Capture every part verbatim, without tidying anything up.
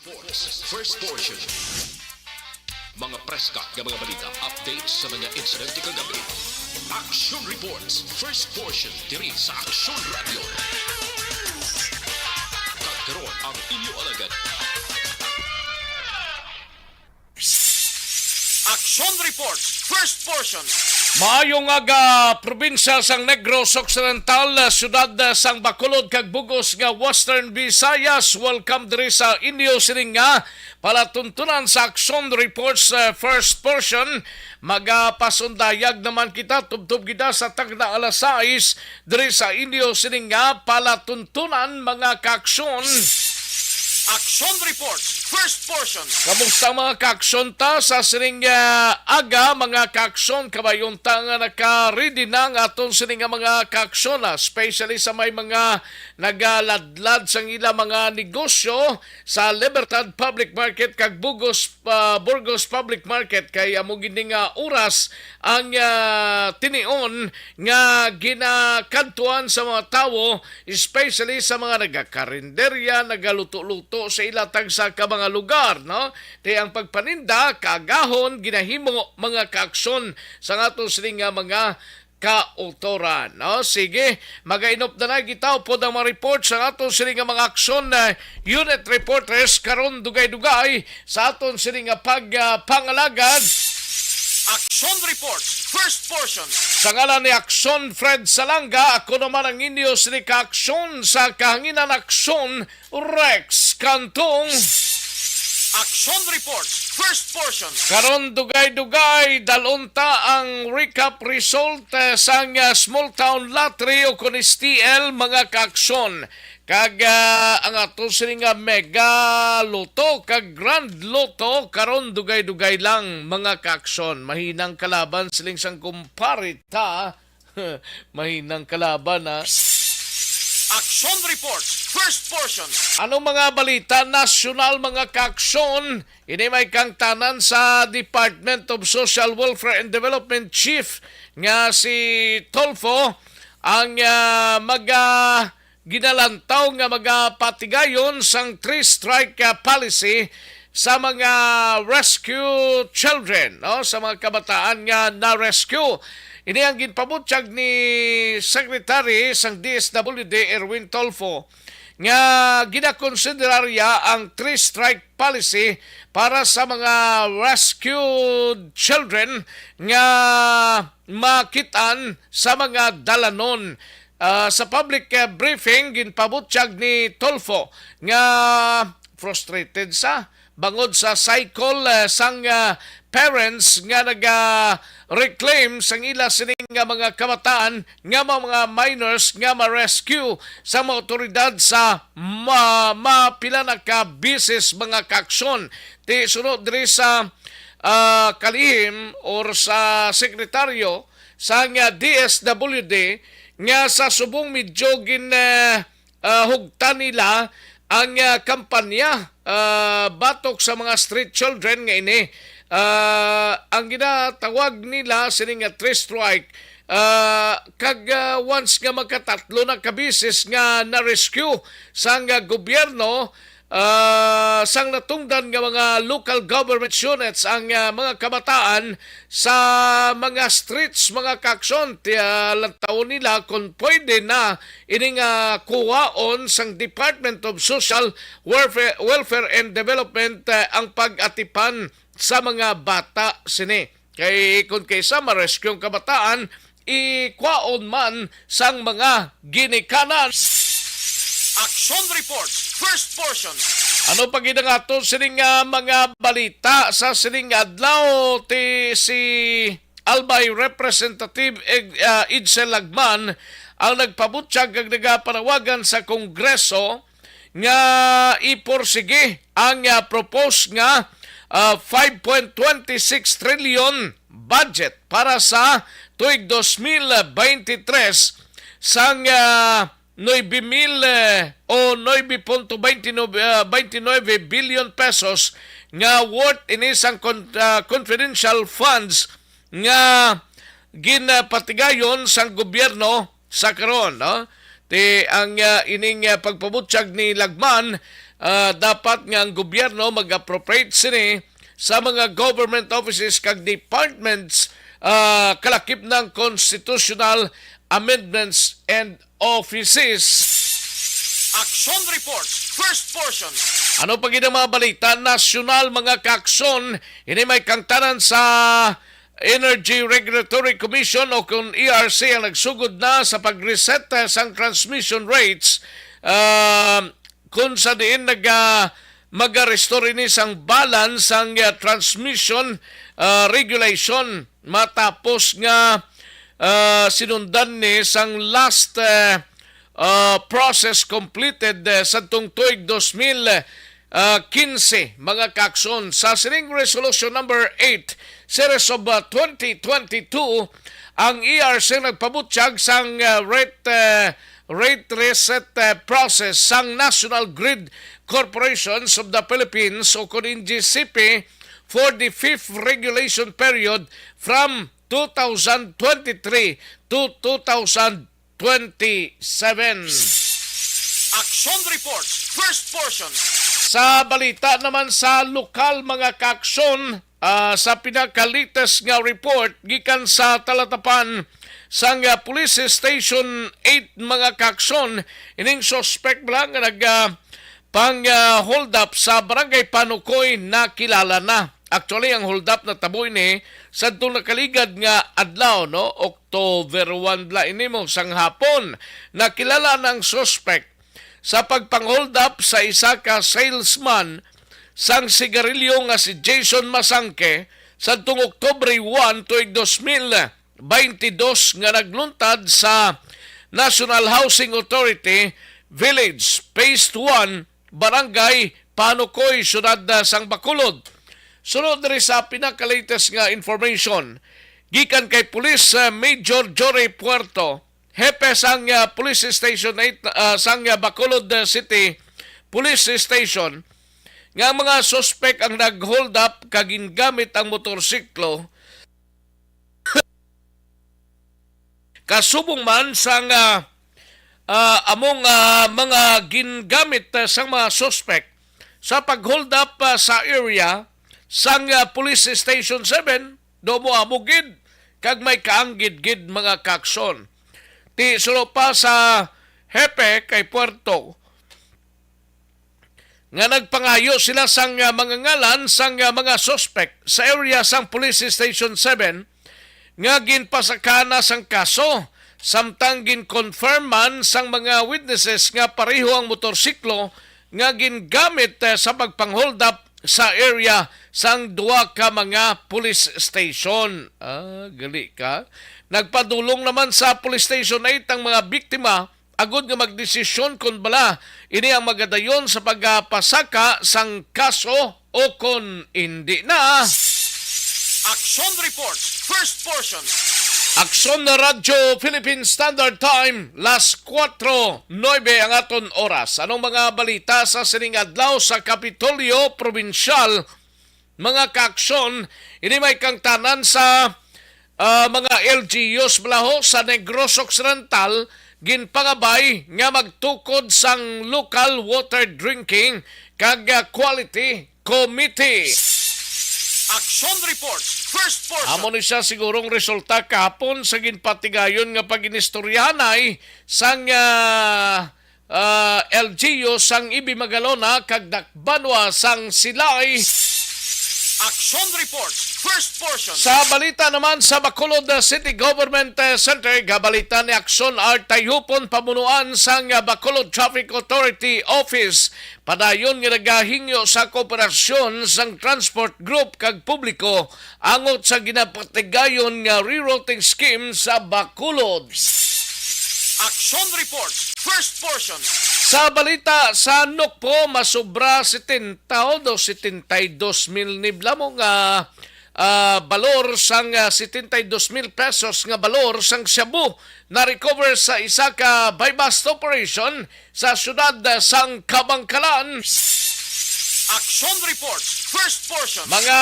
Sports, first portion. Mga preska nga mga balita, updates sa mga insidente kagabi. Action Reports, first portion, diri sa Action Radio. Kag karon ang inyo alagad. Action Reports, first portion. Maayong aga, probinsya sang Negros Occidental, siyudad sang Bacolod kag bug-os nga Western Visayas. Welcome diri sa inyo sining nga palatuntunan sa Action Reports, uh, first portion. Magapasundayag naman kita, tubtob kita sa tagna alas sais diri sa inyo sining nga palatuntunan, mga kaaksyon. Action Reports, first portion. Kamusta, mga kaaksyon, ta sa sining, ah, aga, mga kaaksyon? Kabayon ta nga naka-ready na ang aton sining nga mga kaaksyon, ah, especially sa may mga nagaladlad sang ila mga negosyo sa Libertad Public Market kag Bugos, ah, Burgos Public Market, kay amo gid ni nga oras ang, ah, tinion nga ginakadtuan sa mga tawo, especially sa mga nagakarinderya, nagaluto-luto sa ila tagsa ka mga lugar, no? Kay ang pagpaninda kaagahon ginahimo, mga kaaksyon, sa aton sini nga mga kautoran, no? Sige, magainop na na kita upod ang mga report sa aton sini nga mga aksyon, eh, unit reporters karon dugay-dugay sa aton sini nga pag, ah, pangalagad. Action Reports, first portion. Sa ngalan ni Action Fred Salanga, ako naman ang inyo sini ka aksyon sa kahanginan, Aksyon Rex Cantong. Action Reports, first portion. Karon dugay-dugay, dalon ta ang recap result, eh, sang, ah, Small Town Lottery o kon S T L, mga kaaksyon. Kag, ah, ang ato sini nga Mega Lotto kag Grand Lotto karon dugay-dugay lang, mga kaaksyon. Mahinang kalaban siling sang kumpare ta. Mahinang kalaban, ha. Action Reports, first portion. Anong mga balita nasyonal, mga kaaksyon? Ini may kangtanan sa Department of Social Welfare and Development Chief nga si Tulfo ang, ah, maga ginalantaw nga magapatigayon sang three strike, ah, policy sa mga rescue children, no, sa mga kabataan nga na-rescue. Ini ang ginpabutyag ni Secretary sang D S W D, Erwin Tulfo, nga ginakonsiderarya ang three strike policy para sa mga rescued children nga makitaan sa mga dalanon. Ah, sa public, ah, briefing, ginpabutyag ni Tulfo nga frustrated sa bangod sa cycle, ah, sang, ah, parents nga naga-reclaim sang ila sining nga mga kabataan nga mga, mga minors nga ma-rescue sa mga otoridad sa ma-, mapila na ka beses, mga kaaksyon. Ti sunod diri sa, ah, kalihim or sa sekretaryo sang, ah, D S W D nga sa subong medyo gin, ah, ah, hugtan nila ang, ah, kampanya, ah, batok sa mga street children nga ini. Ah, ang ginatawag nila sini nga three strike, ah, kag, ah, once nga magkatatlo na ka beses nga na-rescue sang, ah, gobyerno, ah, sang natungdan nga mga local government units ang, ah, mga kabataan sa mga streets, mga kaaksyon, ti-, ah, lantawon nila kung pwede na ini nga kuhaon sang Department of Social Welfare, Welfare and Development, eh, ang pag-atipan sa mga bata sini. Kay kung kaysa ma-rescue ang kabataan, ikwaon man sang mga ginikanan. Action Reports, first portion. Ano pa gid ang ato sining, ah, mga balita sa sining adlaw? Ti si Albay Representative Ed-, ah, Edsel Lagman ang nagpabutyag kag nagapanawagan sa Kongreso nga iporsigi ang, ah, propose nga, ah, five point twenty six trillion budget para sa tuig dos mil beintitres sang, ah, nuebe mil, eh, o nuebe punto twenty-nine, ah, twenty-nine billion pesos nga worth ini sang con-, ah, confidential funds nga ginapatigayon sang gobyerno sa karon, no? Ti ang, ah, ining, ah, pagpabutyag ni Lagman, ah, dapat nga ang gobyerno mag-appropriate sini sa mga government offices kag departments, ah, kalakip ng constitutional amendments and offices. Action Report, first portion. Ano pa gid ang mga balita nasyonal, mga kaaksyon? Ini may kangtanan sa Energy Regulatory Commission o kung E R C ang nagsugod na sa pag-reset, eh, sang transmission rates, ah, kung sa diin naga-, maga-restore ini sang balance sang, ah, transmission, ah, regulation matapos nga, ah, sinundan ni sang last, eh, ah, process completed, eh, sadtong tuig dos mil, ah, quince, mga kaaksyon. Sa sining Resolution Number eight, Series of, ah, twenty twenty-two, ang E R C nagpabutyag sang, ah, rate, eh, rate reset, eh, process sang National Grid Corporations of the Philippines o kon N G C P for the fifth regulation period from two thousand twenty-three to two thousand twenty-seven. Action Report, first portion. Sa balita naman sa lokal, mga kaaksyon, ah, sa pinaka-latest nga report gikan sa talatapan sang, ah, Police Station eight, mga kaaksyon, ining suspect bala nga nag, ah, pang, ah, hold up sa Barangay Panukoy nakilala na. Actually, ang hold up natabo ini sadtong nakaligad nga adlaw, no? October one bala ini mo sang hapon. Nakilala ng suspect sa pagpang-hold up sa isa ka salesman sang sigarilyo nga si Jason Masangke sadtong Oktubre one tuig dos mil twenty-two nga nagluntad sa National Housing Authority Village, Phase one, Barangay Panukoy, Siyudad, ah, sang Bacolod. Sunod diri sa pinaka-latest nga information, gikan kay Police, ah, Major Jory Puerto, hepe sang, ah, Police Station eight, ah, sang, ah, Bacolod, ah, City Police Station, nga ang mga suspek ang nag-hold up kag gingamit ang motorsiklo kasubong man sang, ah, ah, among, ah, mga gingamit, ah, sang mga suspek sa pag-hold up, ah, sa area sang, ah, Police Station seven, do mo amo gid kag may kaanggid gid, mga kaaksyon. Ti suno pa sa hepe kay Puerto, nga nagpangayo sila sang, ah, mga ngalan sang, ah, mga suspek sa area sang Police Station seven nga ginpasaka na sang kaso, samtang gin-confirm man sang mga witnesses nga pareho ang motorsiklo nga gingamit, eh, sa pagpang-hold up sa area sang duha ka mga police station. Ah, gali ka. Nagpadulong naman sa Police Station eight ang mga biktima agod nga magdesisyon kon bala ini ang magadayon sa pagpasaka sang kaso o kon indi na. Action Report, first portion. Aksyon na Radyo Philippine Standard Time, las kuwatro nuebe ang aton oras. Anong mga balita sa sining adlaw sa Kapitolyo Probinsyal? Mga kaaksyon, ini may kangtanan sa, ah, mga L G Us bala ho sa Negros Occidental ginpangabay nga magtukod sang local water drinking kag, ah, quality committee. Action Report, first portion. Amo ni siya sigurong resulta kahapon sa ginpatigayon nga pag-inistoryahanay sang, ah, ah, L G U sang Ibi Magalona kag Dakbanwa sang Silay. Action Report, first portion. Sa balita naman sa Bacolod, uh, City Government, uh, Center, gabalita ni Action Art Tayhupon, pamunuan sang, uh, Bacolod Traffic Authority Office, padayon nga nagahingyo sa kooperasyon sang transport group kag publiko angot sa ginapatigayon nga rerouting scheme sa Bacolod. Action Report, first portion. Sa balita sa Nukpo, masobra setenta o setenta y dos mil nibla mo nga, ah, balor sang, ah, setenta y dos mil pesos nga balor sang shabu na-recover sa isa ka buy-bust operation sa siyudad sang Kabangkalan. Action Report, first portion. Mga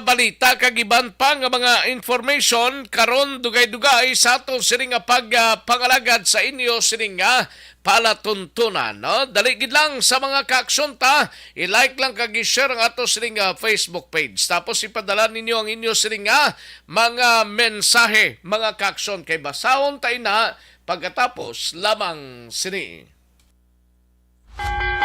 balita kag iban pa nga mga information karon, dugay-dugay sa ato sini nga pag, ah, pangalagad sa inyo sini nga palatuntunan, no? Dali gid lang sa mga kaaksyon ta, i-like lang kag i-share ang ato sini nga Facebook page. Tapos ipadala ninyo ang inyo sini nga mga mensahe, mga kaaksyon, kay basahon ta ina pagkatapos lamang sini.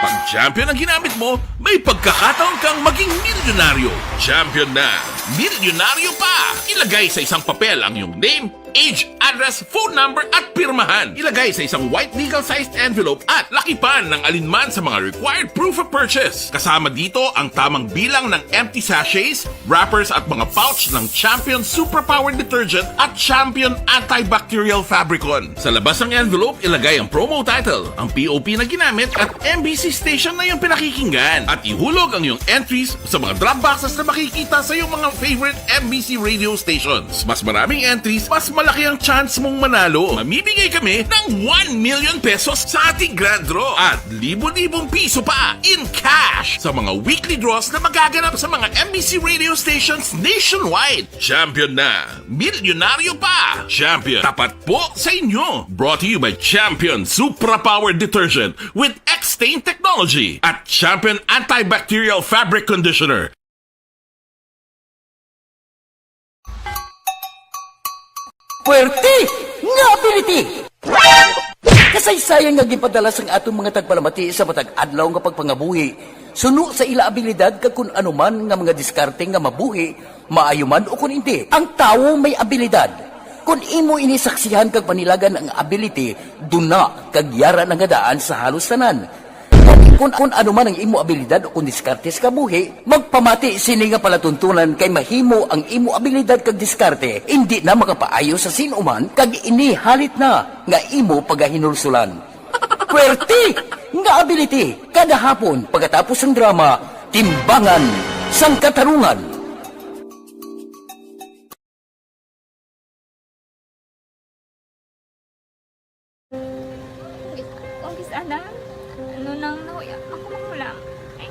Pag Champion ang ginamit mo, may pagkakataon kang maging milyonaryo. Champion na, milyonaryo pa! Ilagay sa isang papel ang iyong name, age, address, phone number, at pirmahan. Ilagay sa isang white legal-sized envelope at lakipan ng alinman sa mga required proof of purchase. Kasama dito ang tamang bilang ng empty sachets, wrappers at mga pouch ng Champion Superpower Detergent at Champion Antibacterial Fabricon. Sa labas ng envelope, ilagay ang promo title, ang P O P na ginamit at M B C station na iyong pinakikinggan. At ihulog ang iyong entries sa mga drop boxes na makikita sa iyong mga favorite M B C radio stations. Mas maraming entries, mas malaki ang chance mong manalo. Mamimigay kami ng one million pesos sa ating grand draw at libo-libong piso pa in cash sa mga weekly draws na magaganap sa mga M B C radio stations nationwide. Champion na! Milyonaryo pa! Champion, tapat po sa inyo! Brought to you by Champion Supra Power Detergent with X-Stain Technology at Champion Antibacterial Fabric Conditioner. Puwerte nga ability! Kasaysayan nga ginpadala sang aton mga tagpalamati sa matag adlaw nga pagpangabuhi, suno sa ila abilidad kag kun ano man nga mga diskarte nga mabuhi, maayo man o kun indi, ang tawo may abilidad. Kun imo ini saksihan kag panilagan ang ability, duna kag yara na nga daan sa halos tanan. Kun, kun ano man ang imo abilidad o kun diskarte sa kabuhi, magpamati sini nga palatuntunan kay mahimo ang imo abilidad kag diskarte indi na makapaayo sa sin-o man kag ini halit na nga imo pagahinulsolan. Puwerte nga ability kada hapon pagkatapos sang drama, Timbangan sang Katarungan. Kung kis-, kung kis-, ana, ano nang nahuya, ako mahulam. Ay,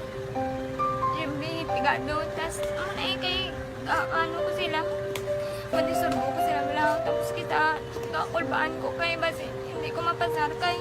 yung pigado, tas, ano na eh, kay, ah, ano ko sila, madisurbo ko sila, wala, tapos kita, kakulbaan ko kay, basi, hindi ko mapasar kay.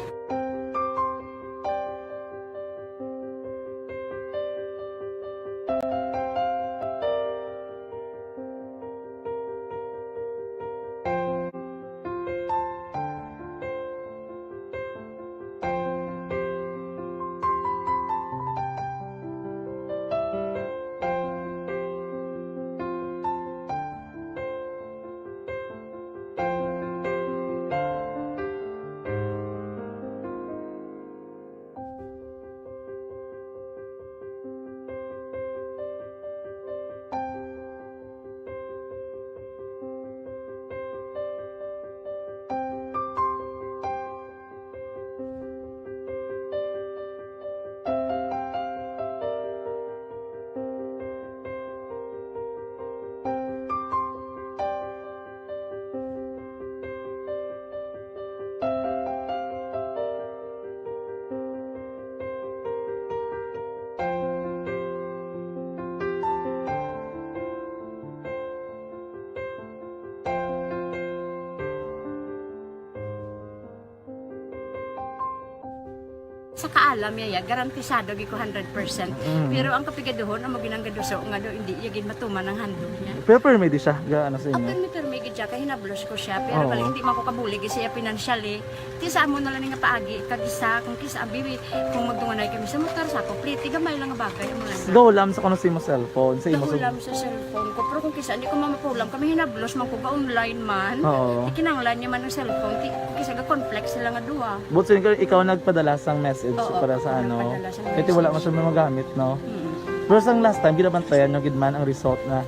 Sa kaalam niya, ya, garantisado gyud ko hundred percent. Mm. Pero ang kapigaduhon, amo ginang gaduso nga daw hindi iya gid matuman ang handog niya. Pero permi di siya, ga-, ano sa inyo? Permi, permi gid siya, kay hinablos ko siya. Pero Oo. Bali, hindi man ko kabulig siya financially. Ti sa amo na lang nga paagi, kag isa, kung kisa, abi, kung magdunganay kami sa motor, sa ako, pliti, gamay lang nga bagay, amo lang. Gahulam sa kuno sa imo cellphone, sa imo sa Gahulam sa cellphone ko, pero kung kisa, hindi ko mamapulam, kami hinablos man ko, ga-online man. Oo. Ikinanglan niya man ang cellphone, ti, kung kisa, ga-conflict sila nga duha. But so, ikaw, ikaw nagpadala sang message Oo, para sa ako ano? Nagpadala sang Kaya ti wala message. Man siya magamit, no? Mm. Pero sang last time, ginabantayan nyo gid man ang result na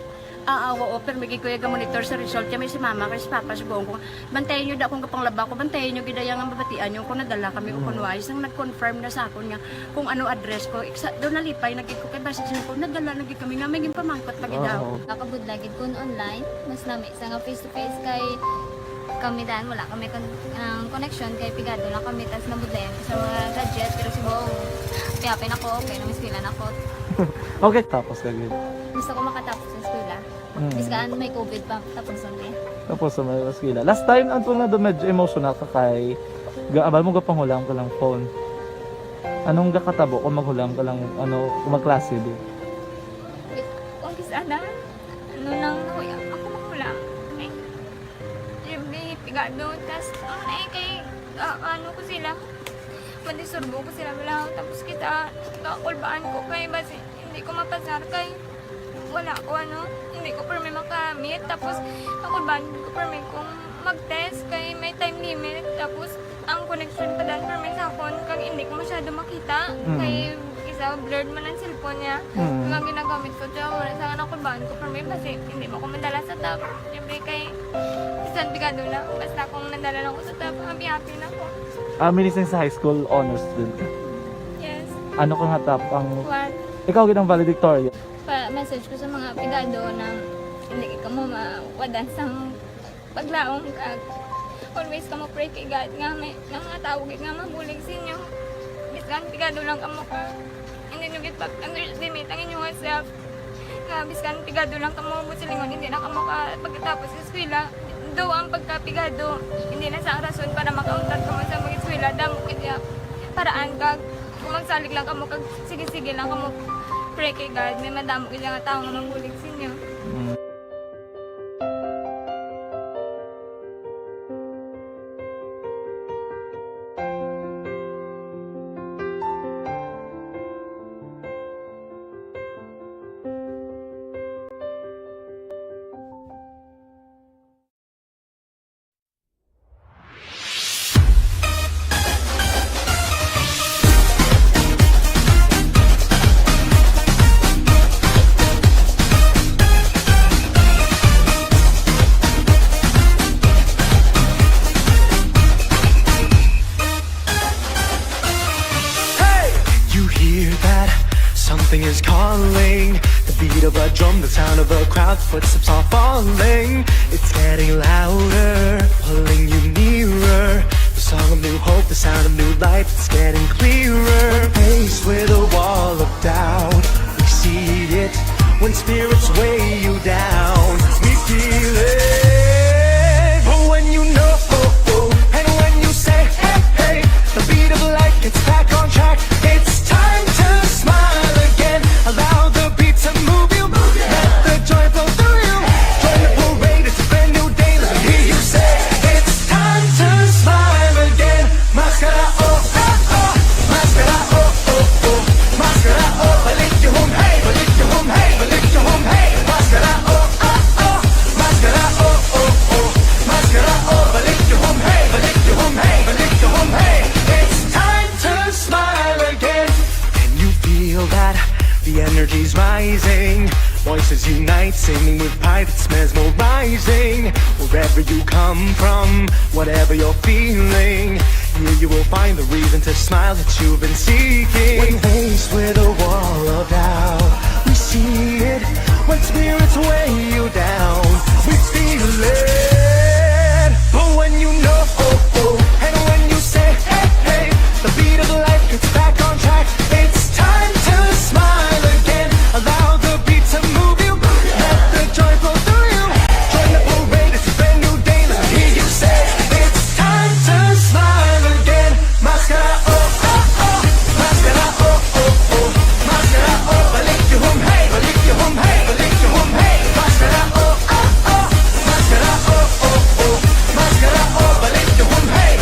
Ah, ah, oo, pero migi kuya ga-monitor sa result kami si mama kay si papa subong ko. Bantayan nyo da akong gapanglaba ko, bantayan nyo gid ang mabatian nyo kung nadala kami o Mm. kung wais. Nang nag-confirm na sa akon nga kung ano address ko, iksa, doon nalipay na gid ko kay basta siya ko, nadala na gid kami nga may ginpamangkot pa gid daw. Oo. Nakabudla gid kun online, mas lami sa nga face to face kay Kami dan, wala kami kon-, ang connection kay pigado lang kami, tas nabudlayan ko sa mga gadget, pero si Bong, piyapin ako, okay, namiswilan ako. Okay, tapos ka gid. Gusto ko makatapos sa eskwela. Mm. Biskan may covid pa, tapos ang eh. Tapos sa may eskwela. Last time, ang tunga do medyo emotional ka kay, ga-, abal mo gapanghulam ka lang phone. Anong gakatabo kung maghulam ka lang, ano, kung magklase di? Kung kis-a na, ano nang nahuya, ako maghulam. Ay, yung may pigado, tas, ano na eh, kay, ah, ano ko sila, madisturbo ko sila, wala, tapos kita, kakulbaan ko kay, basi, hindi ko mapasar kay, wala ko, ano, hindi ko permi makamit, tapos, kakulbaan ko permi kung mag-test kay may time limit, tapos, ang connection pa dan permi sa akon, kag hindi ko masyado makita, Mm. kay, isa, blurred man ang cellphone niya, Mm. ang ginagamit ko, so, wala sa nga nakulbaan ko permi, basi, hindi mo ko madala sa top, siyempre kay, bisan pigado na, basta kung nadala lang ko sa top, happy-happy na ko. Ah, meaning sa high school, honor student ka? Yes. Ano ka nga top ang One. Ikaw gid ang valedictorian? Pa-message ko sa mga pigado na hindi ka mo mawadan sa paglaom, kag always ka mo pray kay God nga may, nga mga tawo gid nga mabulig sa inyo. Biskan pigado lang kamo ka, hindi nyo gid pag-underestimate ang inyong self. Nga biskan pigado lang kamo, buot silingon, hindi na kamo ka pagkatapos sa eskwela. Though ang pagkapigado, hindi na sa ang rason para makauntat kamo sa mag-eskwela, damo gid ya paraan kag kung magsalig lang kamo kag sige-sige lang kamo pray kay God, may madamo gid nga tawo nga mabulig sa inyo. Mm. Hey! You hear that? Something is calling. The beat of a drum, the sound of a crowd, footsteps are falling. It's getting louder, pulling you nearer. The song of new hope, the sound of new life, it's getting clearer. Faced with a wall of doubt, we see it. When spirits weigh you down, we feel it. But when you know, and when you say, "Hey, hey," the beat of life gets back on track. It's time to smile again. Allow the beat to move you. Let the joy flow through you. Join the parade, it's a brand new day. Let me hear you say, "It's time to smile again." Maskara, oh, oh, oh. Maskara, oh, oh, oh. Maskara, oh, balik yung hum, hey, balik yung hum, hey, balik yung hum, hey. Maskara, oh, oh, oh. Maskara, oh, oh, oh. Maskara, oh, balik yung hum, hey, balik yung hum, hey, balik yung hum, hey. It's time to smile again. Can you feel that? The energy's rising. Voices unite, singing with pride, it's mesmerizing. Wherever you come from, whatever you're feeling, here you will find the reason to smile that you've been seeking. When faced with a wall of doubt, we see it. When spirits weigh you down, we feel it. But when you know, oh, oh, and when you say, "Hey, hey," the beat of life gets back on track. It's time to smile again. Allow the beat to move you. Let the joy flow through you. Join the parade, it's a brand new day. Let me hear you say, "It's time to smile again." Maskara, oh, oh, oh. Maskara, oh, oh, oh. Maskara, oh, balik yung hum, hey, balik yung hum, hey, balik yung hum, hey. Maskara, oh, oh, oh. Maskara, oh, oh, oh. Maskara, oh, balik yung hum, hey,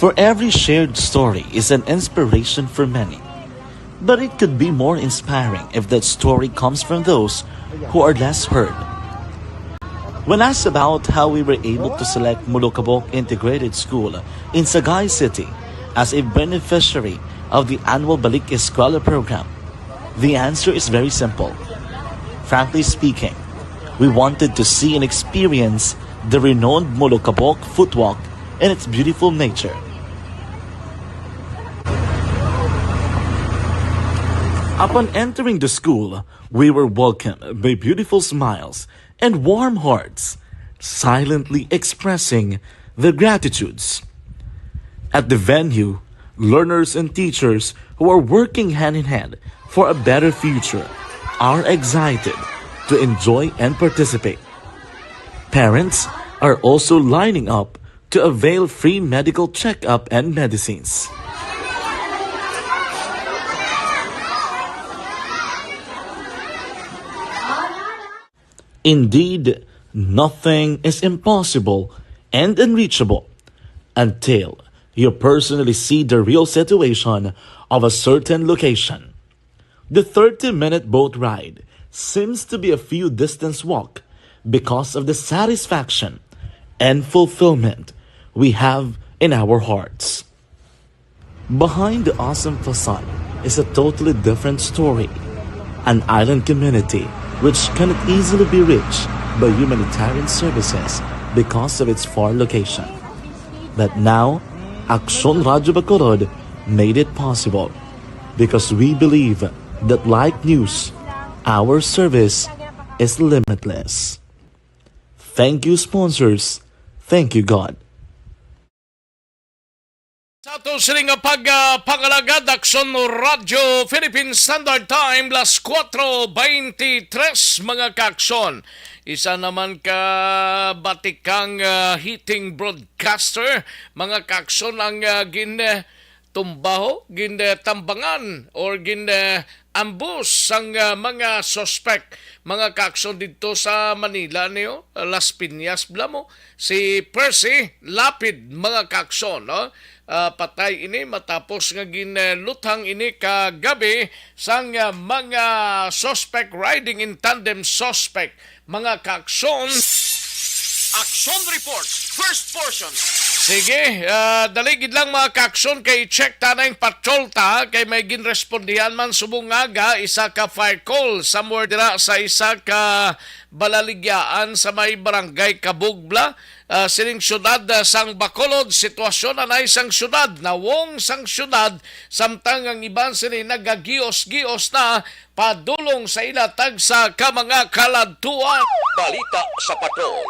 For every shared story is an inspiration for many. But it could be more inspiring if that story comes from those who are less heard. When asked about how we were able to select Molokabok Integrated School in Sagay City as a beneficiary of the annual Balik Eskwela program, the answer is very simple. Frankly speaking, we wanted to see and experience the renowned Molokabok Footwalk and its beautiful nature. Upon entering the school, we were welcomed by beautiful smiles and warm hearts, silently expressing their gratitudes. At the venue, learners and teachers who are working hand in hand for a better future are excited to enjoy and participate. Parents are also lining up to avail free medical checkup and medicines. Indeed, nothing is impossible and unreachable until you personally see the real situation of a certain location. The thirty-minute boat ride seems to be a few distance walk because of the satisfaction and fulfillment we have in our hearts. Behind the awesome facade is a totally different story. An island community which cannot easily be reached by humanitarian services because of its far location. But now, Aksyon Radyo Bacolod made it possible because we believe that, like news, our service is limitless. Thank you, sponsors. Thank you, God. Sa ato sini nga pag, ah, pangalagad, Aksyon Radyo Philippine Standard Time, las kuwatro beintitres, mga kaaksyon. Isa naman ka batikang, ah, hitting broadcaster, mga kaaksyon, ang, ah, gin, ah, tumbaho, gin, ah, tambangan, or gin, ah, ambus sang, ah, mga suspect, mga kaaksyon, didto sa Manila, niyo, Las Piñas, bala mo, si Percy Lapid, mga kaaksyon, no? Ah, patay ini matapos nga ginluthang ini kagabi sang, ah, mga suspect, riding in tandem suspect, mga kaaksyon. Action Report, first portion. Sige, ah, dali gid lang, mga kaaksyon, kay check ta na yung patrol ta, kay may ginrespondihan man subong nga aga, isa ka fire call somewhere dira sa isa ka balaligyaan sa may barangay Kabugla, ah, sining syudad, ah, sang Bacolod. Sitwasyon anay sang syudad, nawong sang syudad, samtang ang iban sini nagagios-gios na padulong sa ila tagsa ka mga kaladtuan. Balita sa Patol.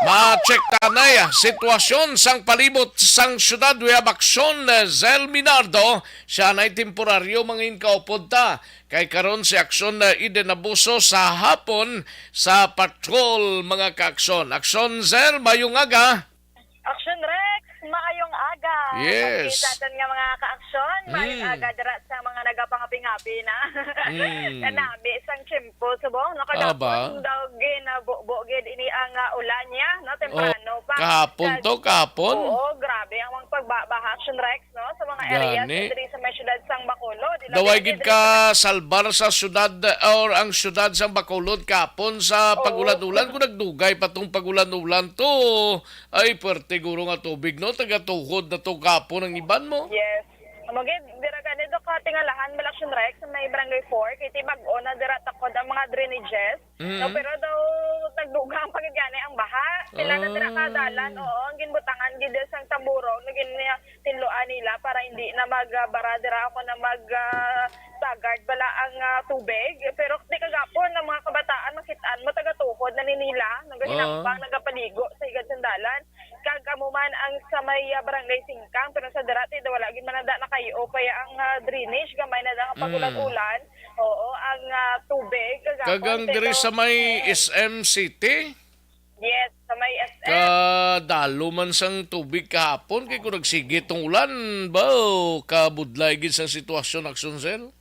Ma-check ta anay, ah, sitwasyon sang palibot sang syudad. We have action, eh, Zel Minardo. Siya anay temporaryo mangin kaupod ta. Kay karon si Aksyon, uh, Eden Abuso sa hapon sa patrol, mga kaaksyon. Aksyon, Zel, mayong aga. Aksyon, Rex, maayong aga. Yes. Kag sa aton nga mga kaaksyon, maayong Mm. aga dira sa mga nagapangapi-ngapi na. Mm. Kanami sang tiyempo, subong, no? Aba. Kadakon daw ginabubo gid ini ang, ah, ulan niya, no? Temprano Oh, pa. Kahapon Sa to, kahapon? Oo, grabe ang mga pagbabaha, Aksyon, Rex. No, sa mga areas Gani. diri sa may siyudad sang Bacolod. Ilabi Daw ay na gid diri sa ka salbar sa siyudad, or ang siyudad sang Bacolod kapon sa Oo. pag-ulan-ulan. Kung nagdugay pa tong pag-ulan-ulan to, ay, pwerte guro nga tubig, no? Taga-tuhod na to kapon ang iban mo. Yes. Amo gid, dira gani do ka tingalahan, Malaction Rex, sa may Barangay four, kay tibag-o na dira takod ang mga drainages. Mm. No, pero daw nagdugang pa gid gani ang baha. Sila na dira ka Ah. dalan, oo, ang ginbutangan gid sang tamburong, no, gin-, tinluan nila para hindi na magbara dira ako na mag, ah, sagard bala ang, ah, tubig. Pero di kagapon ang mga kabataan, makit-an mo, taga-tuhod na ni nila, Ah. nagahinampang, nagapaligo sa higad sang dalan. Kag amo man ang sa may, ah, Barangay Singkang, pero sa dira ti wala gid man nada nakayo pa ang, ah, drainage, gamay na lang ang Mm. pag-ulan-ulan. Oo, ang, ah, tubig kagapon, Kagang diri pero sa may S M City? Yes, sa may S M. Kadalo man sang tubig kahapon, kay kung nagsige tong ulan, ba, kabudlay gid sang sitwasyon, Aksyon Cell?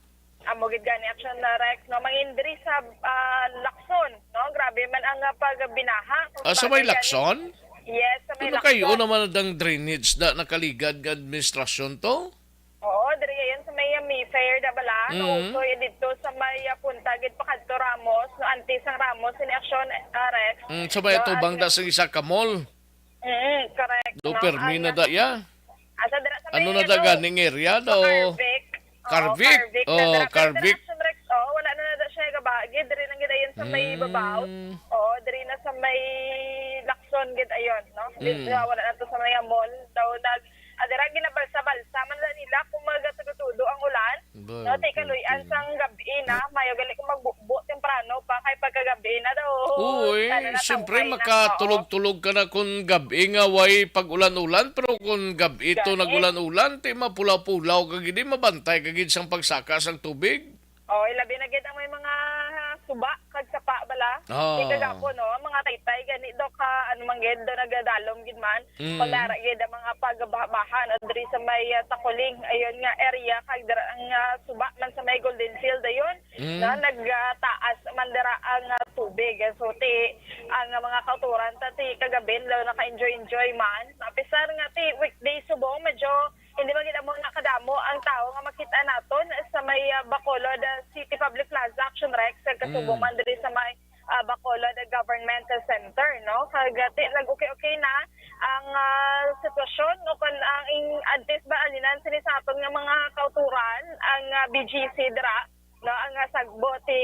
Amo gid gani, Aksyon, na Rex, no? Mangin diri sa, ah, Lacson, no? Grabe man ang, ah, pagbinaha. Ah, sa may Kumbaga, gani, Lacson? Yes, sa may Ano Lacson. Kayo naman ang drainage na nakaligad nga administrasyon to? Oo, diri yan sa may, ah, Mayfair da bala. Mm. Nausoy dito sa may, ah, punta gid pa kadto Ramos, no, antes ang Ramos ini aksyon, ah, Rex. Mm, sa may No, atubang ang da sa isa ka mall. Mm, correct, Do no? Permi Ang na da iya. Asa dira sa Ano may na da ano? Ganing area Sa do? Carvic. Oo, Carvic? Carvic na Oh, dira. Pero dira Carvic. Action Rex, oh, wala na na da siya gabagi. Diri lang gid ayon sa may babaw. Mm. Oo, diri na sa may Lacson gid ayon, no? Dito, Mm. wala na to sa may mall. Daw nag, ah, dira ginabalsa-balsa man lang nila kung magatudo-tudo ang ulan. Ba, No, ti kaluy-an okay. sang gabi na, mayo gali kung magbubo temprano pa kay pagkagabi na daw. Uy, Ano na, siyempre, tawhay na, oo. makatulog-tulog ka na kung gabi nga way pag-ulan-ulan, pero kung gabi to Gani. nag-ulan-ulan, ti mapulaw-pulaw ka gid, mabantay ka gid sang pagsaka sang tubig. Oh, ilabi na gid ang may mga suba kag sapa bala. Ah. Di kagapo, no? Ang mga taytay gani do ka, ano man gid, do nagadalom gid man. Mm. Pag dara gid ang mga pagbaha-baha na diri sa may, ah, Takuling, ayun nga area, kag dira ang, ah, suba man sa may Golden Field, ayun, Mm. na nagtaas man dira ang, ah, tubig. So, ti, ang, ah, mga kauturan ta ti kagabi, daw naka-enjoy-enjoy man. Apisar nga ti weekday subong, medyo hindi man gid amo nakadamo ang tawo nga makita naton sa may, ah, Bacolod, ah, City Public Plaza, Action Rex, kag kasubong Mm. man diri sa may ah, Bacolod Government Center, no? Kag, ah, ti-, nag-okay-okay na ang, ah, sitwasyon, no? Kon ang ing-, antes ba, alinan sini sa aton nga mga kauturan, ang, ah, B G C dira, no? Ang, ah, sagbo ti,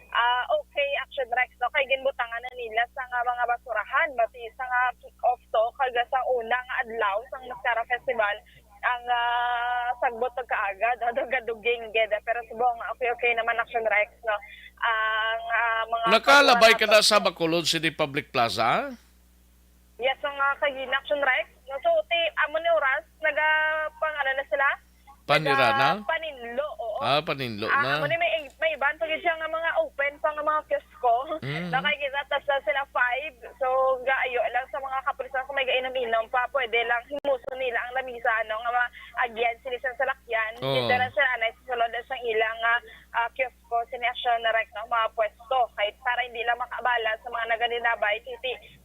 ah, okay, Action Rex, no? Kay ginbutangan na nila sa nga mga basurahan, bati sa nga kick-off to, kag sa unang adlaw sang Mascara Festival, ang, ah, sagbot pagkaaga, no? Dugaduging gid. Pero subong, okay, okay naman, Action Rex, no? Ang, ah, mga Nakalabay ka na sa Bacolod City Public Plaza? Yes, ang, ah, kagina, Action Rex. No? So, ti, amo ni oras, naga, pang, ano na sila? Panira na? Naga paninlo, oo. Ah, paninlo Ah, na. amo ni may, may iban pa gid siya nga mga open pa nga mga kiosko. Mhm. Nakikita ta sa sila five. So, gaayo lang sa mga kapulisan kung may gainom-inom pa, pwede lang himuson nila ang lamisa, ano, nga maagyan sila sa salakyan. Oo. Dito na sila anay sa sulod sa ilang, ah, ah, kiosko, sini Action Rex, no, mga pwesto. Kay para hindi lang makaabala sa mga naganinabay, ti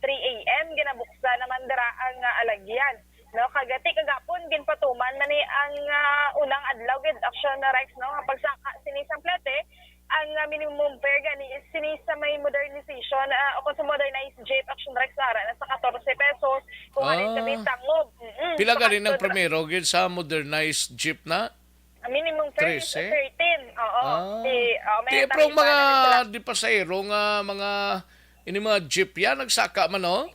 three A M ginabuksan naman dira ang, ah, alagyan. No, kagati kagapon ginpatuman man ni ang, ah, unang adlaw gid, Action Rex, no, nga pagsaka sini sang plete, ang, ah, minimum fare gani is sini sa may modernization, ah, o kung sa modernized jeep, Action Rex, ara na sa katorse pesos, kung halin sa may Ah. tangob. Mm-mm. Pila Sa gani ang kadto dra- primero gid sa modernized jeep na? Ang minimum fare is Trese? thirteen. Oo. Ah. Di, oh, may Ti, pero taripa mga na sila. Di pasahero nga mga, ini mga jeep yan, nagsaka man, no?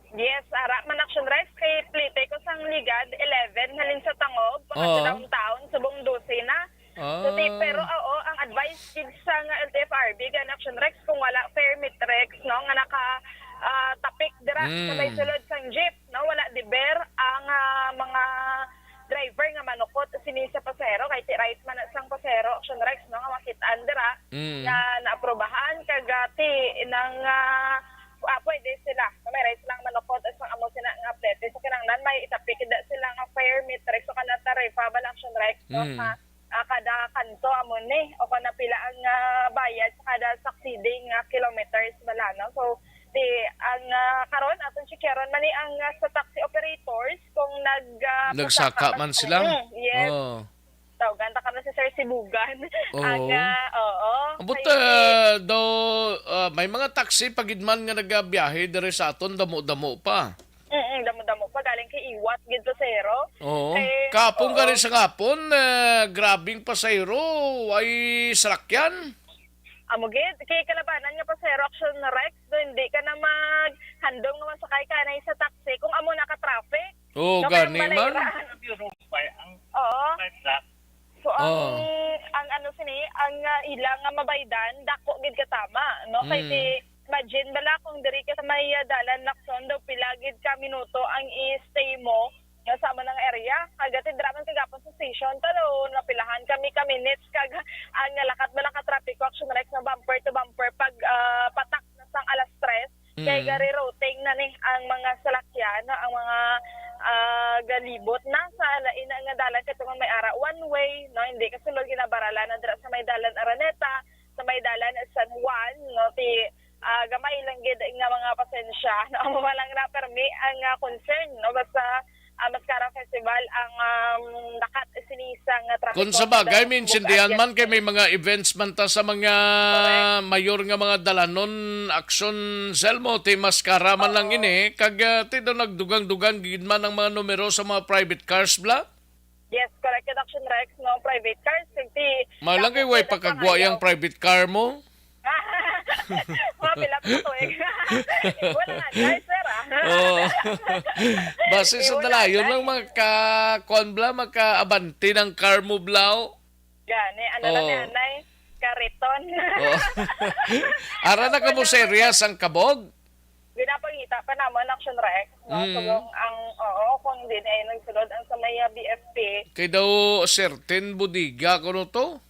Yes, ara man, Action Rex, kay plete ko sang Ligad, eleven, halin sa Tangob, mga Oo. sa downtown, subong dose na. So, ti, Ah. pero, oo, ang advice gid sa nga L T F R B, gan Action Rex, kung wala fare matrix, no, nga naka, ah, tapik dira sa may Mm. sulod sang jeep, no, wala diber ang, ah, mga driver nga manukot sini sa pasahero, kay ti right man na sang pasahero, Action Rex, no, nga makit-an dira Mm. nga naaprobahan, kag, ah, ti nang, ah, ah, pwede sila, may rights lang manukot sa amo sina nga plete. So, kinahanglan may itapik da sila nga fare matrix o kana tarifa ba lang, Action Rex, no, Mm. nga, ah, kada kanto amo ni, o kana pila ang, ah, bayad sa kada succeeding, ah, kilometers bala, no? So, di, ang, ah, karon, aton checkeron man ni ang, ah, sa taxi operators kung nag, ah, Nagsaka pasaka man man sila? Mm, yes. Oo. Tawgan ta ka na si Sir Sibugan. Oo. Ang, ah, oo. Ambot, Kay ah, daw, ah, may mga taxi pa gid man nga nagabiyahe diri sa aton, damo-damo pa. Mm, damo-damo pa. Galing kay Iwat gid pasahero. Oo. Kay, Kapon oo. Gani sa kapon, ah, grabing pasahero, ay salakyan. Amo gid, kay kalabanan nga pasahero, Action Rex, do hindi ka na maghandom nga masakay ka na sa taxi kung amo naka-traffic. Oo, No, kaya gani man. Malayra. Ang, Oo. So, ang, Oo. ang ano sini, ang, ah, ila nga mabaydan, dako gid katama, no? Kay Mm. ti, imagine bala kung diri ka sa may, ah, dalan Lacson, daw pila gid ka minuto ang i-stay mo, no, sa amo nang area. Kag ti dira man kagapon sa station, talo, napilahan kami ka minutes, kag ang lakat bala ka trapiko, Action Rex, nga bumper to bumper, pag, ah, patak na sang alas tres, Kay Mm. gari-routing na ni ang mga salakyan, no? Ang mga, ah, galibot na sa lain na nga dalan kay tungod may ara one way, no? Hindi kasunod ginabaralan na dira sa may dalan Araneta, sa may dalan San Juan, no? Ti, ah, gamay lang gid nga mga pasensya, no? Amo lang na permi ang, ah, concern, no? Basta, ah, Mascara Festival ang, um, lakat sini sang, ah, traffic Kung sa bagay, control. Maintindihan man kay may mga events man ta sa mga Correct. mayor nga mga dalanon, action cell mo, ti Mascara man lang Oo. ini, kag, ah, ti daw nagdugang-dugang gid man ang mga numero sa mga private cars, bla? Yes, correct. Action Rex, no? Private cars, kag ti May lang kay way pakagwa yang private car mo? Mga pila pa tuig. Wala nga, guys, sir, ah. Oo. Base sa Wala, dalayon guys. lang maka-, kuwan bla, maka-abante ng car mo, blaw. Gani, ano lang Oo. yan, nay? Kariton. Oo. Ara na ka mo sa area sang Kabog? Ginapangita pa naman, Action Rex, no? Mm. So, ang, oo, kung di na yun nagsulod ang sa may, ah, B F P. Kay daw certain bodega, kuno to?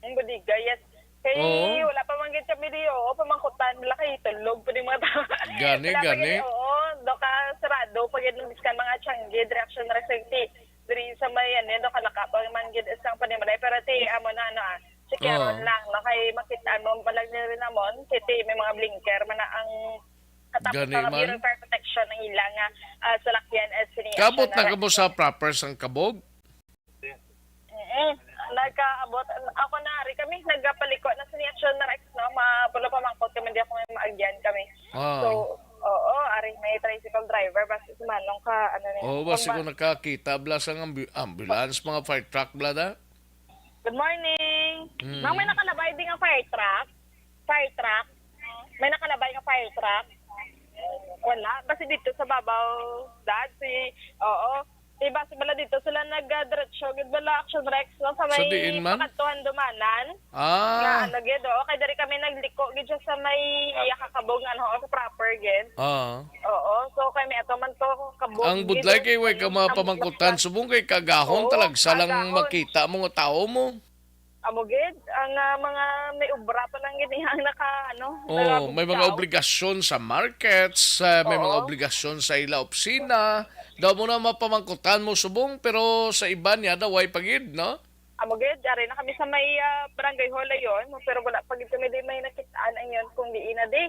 Ang bodega, yes. Kay Oo. wala pa man gid kami di, oo, pamangkutan, wala kay tulog pa di mga tao. Gani, Wala pa gani. gid, oo, do ka sarado pa gid ng biskan mga tiyangge, direction restricted. Diri sa may, ano, do ka naka pa man gid isang panimalay. Pero ti, amo na, ano, ah, sikaron Oo. lang, no? Kay makita mo, balag ni rin namon, kay ti, may mga blinker man na ang katapos Gani sa man. Mirror fire protection ng ila nga, ah, salakyan as sini Kabot na kamo sa proper sang Kabog? Mm. Nagkaabot. Ako na, ari kami, nagpaliko na sa ni Action Rex, no? Ma-, wala pa mangkot kami, di ako may maagyan kami. Ah. So, oo, ari may tricycle driver, basta si Manong ka, ano ni, Oo, basta kumba- kung nakakita, bla, sang ambu-, ambulance, mga fire truck, bla, da? Good morning. Mm. Nang may nakalabay din nga fire truck. Fire truck. May nakalabay nga fire truck. Wala. Basta dito sa babaw, dad, si, oo. Diba, si bala dito sila nag-, ah, diretso, gid bala, Action Rex, no? Sa Sa may diin man? Pakadtuhan Dumanan. Ah. Na ano, gid, oo. Kay diri kami nagliko, gid siya sa may iya kakabog, ano, sa proper, gid. Ah. Oo. So, kay may ato man to, kabog, Ang gid, budlay kay way ka may mga pamangkutan, kabog. Subong kay kagahon, Oo, talagsa lang kagahon. Makita mo nga tawo mo. Amo gid, ang, ah, mga may obra pa lang gid ang naka, ano, Oo, may mga nagabugtaw. Obligasyon sa markets, ah, may mga Oo. Obligasyon sa ila opisina. Daw mo na mapamangkutan mo subong, pero sa iba niya daw way pa gid, no? Amo gid, ari na kami sa may, ah, barangay hall ayon, pero wala pa gid kami di may nakitaan ayon kung diin na di.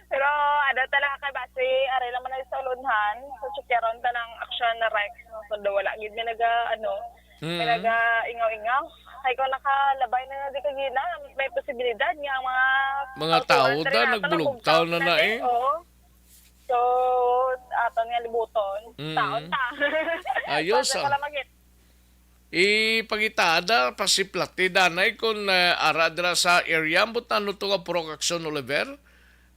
Pero ano talaga kay base, ari naman ay sa ulunhan, sa Chukyaron ta ng Action na Rex, no? So, daw wala gid may naga, ano, Mm. Talaga, ingaw-ingaw. Ay, kung nakalabay na nga di kagina, may posibilidad nga ang mga Mga tao tauturan da, diri nato nagbulugtaw nabugtaw na na na din. Eh. Oo. So, aton nga libuton. Mm. Taon ta. Ayos, Basta ah. Pala magit. Ipagitada, pasiplati, danay, kung, eh, ara dira sa area, ambot na ano to nga Purok Action, Oliver?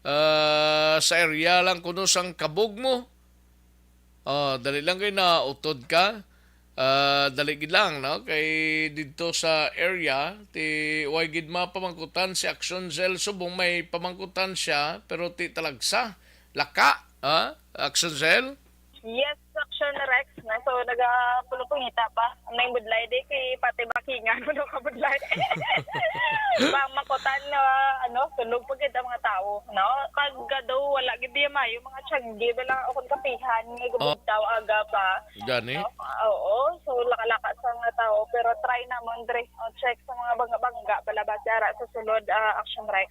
Ah, sa area lang kuno sang kabog mo. Oh, dali lang kay nautod ka. Ah, dali gid lang, no? Kay didto sa area, ti way gid mapamangkutan si Action Cell subong may pamangkutan siya, pero ti talagsa. Laka, ah, Action Cell? Yes, Action Rex, no? So, nagapulupungita pa. Ang naing budlay di kay pati bakingan mo ka budlay. Ba, makutan na, ano, tulog pa gid ang mga tao, no? Kag gado, wala gid di mayo, mga tiyanggi, wala akong kapihan, nga Oh. Gubugtaw aga pa. Gani? No? Ah, oo, so laka-laka sa mga tao, pero try namon, dre, o, check sa mga bangga-bangga, palabas, ara, sa sulod, ah, Action Rex.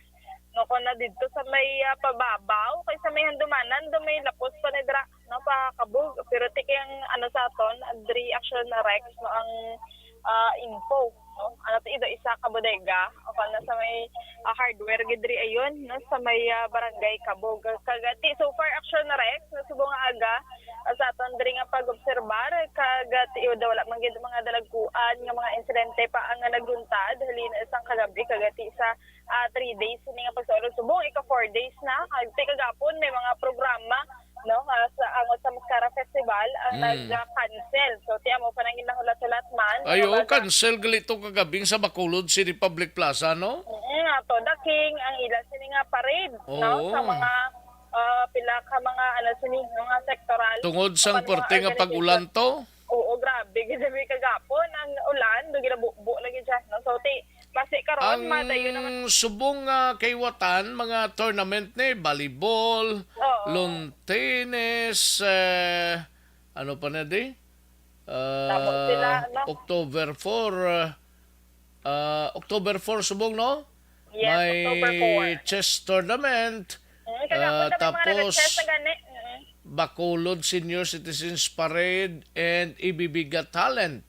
No, kung na didto sa may, ah, pababaw, kay sa may handumanan, do may lapos pa ni dra, no, pa kabog. Pero ti kay ang, ano, sa aton, ang diri Action Rex, no, ang, ah, info, no? Ano ti, ido isa ka bodega, o kung na sa may, ah, hardware gid diri ayon, no, sa may, ah, barangay Kabog. Kag ti, so far, Action Rex, no, subong nga aga, ah, sa aton diri nga pag-obserbar, kag ti, ido wala man gid mga dalagkuan nga mga insidente pa ang nagluntad, halin isang kagabi, kag ti sa ah, three days sini nga pagsulod subong, ika four days na. Kag ti kagapon may mga programa, no, ah, sa angot sa Mascara Festival ang Mm. nag-cancel. So, ti amo pa nang ginahulat-hulat man. Ay, Mga oo, baga- cancel gali to kagabing sa Bacolod City Public Plaza, no? Mm, ato, The King, ang ila sini nga parade, no? Oo. Sa mga, ah, pila ka mga, ano, sini, mga sektoral. Tungod sang Apan mga puwerte nga organization. Pag-ulan to? Oo, grabe. Ginabi kagapon ang ulan, do ginabubo lagi dyan, no? So, ti, Basi karon, Ang madayon naman. Subong nga kaiwatan, mga tournament ni volleyball, Oo. Lawn tennis, eh, ano pa na di? Tamo Ah, sila, no? October four, ah, ah, October four subong, no? Yes, May October four. Chess tournament. Mm, kagapon Ah, na may mga tapos, nag-chess na gani. Mm. Bacolod Senior Citizens Parade and Ibibiga Talent.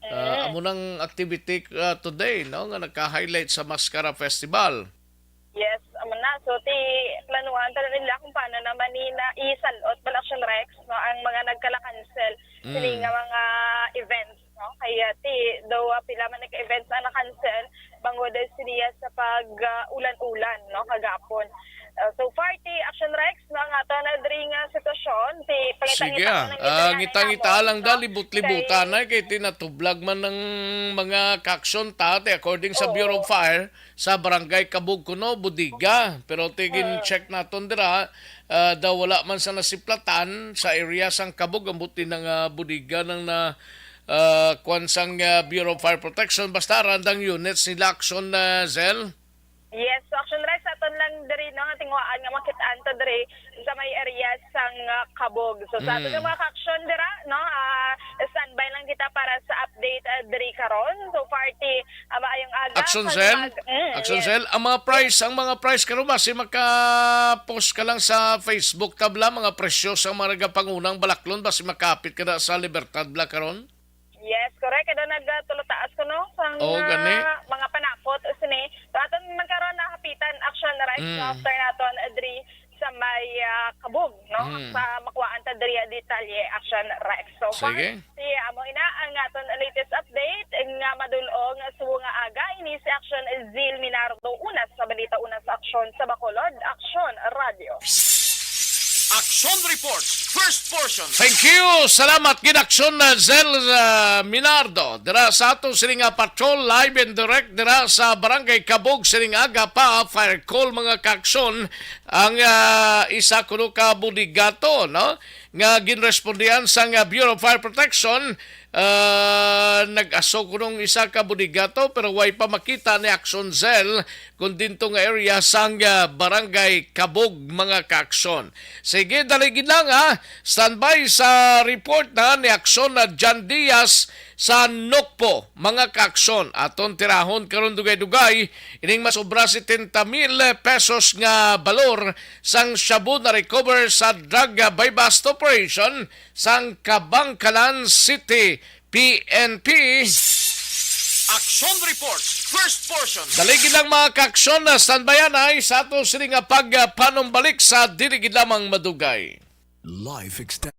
Ah, Mm. amo nang activity, ah, today, no, nga nagka-highlight sa Mascara Festival. Yes, amo na. So, ti, planuhan ta nila kung paano naman ni na isalot bala, Action Rex, no, ang mga nagkala-cancel sini Mm. nga mga events, no? Kaya, ti, daw, ah, pila man nga events ang na-cancel, bangod daw siniya sa pag, ah, ulan-ulan, no, kagapon. Ah, so far, ti, Action Rex, no, ang ato na diri nga sitwasyon, ti, pangita-ngita Sige, ko ah. ng Ah, internet ngita-ngita namon, lang no? da, libot-libutan Kay na, kay tinatublag man ng mga kaaksyon ta, ti, according sa Oo. Bureau of Fire, sa Barangay Kabog kuno, bodega. Pero ti, Mm. gin-check naton dira, ah, daw wala man sa nasiplatan sa area sang Kabog, ambot din ang, ah, bodega nang na, ah, kwan sang, ah, Bureau of Fire Protection. Basta randang units nila action, ah, Zell? Yes, so Action Rex, aton lang diri, no, nga tinguhaan nga makitaan to diri sa may area sang, ah, Kabog. So, sa aton Mm. nga mga kaaksyon dira, no, ah, standby lang kita para sa update, ah, diri karon. So, party, ah, maayong aga, Action Cell? mag-, mm, Action yes. Cell, ang mga price, ang mga price karon ba, si maka-post ka lang sa Facebook tab la, mga presyo sa mga nagapangunang balaklon ba, si makapit ka na sa Libertad bala karon? Yes, correct. Kaya nagtulutaas ko, no, sang, Oo, gani. ah, mga panakot sini. So, aton man karon na hapitan, Action Rex, Mm. no, after naton, ah, diri sa may, ah, Kabog, no? Mm. Sa makuhaan ta diri ang detalye, Action Rex. So, Sige. far, si amo ina ang aton latest update nga madul-ong subo nga aga. Ini si Action Zil Minardo, una sa balita, una sa aksyon sa Bacolod, Action Radio. Action Report, first portion. Thank you. Salamat gid, Action, uh, Zel, uh, Minardo. Dira sa ato sining nga patrol, live and direct dira sa Barangay Kabog sining aga pa, fire call, mga kaaksyon, ang, uh, isa kuno ka bodega to, no? Nga ginrespondihan sang, uh, Bureau of Fire Protection, uh, nag-aso kunong isa ka bodega to, pero way pa makita ni Action Cell kun dinto nga area sang, ah, Barangay Kabog, mga kaaksyon. Sige, dali gid lang, ha. Standby sa report na ni Aksyon na John Diaz sa Nokpo, mga kaaksyon. Aton tirahon karon dugay-dugay ining masobra setenta mil pesos nga balor sang shabu na recover sa drug, ah, buy-bust operation sang Kabankalan City P N P. Action Report, first portion. Dali gid lang, mga kaaksyon, na standby anay sa ato sini nga pagpanumbalik sa dili gid lamang madugay. Life extend.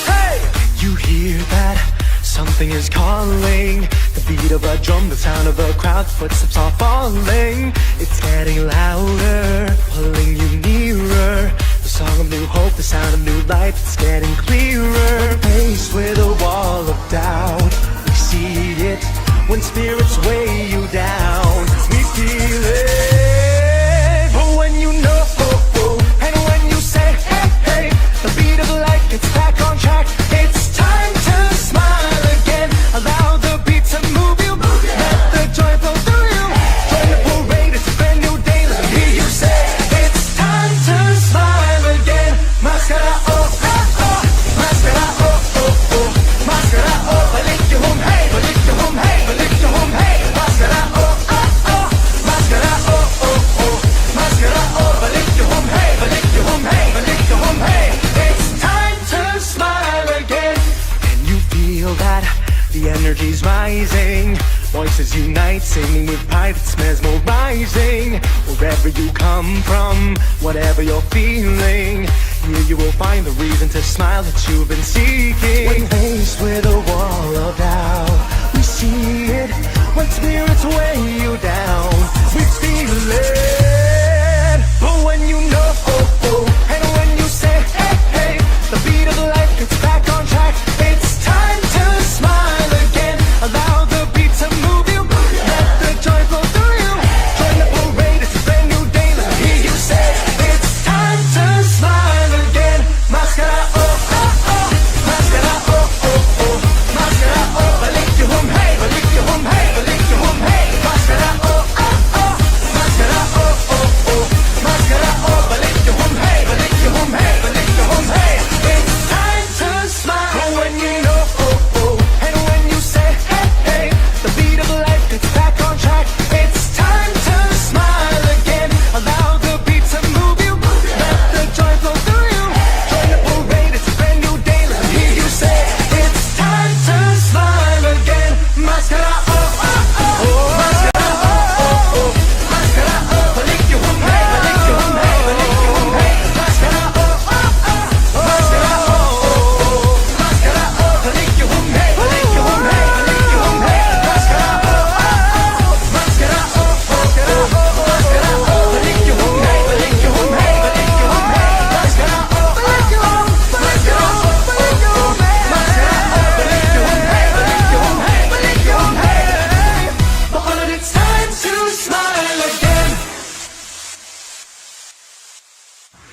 Hey! You hear that? Something is calling. The beat of a drum, the sound of a crowd, footsteps are falling. It's getting louder, pulling you nearer. The song of new hope, the sound of new life, it's getting clearer. When faced with a wall of doubt, we see it. When spirits weigh you down, we feel it. But when you know, and when you say, "Hey, hey," the beat of life gets back on track. It's time to smile again. Allow the beat to move you. Let the joy flow through you. Join the parade, it's a brand new day. Let me hear you say, "It's time to smile again." Maskara, oh, oh, oh. Maskara, oh, oh, oh. Maskara, oh, balik yung hey, balik yung hey, balik yung hey. Maskara, oh, oh, oh. Maskara, oh, oh, oh. Maskara, oh, balik yung hey, balik yung hey, balik yung hey. It's time to smile again. Can you feel that? The energy's rising. Voices unite, singing with pride, it's mesmerizing. Wherever you come from, whatever you're feeling, here you will find the reason to smile that you've been seeking. When faced with a wall of doubt, we see it. When spirits weigh you down, we feel it. But when you know, oh, oh, and when you say, "Hey, hey," the beat of life gets back on track. It's time to smile again. Allow the beat to move you. Let the joy flow through you. Join the parade, it's a brand new day. Let me hear you say, "It's time to smile again." Maskara, oh, oh, oh. Maskara, oh, oh, oh. Maskara, oh, balik yung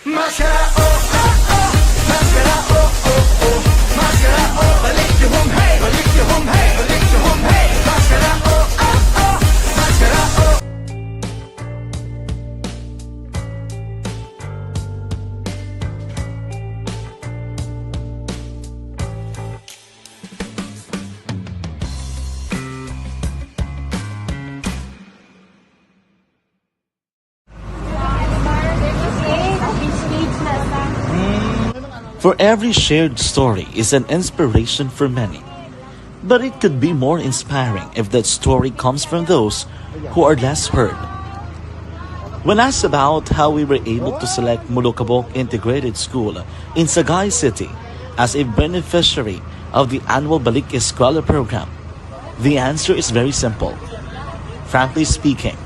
Maskara, oh, oh, oh. Maskara, oh, oh, oh. Maskara, oh. Balik yuhom, hey. Balik yuhom, hey. Balik yuhom, hey. Maskara, oh, oh, oh. Maskara, oh. For every shared story is an inspiration for many. But it could be more inspiring if that story comes from those who are less heard. When asked about how we were able to select Molokabok Integrated School in Sagay City as a beneficiary of the annual Balik Eskwela program, the answer is very simple. Frankly speaking,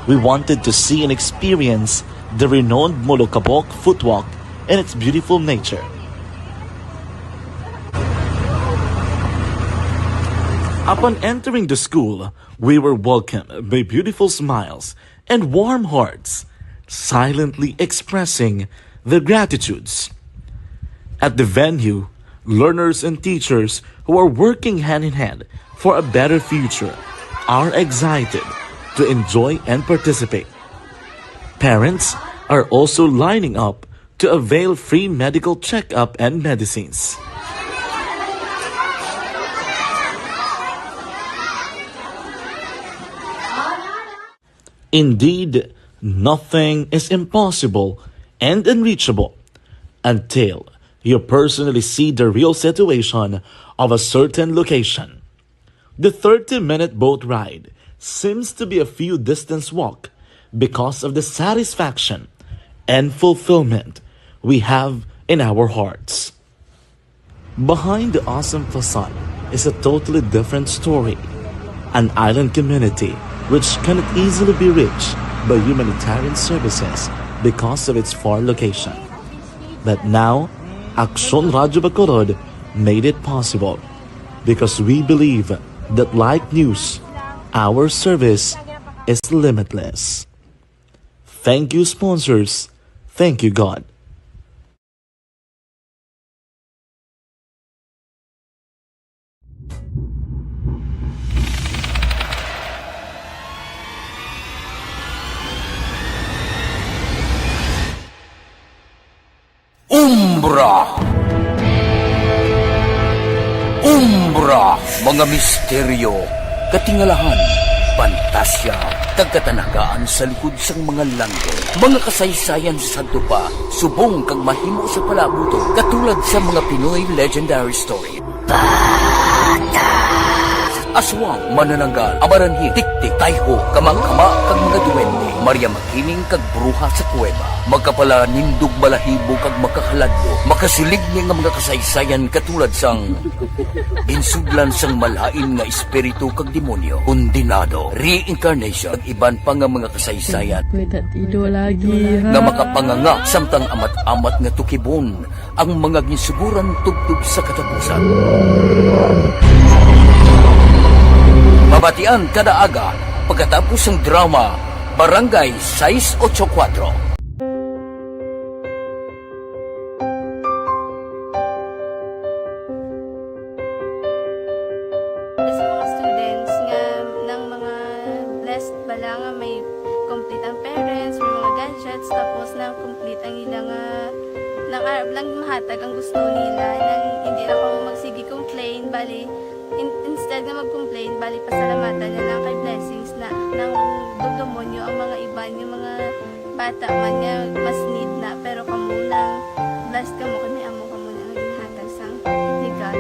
we wanted to see and experience the renowned Molokabok footwalk and its beautiful nature. Upon entering the school, we were welcomed by beautiful smiles and warm hearts, silently expressing their gratitudes. At the venue, learners and teachers who are working hand in hand for a better future are excited to enjoy and participate. Parents are also lining up to avail free medical checkup and medicines. Indeed, nothing is impossible and unreachable until you personally see the real situation of a certain location. The thirty-minute boat ride seems to be a few distance walk because of the satisfaction and fulfillment we have in our hearts. Behind the awesome facade is a totally different story. An island community which cannot easily be reached by humanitarian services because of its far location. But now, Aksyon Radyo Bacolod made it possible because we believe that, like news, our service is limitless. Thank you, sponsors. Thank you, God. Umbra. Umbra, mga misteryo, katingalahan, pantasya, kag katanagaan sa likod sang mga langgo. Mga kasaysayan sa sadto pa, subong kag mahimo sa palaabuton, katulad sa mga Pinoy legendary story. Aswang, manananggal, amaranhit, tiktik, tayho, kamangkama, kag mga duwende, Maria Makiling, kag bruha sa kuweba. Makapalanindog balahibo kag makahaladlo, makasiligni nga mga kasaysayan katulad sang ginsudlan sang malain nga espiritu kag demonyo, kondenado, reincarnation, kag iban pa nga mga kasaysayan May tatido lagi, ha? nga makapanganga samtang amat-amat nga tukibon ang mga ginsuguran tubtob sa katapusan. Mabatian kada aga pagkatapos sang drama Barangay sais ocho kuwatro. Sa mga students nga nang mga blessed bala nga may complete ang parents, may mga gadgets, tapos na complete ang ila nga nang arab lang mahatag ang gusto nila, nang hindi na kamo magsige complain, bali in, instead nga mag-complain, bali pasalamatan na lang kay blessings na nang dugdumon nyo ang mga iban, yung mga bata man nga mas need na, pero kamo lang blessed kamo kay may amo kamo na nga ginhatag sang ni God.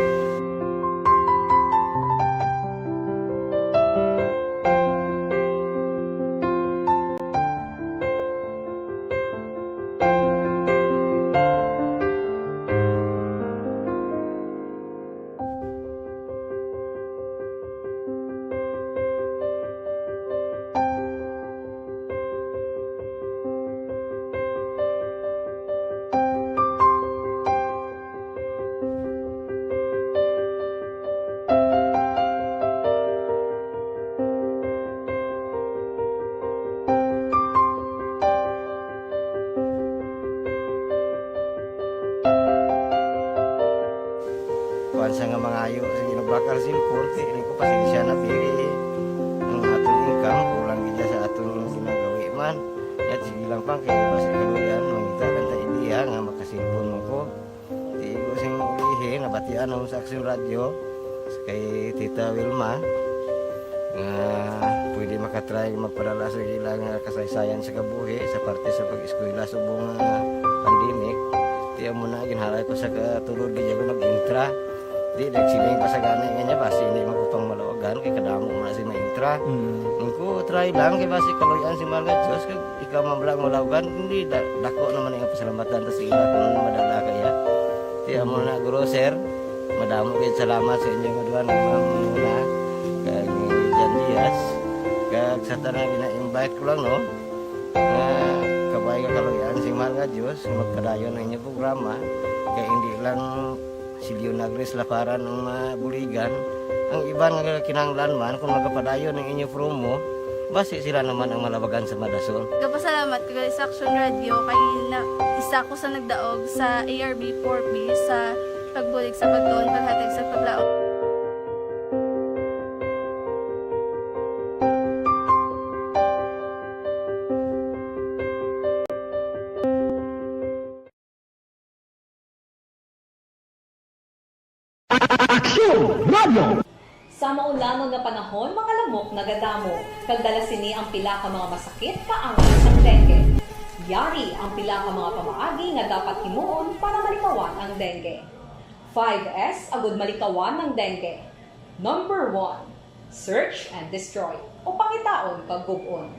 Sa nga mangayo, sige, nagbakal cellphone, kay ini ko, pasensya na, pili ang aton income, kulang gid sa aton ginagawi man. Yat, sige lang, pang, kay basi kaluyan, mangita lang ta idea nga makasilpon mo ko. Di ko sing ilihi, nabatian ako sa Action Radio, kay Tita Wilma, nga pwede makatry magpadala sa ilang kasaysayan sa kabuhi sa parte sa pag-eskwela subong nga pandemic. Di amo na, ginhalay ko sa katulod, di ako nag-intra. Di, nagsiling pa sa gani nga niya, basi hindi man ko pang malawagan, kay kadamo man si ma-intra. Mm. Ang ko, try lang, kay basi kaluyan si Mahal nga Diyos, kag ikaw man lang malawagan, hindi, da-, dako naman ang pasalamatan ta sa ila kung ano madala kaya. Di amo na, guro, sir, madamo kayo salamat sa inyong duha, ni Ma'am Muna, kag ni Jan Diaz, kag sa tanan gina-invite ko lang, no, nga kabay nga kaluyan si Mahal nga Diyos, magpadayon ang inyong programa, kay hindi lang si Leonagris Laparan ang mabuligan. Ang iban nga kinahanglan man, kung magapadayon ang inyo promo, basi sila naman ang malabagan sa madason. Gapasalamat ko gali sa Action Radio kay na, isa ko sa nagdaog sa A R B four B sa pagbulig sa pagtuon, paghatag sa paglaom. Aksyon Radio! Sa maulanon nga panahon, mga lamok nagadamo, kag dala sini ang pila ka mga masakit kaangay sang dengue. Yari ang pila ka mga pamaagi nga dapat himuon para malikawan ang dengue. Five S agud malikawan ang dengue. Number one, search and destroy, o pangitaon kag gub-on.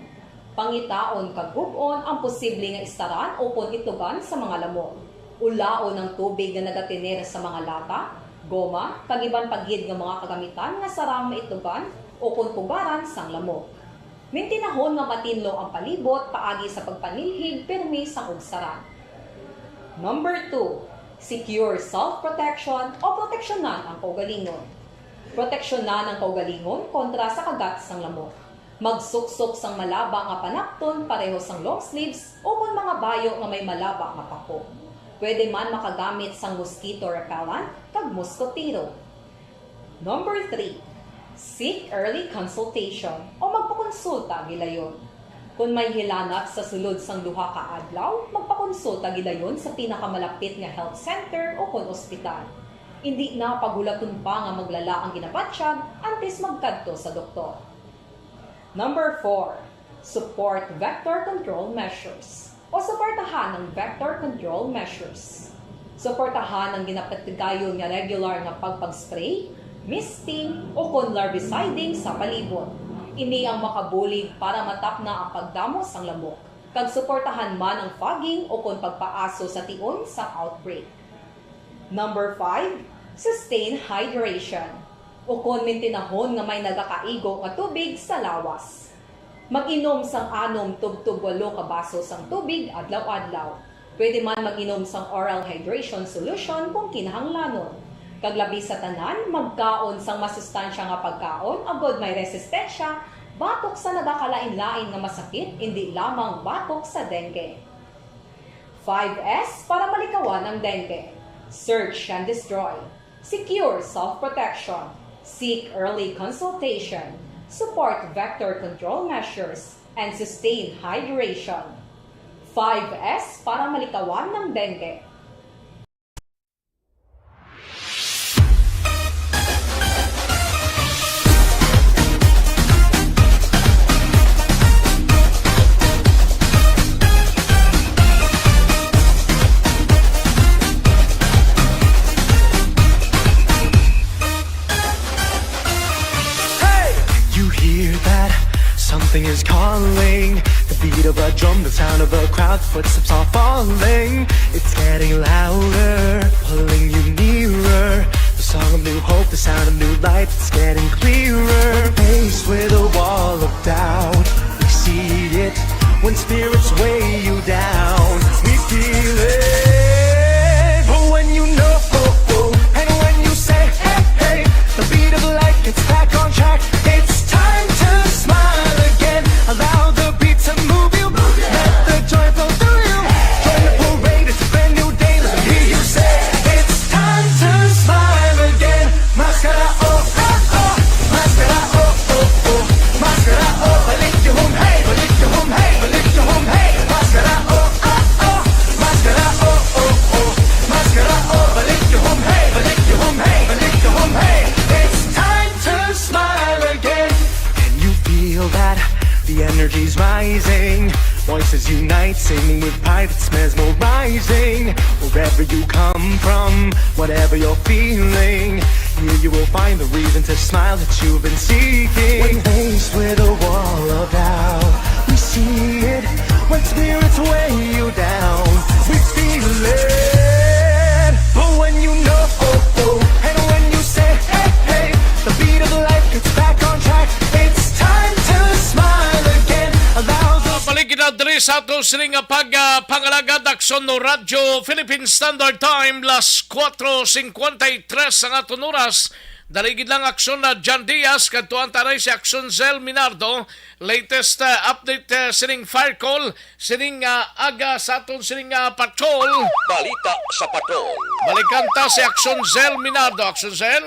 Pangitaon kag gub-on ang posible nga istaran ukon itlugan sa mga lamok. Ulaon ang tubig nga nagatener sa mga lata, goma, kag iban pa gid nga mga kagamitan nga sarang maitlugan ukon pugaran sang lamok. Mintinahon nga matinlo ang palibot paagi sa pagpanilhig pirmi sang ugsaran. Number two, secure self-protection o proteksyonan ang kaugalingon. Proteksyonan ang kaugalingon kontra sa kagat sang lamok. Magsuksok sang malaba nga panapton pareho sang long sleeves ukon mga bayo nga may malaba nga pako. Pwede man makagamit sang mosquito repellent kag mosquitero. Number three, seek early consultation o magpakonsulta gilayon. Kon may hilanat sa sulod sang duha ka adlaw, magpakonsulta gilayon sa pinakamalapit nga health center ukon ospital. Indi na paghulaton pa nga maglala ang ginabatyag antes magkadto sa doktor. Number four, support vector control measures o suportahan ang vector control measures. Suportahan ang ginapatigayon nga regular nga pagpag-spray, misting, ukon larviciding sa palibot. Ini ang makabulig para matapna ang pagdamo sang lamok, kag suportahan man ang fogging ukon pagpaaso sa tion sang outbreak. Number five, sustain hydration, ukon mintinahon nga may nagakaigo nga tubig sa lawas. Mag-inom sang anom tubtob walo ka baso sang tubig adlaw-adlaw. Pwede man mag-inom sang oral hydration solution kung kinahanglanon. Kag labi sa tanan, magkaon sang masustansya nga pagkaon agod may resistensya batok sa nagakalain-lain nga masakit, indi lamang batok sa dengue. Five S para malikawan ang dengue. Search and destroy. Secure self-protection. Seek early consultation. Support vector control measures. And sustain hydration. Five S para malikawan ang dengue. Hey! You hear that? Something is calling. The beat of a drum, the sound of a crowd, footsteps are falling. It's getting louder, pulling you nearer. The song of new hope, the sound of new life, it's getting clearer. When faced with a wall of doubt, we see it. When spirits weigh you down, we feel it. But when you know, and when you say, hey, hey, the beat of life gets back on track. It's time to smile again. Allow the beat to move you. Let the joy flow through you. Join the parade, it's a brand new day. Let me hear you say, it's time to smile again. Wherever you come from, whatever you're feeling, here you will find the reason to smile that you've been seeking. When faced with a wall of doubt, we see it. When spirits weigh you down, we feel it. But when you know, oh, oh, and when you say, hey, hey, the beat of life gets back on track. It's time to smile again. Allow the Ah, balik kita diri sa ato sini nga pag, ah, pangalagad, Aksyon no Radyo Philippine Standard Time, las cuatro cincuenta y tres ang aton oras. Dali gid lang, Aksyon na John Diaz, kadtuan ta na si Aksyon Zel Minardo. Latest, ah, update, ah, sining fire call, sining, ah, aga sa aton sining, ah, patrol. Balita sa patrol. Balikan ta si Aksyon Zel Minardo. Aksyon Zel?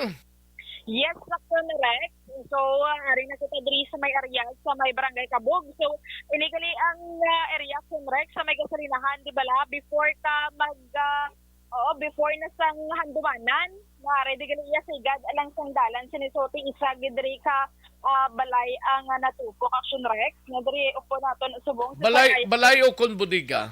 Yes, Aksyon Rex. So, ah, ari na kita diri sa may area, sa may Barangay Kabug. So, ini gali ang, ah, area, Aksyon Rex, sa may gasolinahan, di bala, before ka mag, ah, oo, before na sang handumanan, maaari di gali iya sigad alang sang dalan sini. So, ti isa gid diri ka, ah, balay ang, ah, natupok, Aksyon Rex. Nga diri upo naton subong sa Balay, barangay. Balay o kon bodega?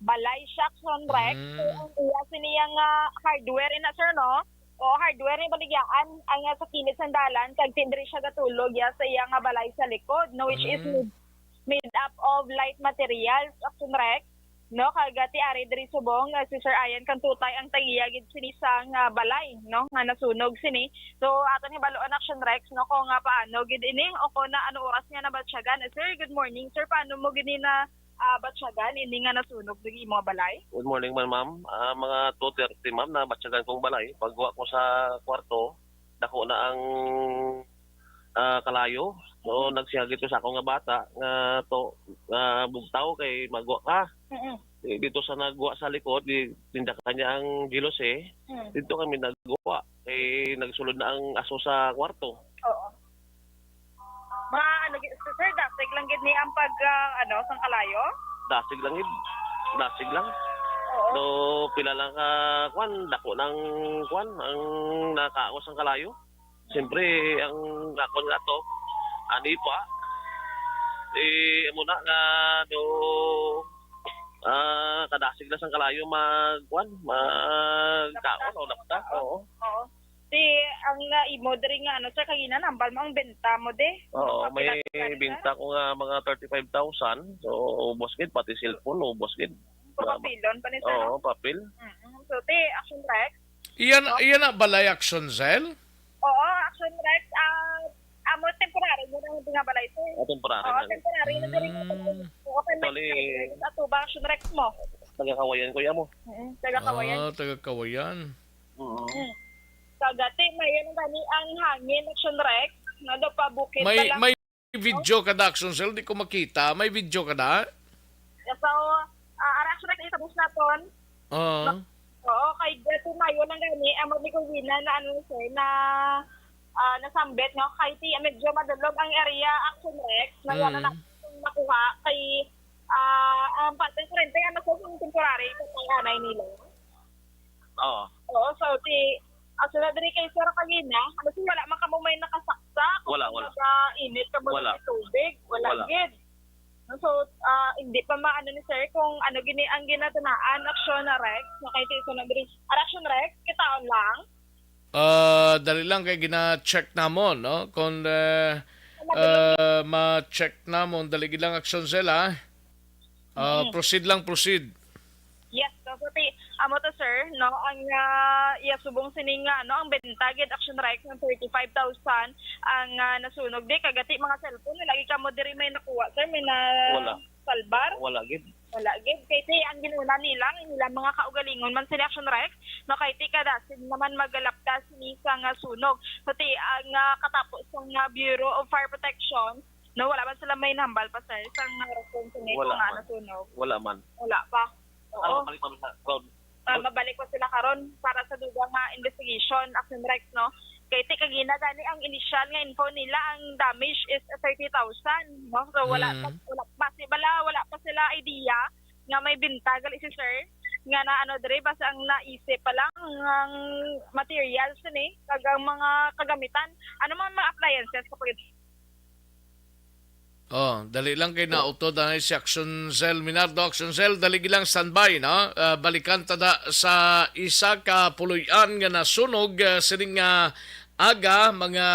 Balay siya, Aksyon Rex. Mm. So, ang iya sini yang, ah, hardware ina, sir, no? O, hardware ni baligyaan ang, ah, sa kilid sang dalan, kag ti diri siya gatulog ya sa iya nga balay sa likod, no, which is Mm. made, made up of light materials, Aksyon Rex, no? Kag, ah, ti ari diri subong, ah, si Sir Ian Kantutay ang tag-iya gid sini sang, ah, balay, no, nga nasunog sini. So, aton hibaluan, Aksyon Rex, no, kung, ah, paano gid ini o kung na ano oras nga nabatyagan. Ah, sir, good morning, sir. Paano mo gid ni na, ah, batyagan ini nga nasunog sa imong balay? Good morning man, ma'am. Ah, mga two thirty, ma'am, nabatyagan kong balay. Pagwa ko sa kwarto, dako na ang, ah, kalayo. So, Mm. nagsiyagit ko sa ako nga bata nga to, nga bugtaw kay magwa ka. Mm-mm. Eh, dito sa nagwa sa likod, di, tindakan niya ang jealousy. Mm. Dito kami nagwa. Kay nagsulod na ang aso sa kwarto. Oo. Mga ano, gi-, sir, dasig lang gid ni ang pag, ah, ano, sang kalayo? Dasig lang gid. Dasig lang. Oo. No, pila lang ka, kwan, dako ng, kwan, ang nakaon sang kalayo. Siyempre, ang akon nga to, ani pa, eh, amo na nga, do, ah, kadasig na sang kalayo mag, kwan, magkaon o napta. Oo. Oo. Ti, ang, ah, imo diri nga, ano, sir, kagina, nambal mo ang benta mo, de? Oo, may Kapila-pila na? Benta ko nga mga thirty-five thousand. So, ubos gid, pati cellphone, ubos gid. Papilon pa ni, sir, no? Oo, papil. Mm-mm. So, ti, Action Rex? Iyan, no? Iyan na balay, Action Cell? Oo, Action Rex. Ah, amo, temporary mo na yung nga balay, sir. Ah, temporary Oo, na. Temporary na diri. Mm. Okay, may Actually, sa atubang, Action Rex mo. Taga-Kawayan ko, yamo. Mm, taga-Kawayan. Ah, taga-Kawayan. Oo. Mm. Kagati, may ano gani ang hangin, Action Rex? Nga daw pa bukid May, pa lang. May video ka, Action Cell, di ko makita. May video ka da? So, ah, ara, Action Rex, itabos naton. Oo. Oo, kay Gato Mayo lang gani, ang magmigulina na ano, sir, na, ah, nasambit, no? Kay ti, medyo madulog ang area, Action Rex, na wala Mm. na nakuha, kay, ah, ang pateng kurente, ano, sir, yung temporary, sa panganay nila. Oo. Oo, so, ti, ang sunod diri kay Sir kagina, ano, sir, wala man kamo may nakasaksak? Wala, wala. Nag-init kamo Wala. Ng tubig? Wala Wala. Gid. So, ah, hindi pa maano ni sir kung ano gini ang ginatunaan, Action Rex, na kay Tito na diri. Ar-, Action Rex, kitaon lang. Ah, dali lang kay gina-check namon, no? Kung, eh, Ano ba yun? Ah, ma-check namon, dali gid lang, Action Cell, ha? Ah, Mm. Proceed lang, proceed. Yes, so, so, ti-, amo to, sir, no? Ang, ah, iya subong sining nga, ano, ang benta gid, Action Rex, ng thirty-five thousand ang, ah, nasunog. Di, kagati mga cellphone, lagi ka mo diri may nakuha, sir, may na Wala. Salbar? Wala gid. Wala gid. Kay ti, ang ginuna nila, ang ilang mga kaugalingon man sila, Action Rex, no? Kay ti, kadasig naman magalapta sini sa nga sunog. So, ti, ang, ah, katapos sa nga Bureau of Fire Protection, no, wala man sila may nahambal pa, sir, sa nga rason sini Wala kung nga man. Nasunog. Wala man. Wala pa. Oo. Ano, balik pa sa ground? Ah, mabalik pa sila karon para sa dugang nga investigation, Action Rex, no? Kay ti kagina gani ang initial nga info nila, ang damage is thirty thousand, no? So, wala Mm. pa, wala pa si-, wala, wala pa sila idea nga may benta gali si sir, nga na ano diri, basta ang naisip pa lang ang materials ni, kag ang mga kagamitan. Ano man mga appliances kapag Oh, dali lang kay nautod na si Action Cell Minardo. Action Cell, dali lang standby, no? Ah, balikan ta da sa isa ka puloy-an nga nasunog, ah, sining, ah, aga, mga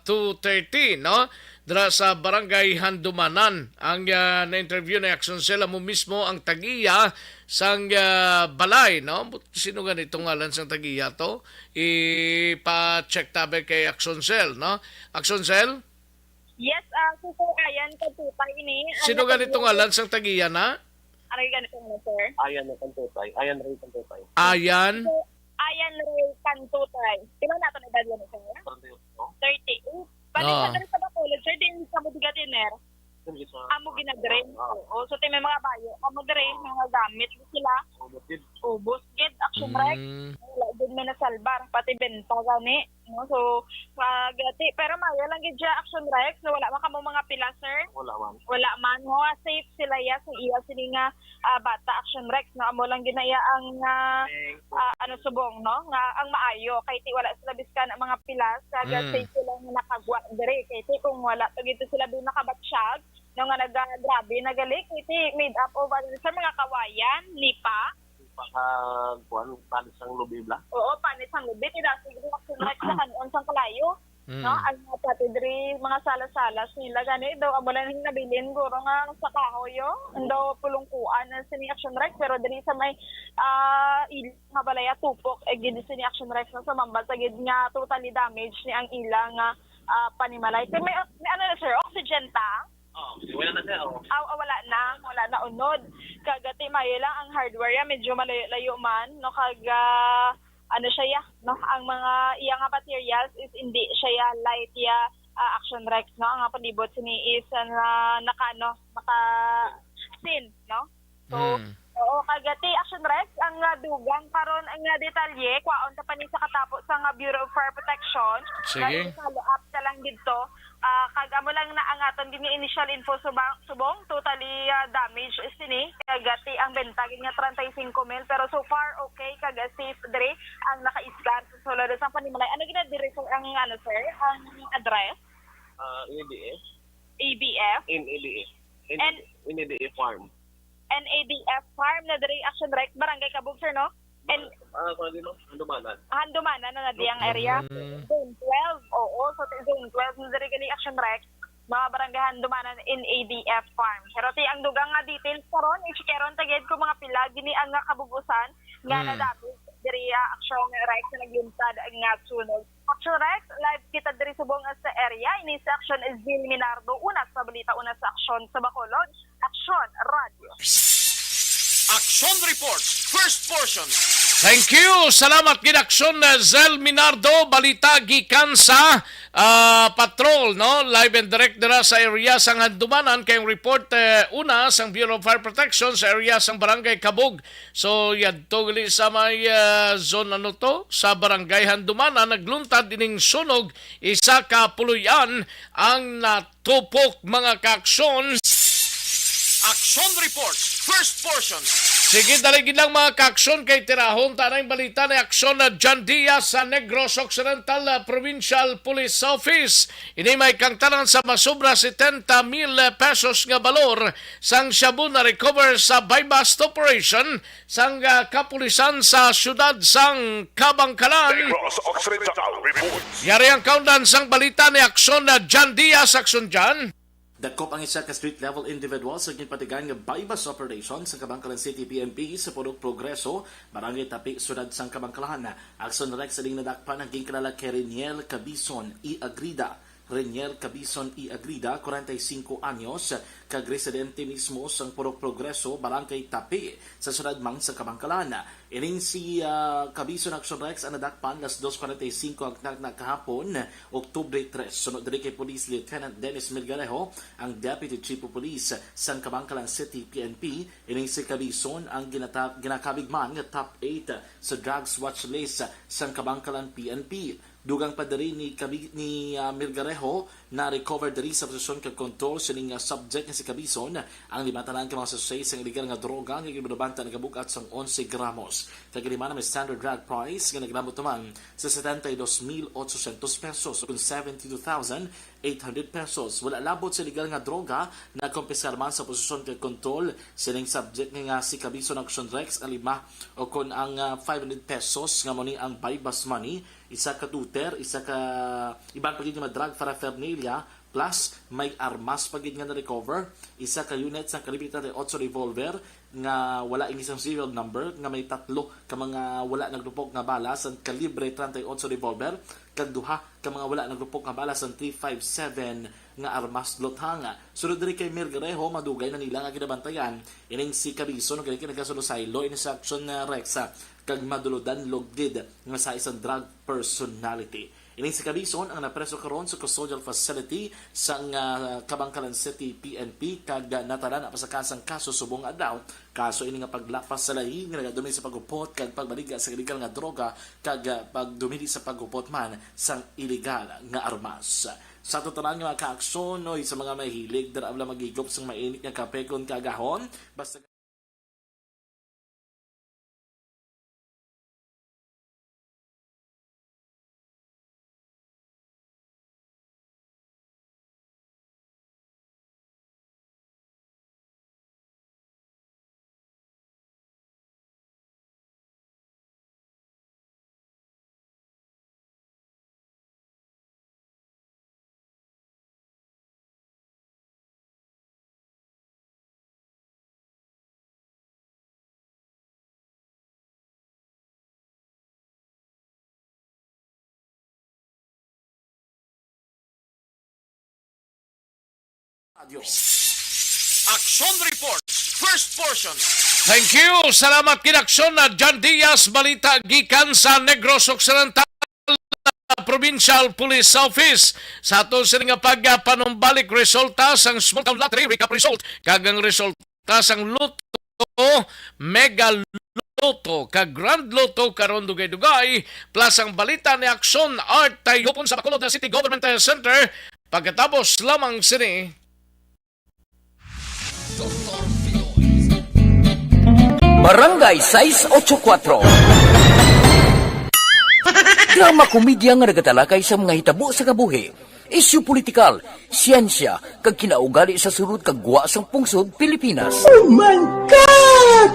two thirty, no? Dira sa Barangay Handumanan. Ang, ah, na-interview na Action Cell, amo mismo ang tag-iya sang, ah, balay, no? But sino gani itong ngalan sang tag-iya to? Ipa-check tabi kay Action Cell, no? Action Cell? Yes, ah, si Sir Ayan Kantutay ini. Ang Sino gani itong nakapili- ngalan sang tag-iya na? Ano yung ganito nga, sir? Ayan na Kantutay. Ayan Ray Kantutay. Ayan? So, Ayan Ray Kantutay. Pila na ito na edad yan, sir? Thirty-eight, no? Thirty-eight. Bali, Ah. sa diri sa Bacolod, sir, din sa Budiga Dinner. Yung isa. Amo ginadre. Ah. Oo. So, ti may mga bayo. Amo dre, mga gamit sila. Ubos gid. Ubos gid, Action Rex. Mm. Wala gid may nasalbar. Pati benta gani. No? So, ah, gati. Pero maayo lang gid siya, Action Rex. No? Wala man kamo mga pila, sir? Wala man. Wala man. No? Safe sila ya sa iya sini nga, ah, bata, Action Rex. No? Amo lang gid na iya ang, ah, Thank you. ah, ano, subong, no? Nga ang maayo. Kay ti wala sila biskan ang mga pila. Sa Mm. safe sila nga nakagwa diri. Kay ti kung wala to gid sila doon nakabatsyag, no, nga nagagrabe na gali, kay ti made up of, ano, sa mga kawayan, nipa. Paka, kuwan, panis ang lubi, bla? Oo, panis ang lubi. Ti dati gid, Action Rex, sa kanon sang kalayo. Mm. No, ang mga pati diri, mga salas-salas nila gani daw, amo lang nabilin guro nga sa kahoy, oh. Ang daw pulungkuan na sini, Action Rex, pero diri sa may, ah, ila nga balaya, tupok, eh, gid sini, Action Rex, no, sa mambal sa gid nga totally damage ni ang ila nga, ah, panimalay. Kay may, may ano na, sir, oxygen tank? Oh, wala na siya, oh. Aw, ah, wala na, wala na unod. Kagati, maayo lang ang hardware ya, medyo malayo-layo man, no, kag, ah, ano siya ya, no, ang mga iya nga materials is hindi siya ya light ya, ah, Action Rex, no, ang palibot sini is, ah, naka, ano, naka thin, no? So, Hmm. oo, kagati, Action Rex, ang, ah, dugang karon ang, ah, detalye, kwaon ta pa ni sa katapo sa nga Bureau of Fire Protection. Sige. Nga i-follow up ta lang didto. Ah, kag amo lang na ang aton gini initial info subang, subong, totally, ah, damage sini. Kagati ang benta gid nga treinta y cinco mil, pero so far okay kag, ah, safe diri ang nakaisgan sa sulod sang panimalay. Ano gina diri, sir, ang, ano, sir, ang address? Ah, A B F. A B F? In A B F. In, And in A B F farm. N A D F farm na diri, Action Rex, Barangay Kabug, sir, no? And Ah, kuwan din, no? Handumanan. Handumanan na na di ang area. Mm. Zone twelve. Oo, so ti zone twelve na diri gali, Action Rex. Mga barangay Handumanan, N A D F farm. Pero ti ang dugang nga details karon, i-checkeron ta gid kung mga pila gini ang, ah, kabugusan nga Hmm. nadamage diri, ah, Action Rex, sa nagluntad nga sunog. Action Rex, live kita diri subong sa area. Ini si Action Zil Minardo, una sa balita, una sa aksyon sa Bacolod. Action Radio. Action Report, first portion. Thank you. Salamat gid, Action, uh, Zel Minardo. Balita gikan sa, uh, patrol, no? Live and direct dira sa area sang Handumanan kay ang report, uh, una sang Bureau of Fire Protection sa area sang Barangay Kabug. So, yadto gali sa may, uh, zone, ano to? Sa Barangay Handumanan, nagluntad ining sunog, isa ka puloy-an ang nat- tupok, mga kaaksyon. Action Report, first portion. Sige, dali gid lang, mga kaaksyon, kay tirahon ta na ang balita ni Aksyon na John Diaz sa Negros Occidental, ah, Provincial Police Office. Ini may kangtanan sa masobra setenta mil pesos nga balor sang shabu na recover sa buy-bust operation sang, ah, kapulisan sa siyudad sang Kabangkalan. Negros Occidental Report. Yari ang kaundan sang balita ni Aksyon na John Diaz. Aksyon, John. Dakop ang isa ka street-level individual sa ginpatigan nga buy-bust operation sa Kabangkalan City P N P sa Purok Progreso, Barangay Tapi, Siyudad sang Kabangkalan. Aksyon Rex, ining nadakpan ang ginkilala kay Reniel Cabison E. Agrida. Renier Cabison E. Agrida, kwarenta y singko anyos, kag residente mismo sang Purok Progreso, Barangay Tapi, sa siyudad man sa Kabangkalan. Ining si, ah, Cabison, Action Rex, ang nadakpan las dos kwarenta y singko ang tagna kahapon, Oktubre tres. Sunod diri kay Police Lieutenant Dennis Melgarejo, ang Deputy Chief of Police sang Kabangkalan City P N P. Ining si Cabison ang ginata-, ginakabig man nga top eight sa drugs watch list sang Kabangkalan P N P. Dugang pa diri ni Kabi-, ni, ah, Mirgarejo, na-recover diri sa posesyon kag kontrol sining, ah, subject nga si Cabison ang lima tanan ka mga sachet sang iligal nga droga nga ginbabanta nagabug-at sang onse gramos. Kag ginhimana may standard drug price nga naglabot naman sa setenta y dos mil ochocientos pesos, o kon seventy two thousand eight hundred pesos. Wala labot sa iligal nga droga na kumpiskar man sa posesyon kag kontrol sining subject nga si Cabison Action Rex ang lima, o kon ang, ah, five hundred pesos nga mo ni ang buy bus money, isa ka tuter, isa ka iban pa gid nga mga drug paraphernalia, plus may armas pa gid nga na-recover, isa ka unit sang kalibre treinta y ocho revolver nga wala ini sang serial number, nga may tatlo ka mga wala nagrupok nga bala sang kalibre treinta y ocho revolver, kag duha ka mga wala nagrupok nga bala sang three five seven nga armas luthang. Sunod diri kay Mirgarejo, madugay na nila nga ginabantayan ining si Cabison, ug gali kay nagasulusaylo ini sa Action, ah, Rex, ah, kag maduludan lugdid nga sa isang drug personality. Ining si Cabison ang napreso karon sa custodial facility sang, ah, Kabankalan City P N P, kag, ah, natalana pa sa kasang kaso subong nga adlaw. Kaso ini nga paglapas sa lahi nga nagadumili sa paghupot kag pagbaligya sa iligal nga droga kag, ah, pagdumili sa paghupot man sang iligal nga armas. Sa aton tanan nga mga kaaksyon, oy, sa mga mahilig, dara lang maghigop sang mainit nga kape kon kaagahon, basta Radyo. Action Report, first portion. Thank you. Salamat gid, Action na John Diaz. Balita gikan sa Negros Occidental Provincial Police Office. Sa ato sini nga pagpanumbalik, resulta sang small town lottery recap result kag ang resulta sang Lotto, Mega Lotto, kag Grand Lotto karon, dugay-dugay, plus ang balita ni Action Art Tayupon sa Bacolod City Government Center. Pagkatapos lamang sini. Barangay sais ocho kuatro. Drama komedya nga nagatalakay sa mga hitabo sa kabuhi, isyu politikal, siyensya, kag kinaugali sa sulod kag gwa sang pungsod Pilipinas. Oh my God!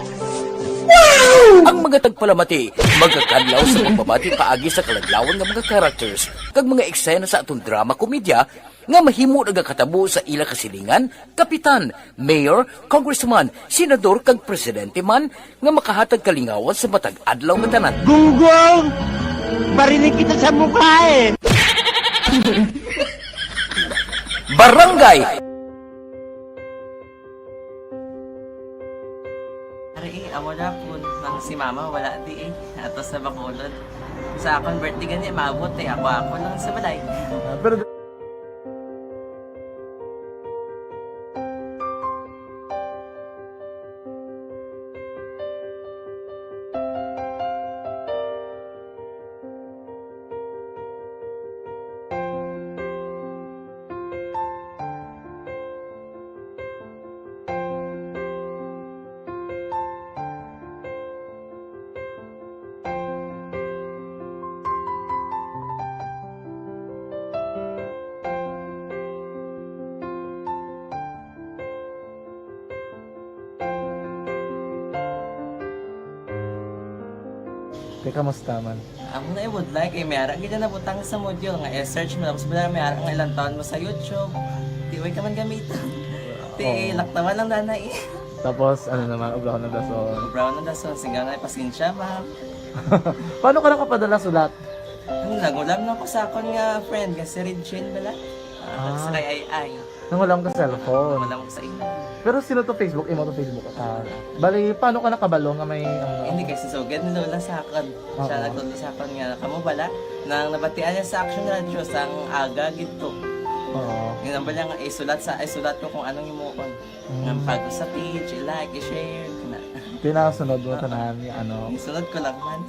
Wow! Ang mga tagpalamati magakadlaw sa pagbabati paagi sa kaladlawan nga mga characters kag mga eksena sa aton drama komedya nga mahimo nagakatabo sa ila kasilingan, kapitan, mayor, congressman, senador, kag presidente man nga makahatag kalingawan sa matag adlaw nga tanan. Gunggong! Barinig kita sa mukha eh! Barangay! Ari, eh, amo na po, nang si mama wala di eh. Ato sa Bacolod. Sa akon birthday gani, maabot eh. Ako, ako lang sa balay. Ah, pero Te, kamusta man? Amo na, I would like, eh, may ara gid na butang sa module nga i-search mo, tapos wala, may ara nga ilang taon mo sa YouTube. Di, way ka man gamiton. Ti, Oo. Laktawan lang, nanay. Tapos, ano naman, ubrahon ng dason. Ubrahon ng dason, sigang na, pasensya, ma'am. Paano ka nakapadala sulat? Ano, nangulam na ako sa akon nga friend, nga si Regine bala. Ah, Ah. Sa kay Ay Ay. Nangulam ka cellphone. Nangulam ko sa imo. Pero sino to Facebook? Imo to Facebook? Ah, bali, paano ka nakabalo nga may, ano? Hindi, kay si Sugad ni Lola sa akon. Siya Oo. nagtudlo sa akon nga, kamo bala, nang nabatian niya sa Action Radio, sang aga gid to. Oo. Yun ang bala nga, isulat sa, isulat ko kung anong imuon. Mm. Nga pag sa page, i-like, i-share, kana. Pinasunod mo tanan nga ano. Isunod ko lang man.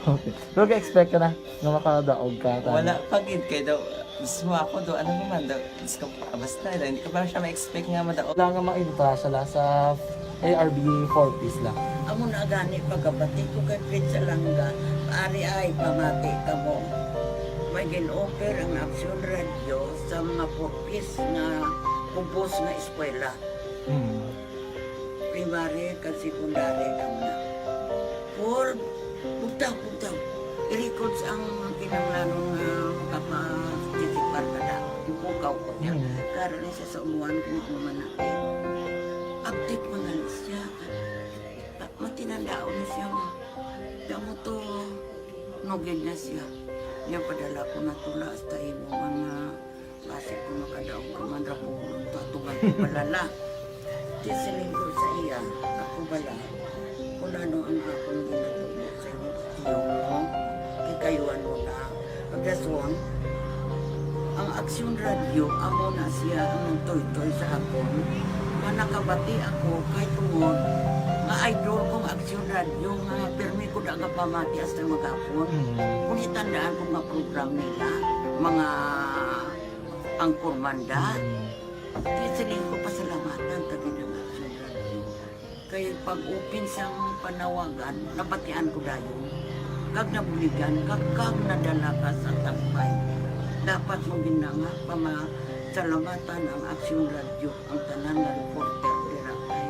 Okay. Pero ga-expect ka na nga makadaog ka, tanan? Wala pa gid kay daw, mismo ako daw, ano naman daw, Diyos ko, ah, basta, hindi ko pa siya ma-expect nga madaog. Wala nga maintra siya la sa A R B four Ps la. Amo na gani pagkabati ko kay Fred Salanga, ari ay pamati kamo. May gin-offer ang Aksyon Radio sa mga four Ps nga kubos nga eskwela. Mm. Primary kag secondary kamo na. Paul, bugtaw, bugtaw. I-records ang kinahanglanon nga makaparticipar ka na. Bukaw ko niya. Mm. Karon ni siya sa umuan kung ano man na. Update man na siya. Ah, matinandaon na siya mo. Kamo to, nugid na siya. Niya padala ko na tula hasta imo mga Basi kung makadaog ka man ra, Paul, to atuman ko balala. Di siling ko sa iya, ako bala, kung ano ang akong ginatubo sa imo, tiyo mo, kay kayuan mo na. Pagdason, ang Aksyon Radio, amo na siya ang nagtuytoy sa akon. Nga nakabati ako, kay tungod, nga idol kong Aksyon Radio, nga pirmi ko da nga pamati hasta maghapon. Mm. Kung itandaan ko nga program nila, mga angkor manda. Mm. Kaya siling ko pasalamatan ta gid ang Aksyon Radio. Kay pag-open sang panawagan, nabatian ko dayon. Kag nabuligan, kag, kag nadala ka sa tampay. Dapat mo gid na nga pamasalamatan ang Aksyon Radio, ang tanan nga reporter dira kay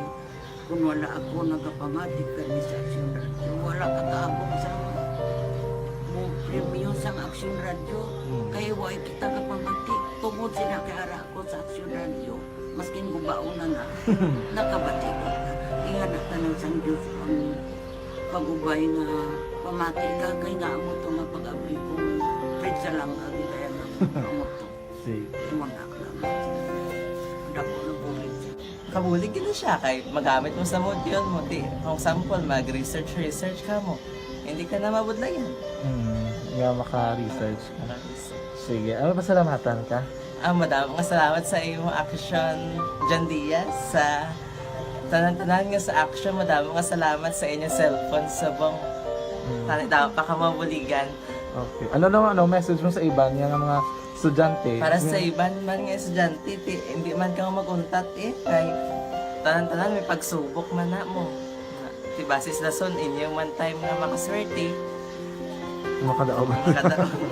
Kung wala ako nagapamati kani sa Aksyon Radio, wala ka kaabot sa mo premyo sang Aksyon Radio. Mm. Kay wala kita kapamati. Tungod sila kay ara ako sa Aksyon Radio, maskin gubaon na na, nakabati ko. Ingana tanan sang Diyos ang pag-ubay nga pamati ka, kay nga amo to nga pag-abli ko, Fred Salanga, di kaya nga amo to. Sige. Imo na lang. Dako na bulig siya. Kabulig gid na siya kay magamit mo sa module mo. Di, for example, mag-research, research ka mo. Hindi ka na mabudlayan. Hmm, nga maka-research ka. Maka-research. Sige, ano, pasalamatan ka? Ah, madamo nga salamat sa imo Aksyon, John Diaz, sa tanan-tanan nga sa Aksyon. Madamo nga salamat sa inyo cellphone subong. Hmm. Tani daw pa ka mabuligan. Okay. Ano naman, ano, message mo sa iban nga, nga mga estudyante? Para sa iban man nga estudyante, ti, hindi man ka mag-untat eh. Kay tanan-tanan may pagsubok man na mo. Ti basis lason, inyo man time nga makaswerte. Makadaog. Makadaog.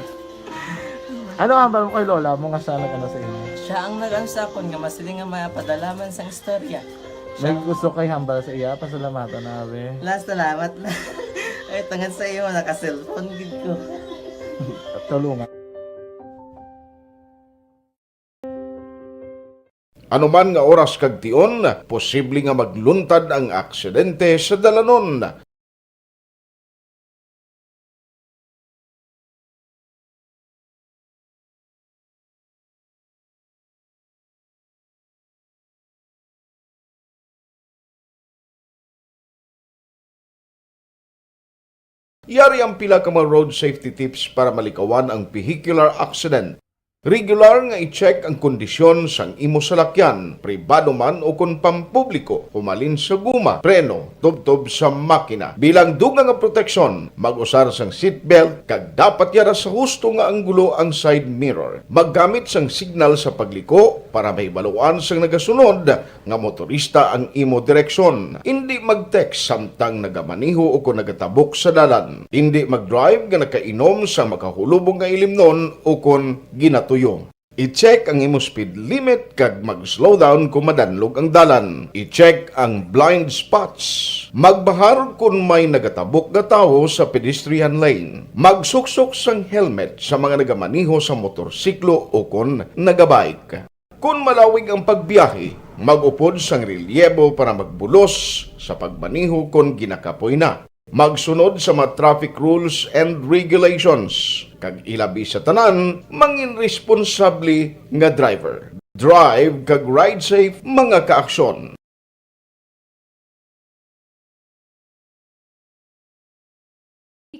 Ano ang hambal mo kay lola mo nga siya nag-ano sa inyo? Siya ang nag-ano sa akon nga masiling nga mapadala man sang istorya. May gusto kay hambal sa iya, pasalamatan na, be. La, salamat na. Ay, tungod sa iyo, naka-cellphone gid ko. Tulungan. Ano man nga oras kag tion, posible nga magluntad ang aksidente sa dalanon. Yari ang pila ka mga road safety tips para malikawan ang vehicular accident. Regular nga i-check ang kondisyon sang imo salakyan, pribado man o kon pampubliko, humalin sa guma, preno, tubtob sa makina. Bilang dugang nga proteksyon, mag-usar sang seatbelt kag dapat yara sa husto nga anggulo ang side mirror. Maggamit sang signal sa pagliko para mahibaluan sang nagasunod nga motorista ang imo direksyon. Indi mag-text samtang nagamaneho o kon nagatabok sa dalan. Indi mag-drive nga nakainom sa makahulubong nga ilimnon o kon ginatuyo. I-check ang imo speed limit kag mag-slow down kon madanlog ang dalan. I-check ang blind spots. Magbahar kon may nagatabok nga tawo sa pedestrian lane. Magsuksok sang helmet sa mga nagamaneho sa motorsiklo o kon nagabike. Kon malawig ang pagbiyahe, mag-upod sang relyebo para magbulos sa pagmaneho kon ginakapoy na. Magsunod sa mga traffic rules and regulations, kag ilabi sa tanan, mangin responsable nga driver. Drive kag ride safe, mga kaaksyon.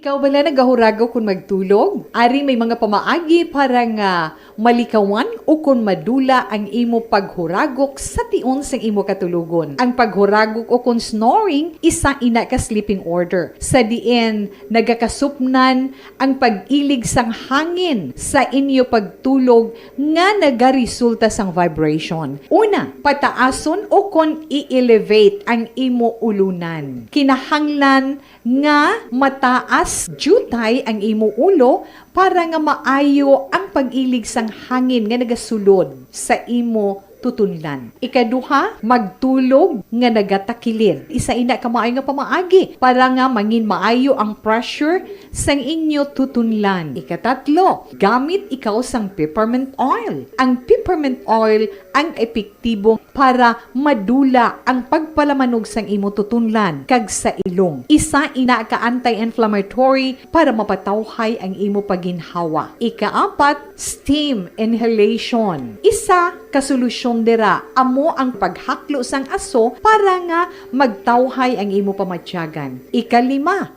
Ikaw bala nagahuragok kon magtulog? Ari may mga pamaagi para nga malikawan o kon madula ang imo paghuragok sa tion sang imo katulogon. Ang paghuragok o kon snoring, isa ina ka sleeping order, sa diin nagakasupnan ang pag-ilig sang hangin sa inyo pagtulog nga nagaresulta sang vibration. Una, pataason o kon i-elevate ang imo ulunan. Kinahanglan nga mataas diutay ang imo ulo para nga maayo ang pag-ilig sang hangin nga nagasulod sa imo tutunlan. Ikaduha, magtulog nga nagatakilid. Isa ina ka maayo nga pamaagi para nga mangin maayo ang pressure sang inyo tutunlan. Ikatatlo, gamit ikaw sang peppermint oil. Ang peppermint oil ang epektibo para madula ang pagpalamanog sang imo tutunlan kag sa ilong. Isa ina ka anti-inflammatory para mapatawhay ang imo paginhawa. Ikaapat, steam inhalation. Isa ka solusyon dira amo ang paghaklo sang aso para nga magtawhay ang imo pamatyagan. Ikalima,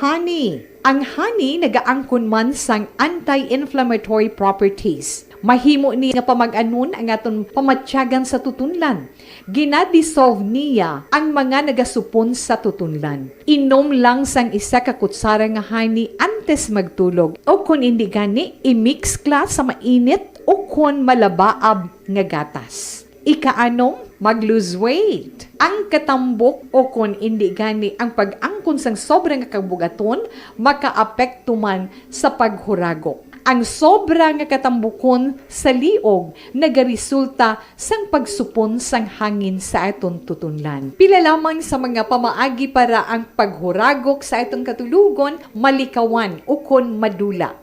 honey. Ang honey nagaangkon man sang anti-inflammatory properties. Mahimo ni nga pamag-anon ang aton pamatyagan sa tutunlan. Gina-dissolve niya ang mga nagasupon sa tutunlan. Inom lang sang isa ka kutsara nga honey antes magtulog, o kon indi gani, i-mix ka sa mainit o kon malabaab nga gatas. Ikaanom, mag-lose weight. Ang katambok o kon indi gani ang pag-angkon sang sobra nga kabugaton makaapekto man sa paghuragok. Ang sobra nga katambukon sa liog nagaresulta sang pagsupon sang hangin sa aton tutunlan. Pila lamang sa mga pamaagi para ang paghuragok sa aton katulogon malikawan ukon madula.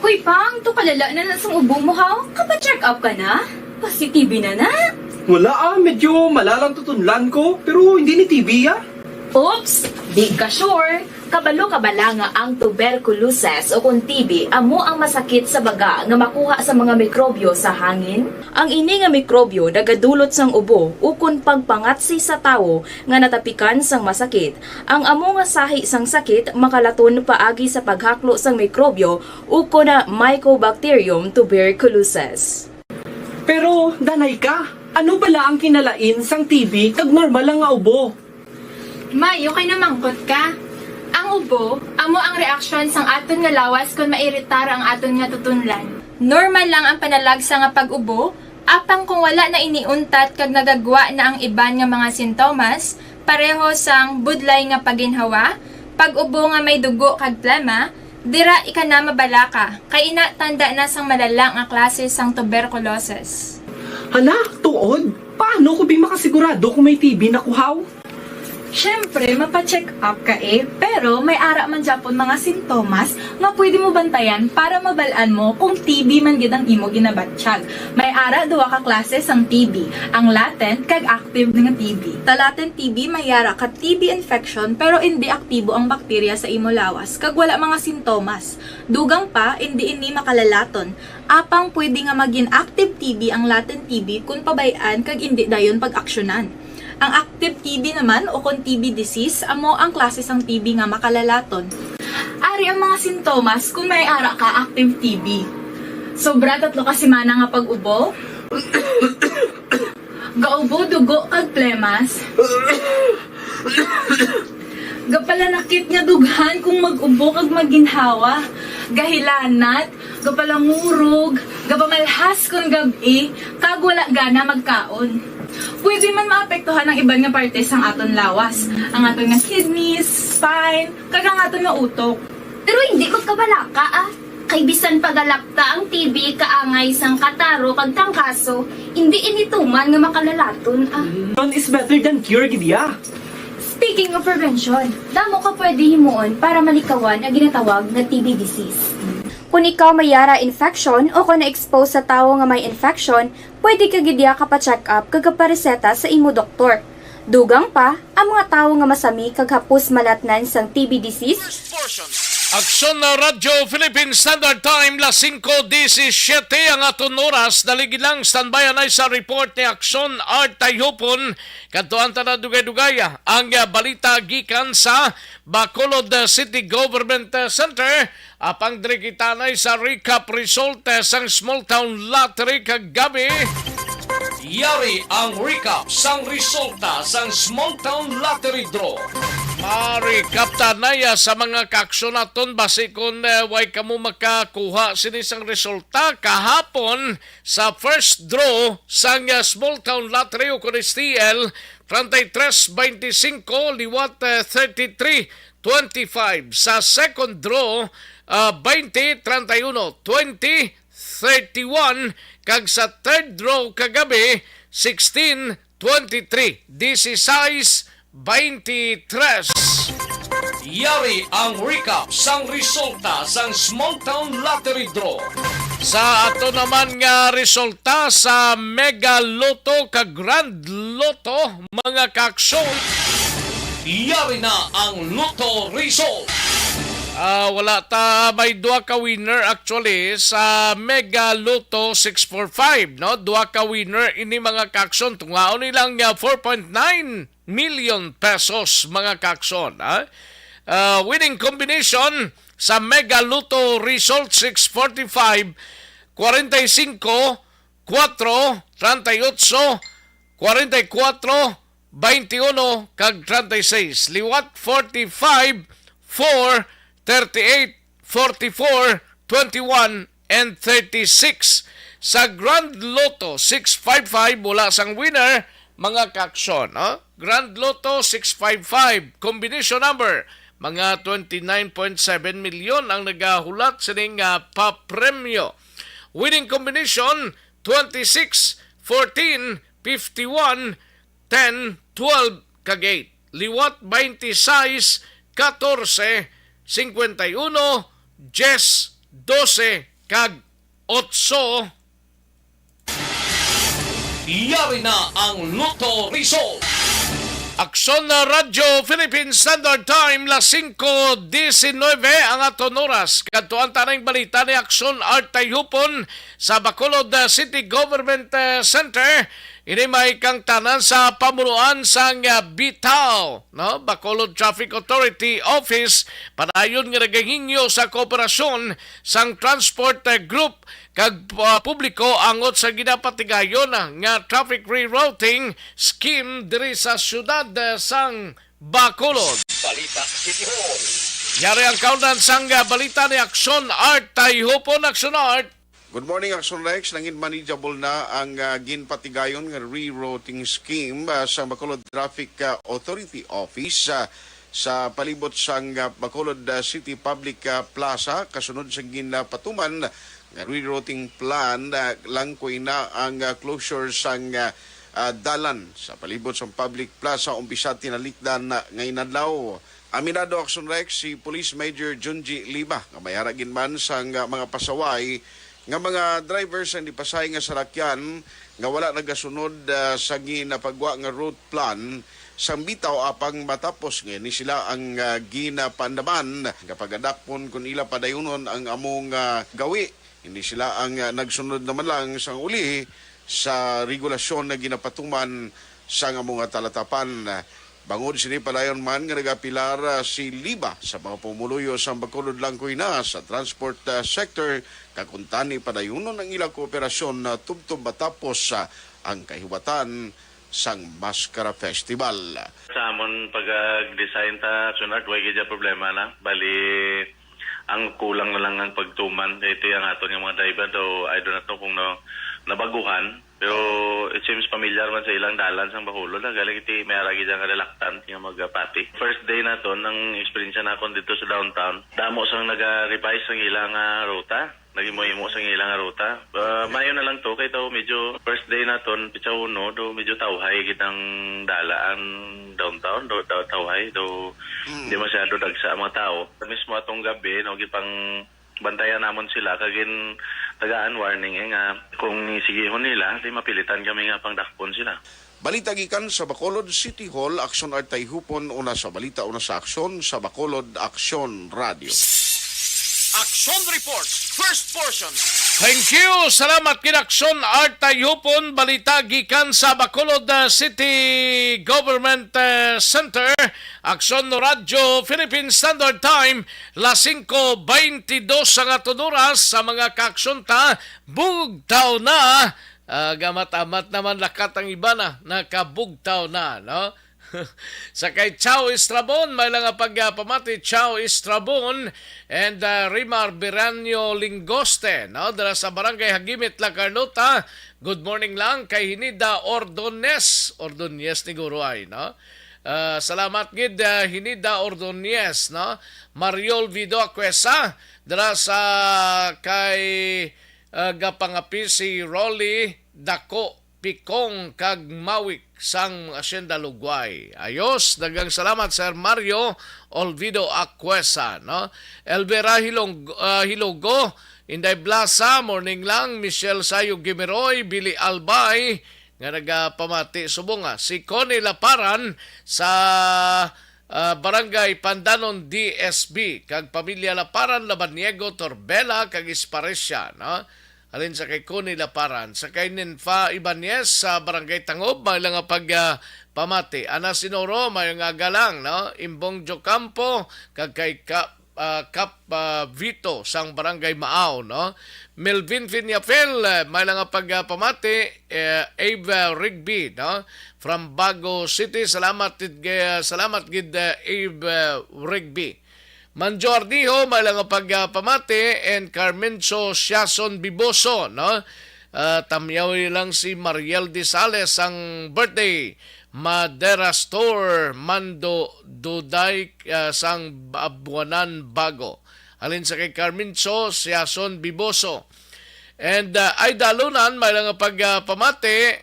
Hoy, Pang, to kalala na na sang ubo mo, ha? Kapa-check up ka na? Pasi-T B na na? Wala ah, medyo malalang tutunlan ko, pero hindi ni T B ah. Oops! Di ka sure? Kabalo ka bala nga ang tuberculosis o kung T B amo ang masakit sa baga nga makuha sa mga mikrobyo sa hangin? Ang ini nga mikrobyo nagadulot sang ubo ukon pagpangatsi sa tawo nga natapikan sang masakit. Ang amo nga sahi sang sakit makalaton paagi sa paghaklo sang mikrobyo ukon na Mycobacterium tuberculosis. Pero, danay ka, ano bala ang kinalain sang T B kag normal lang nga ubo? May, okay na mangkot ka. Ang ubo, amo ang reaksyon sang aton nga lawas kon mairitar ang aton nga tutunlan. Normal lang ang panalagsa nga pag-ubo, apang kung wala na ini untat kag nagagwa na ang iban nga mga sintomas, pareho sang budlay nga paginhawa, pag-ubo nga may dugo kag plema, dira ika na mabalaka, kay ina tanda na sang malala nga klase sang tuberculosis. Hala, tuod? Paano ko bi makasigurado kung may T B na ko haw? Siyempre, mapa-check up ka eh, pero may ara man gyapon mga sintomas nga pwede mo bantayan para mabal-an mo kung T B man gid ang imo ginabatyag. May ara duha ka klase sang T B, ang latent kag active nga T B. Sa latent T B may ara ka T B infection pero indi aktibo ang bakterya sa imo lawas kag wala mga sintomas. Dugang pa, indi ini makalalaton. Apang pwede nga magin active T B ang latent T B kon pabay-an kag indi dayon pag-aksyonan. Ang active T B naman o kon T B disease amo ang klase sang T B nga makalalaton. Ari ang mga sintomas kon may ara ka active T B. Sobra tatlo ka semana nga pag-ubo. Gaubo dugo kag plemas. Gapalanakit nga dughan kung mag-ubo kag maginhawa. Gahilanat, gapalangurog, gapamalhas kon gab-i, kag wala gana magkaon. Pwede man maapektuhan ang iban nga parte sang aton lawas, ang aton nga kidneys, spine, kag ang aton nga utok. Pero hindi magkabalaka, ah. Kay bisan pagalakta ang T B kaangay sang kataro kag tangkaso, hindi ini tuman nga makalalaton, ah. None is better than cure gid ya. Speaking of prevention, damo ka pwede himuon para malikawan ang ginatawag nga T B disease. Kung ikaw may yara infection o kung na-expose sa tawo nga may infection, pwede ka gid ya kapa-check up kag kapareseta sa imo doktor. Dugang pa, ang mga tawo nga masami kag hapos malatnan sang T B disease, First portion. Aksyon na Radyo Philippine Standard Time, las singko disisiete ang aton oras. Dalig lang, standby anay sa report ni Aksyon Art Tayhupon. Kadtuan ta na dugay-dugay ang, ah, balita gikan sa Bacolod, ah, City Government, ah, Center. Apang diri kita anay sa recap result, ah, sang Small Town Lottery kagabi. Yari ang recap sang resulta sang Small Town Lottery Draw. Marikap ta anay sa mga kaaksyon naton, basi kon, eh, way kamo makakuha sini sang resulta kahapon sa first draw sang, eh, Small Town Lottery o kon S T L, treinta y tres veinticinco, liwat, eh, thirty-three twenty-five. Sa second draw, ah, veinte treinta y uno, twenty thirty-one, kag sa third draw kagabi, sixteen twenty-three, dieciséis veintitrés. Yari ang recap sang resulta sang Small Town Lottery Draw. Sa ato naman nga resulta sa Mega Lotto kag Grand Lotto, mga kaaksyon. Yari na ang Lotto result. Ah, wala ta, may duha ka winner actually sa Mega Lotto six four five, no? Duha ka winner ini, mga kaaksyon. Tungaon nilang, ah, four point nine million pesos, mga kaaksyon, ha? Ah, winning combination sa Mega Lotto result: six forty-five, forty-five, cuatro, treinta y ocho, forty-cuatro, veintiuno, kag treinta y seis. Liwat: forty-five, four, thirty-eight, forty-four, twenty-one, and thirty-six. Sa Grand Lotto six five five, wala sang winner, mga kaaksyon, no? Grand Lotto six five five, combination number, mga twenty-nine point seven million ang nagahulat sining, ah, papremyo. Winning combination: twenty-six, fourteen, fifty-one, ten, twelve, kag eight. Liwat: twenty-six, catorce, cincuenta y uno, diez, doce, kag otso. Yari na ang Lotto Result. Aksyon na Radyo Philippine Standard Time, las singko diecinueve ang aton oras. Kadtuan ta ning balita ni Aksyon Art Tayhupon sa Bacolod, uh, City Government, uh, Center. Ini may kangtanan sa pamunuan sang, uh, BTAO, no? Bacolod Traffic Authority Office, padayon nga nagahingyo sa kooperasyon sang transport, uh, group kag, ah, publiko angot sa ginapatigayon nga traffic rerouting scheme diri sa siyudad, ah, sang Bacolod. Balita City Hall. Yari ang kaundan sang, ah, balita ni Aksyon Art Tayhupon. Aksyon Art. Good morning, Aksyon Rex. Nangin manageable na ang, ah, ginpatigayon nga rerouting scheme, ah, sa Bacolod Traffic, ah, Authority Office, ah, sa palibot sang, ah, Bacolod, ah, City Public, ah, Plaza, kasunod sa ginapatuman nga rerouting plan, ah, langkoy na ang, ah, closure sang, ah, ah, dalan sa palibot sang Public Plaza umpisa tinalikdan na nga inadlaw. Aminado, Aksyon Rex, si Police Major Junji Liba nga may ara gid man sang, ah, mga pasaway nga mga driver sang dipasahi nga salakyan nga wala nagasunod, ah, sa ginapagwa nga route plan sang BTAO, apang matapos nga ini sila ang, ah, ginapaandaman nga pagadakpon kon ila padayunon ang among, ah, gawi. Hindi sila ang, ah, nagsunod naman lang sang uli sa regulasyon na ginapatuman sang among talatapan. Bangod sini, padayon man nga nagapilar, ah, si Liba sa mga pumuluyo sa Bacolod, langkoy na sa transport, ah, sector, kag kuntani padayunon ang ilang kooperasyon, ah, tubtob matapos, ah, ang kahiwatan sang Mascara Festival. Sa amon pag-design ta, Aksyon Art, way gid ya problema na. Bali, ang kulang na lang ang pagtuman. Kay ito ang aton nga mga driver daw, I don't know kung no, nabaguhan. Pero it seems familiar man sa ilang dalan sang Bacolod, ha. Galing iti may ara gid nga reluctant nga magpati. First day naton, ang eksperyensya nakon dito sa downtown, damo sang naga-revise ang ilang, ah, ruta. Nagimo-imo sang ilang ruta. Ah, mayo na lang to, kay daw medyo first day naton, pitsa uno, daw medyo tawhay gid ang dala ang downtown, daw, daw tawhay, daw Mm. di masyado dagsa ang mga tao. Mismo atong gabi, no, gipang bantayan namon sila, kag gin tagaan warning, eh, nga kung sigihon nila, di mapilitan kami nga pangdakpon sila. Balita gikan sa Bacolod City Hall, Aksyon Art Tayhupon, una sa balita, una sa aksyon, sa Bacolod Aksyon Radio. Action Report, first portion. Thank you. Salamat gid, Action Art Tayhupon. Balita gikan sa Bacolod, uh, City Government, uh, Center. Action Radio Philippine Standard Time, las singko beintidos ang aton oras. Sa mga kaaksyon ta, bugtaw na. Ah, gamat-amat naman, lakat ang iba na nakabugtaw na, no? Sa kay Chow Estrabon, may lang nga pagpamati, Chow Estrabon and, ah, Rimar Beranio Lingoste, no? Dira sa Barangay Hagimit, La Carlota. Good morning lang kay Hinida Ordonez, Ordonez ni Guro ay, no? Ah, salamat gid, ah, Hinida Ordonez, no? Mariol Vido Acuesa, dira sa kay, ah, gapangapi si Rolly Dako Pikong kag Mawik sang Asyenda Lugway. Ayos, daghang salamat, Sir Mario Olvido Acuesa, no? Elvira Hilong-, ah, Hilogo, Inday Blasa, morning lang, Michelle Sayo Gimiroy, Billy Albay, nga nagapamati subong, ah, si Connie Laparan sa, ah, Barangay Pandanon D S B, kag pamilya Laparan, Labaniego, Torbela, kag Esparecia, no? Halin sa kay Connie Laparan, sa kay Ninfa Ibanez sa Barangay Tangob, may lang nga pag, ah, pamati. Ana Sinoro, may nga galang, no? Imbong Jocampo, kag kay Ka-, ah, Kap, ah, Vito sang Barangay Maaw, no? Melvin Viñafil, eh, may lang nga pag, ah, pamati, eh, Ave Rigby, no? From Bago City, salamat gid, eh, salamat gid, eh, Ave, eh, Rigby. Manjo Ardijo, may lang nga pag, ah, pamati, and Carmencho Siason Biboso, no? Ah, tamyawi lang si Mariel Disales ang birthday. Madera Store, Mando Duday, ah, sang Abuanan, Bago. Halin sa kay Carmencho Siason Biboso. And, ah, Aida Alunan, may lang nga pag, ah, pamati,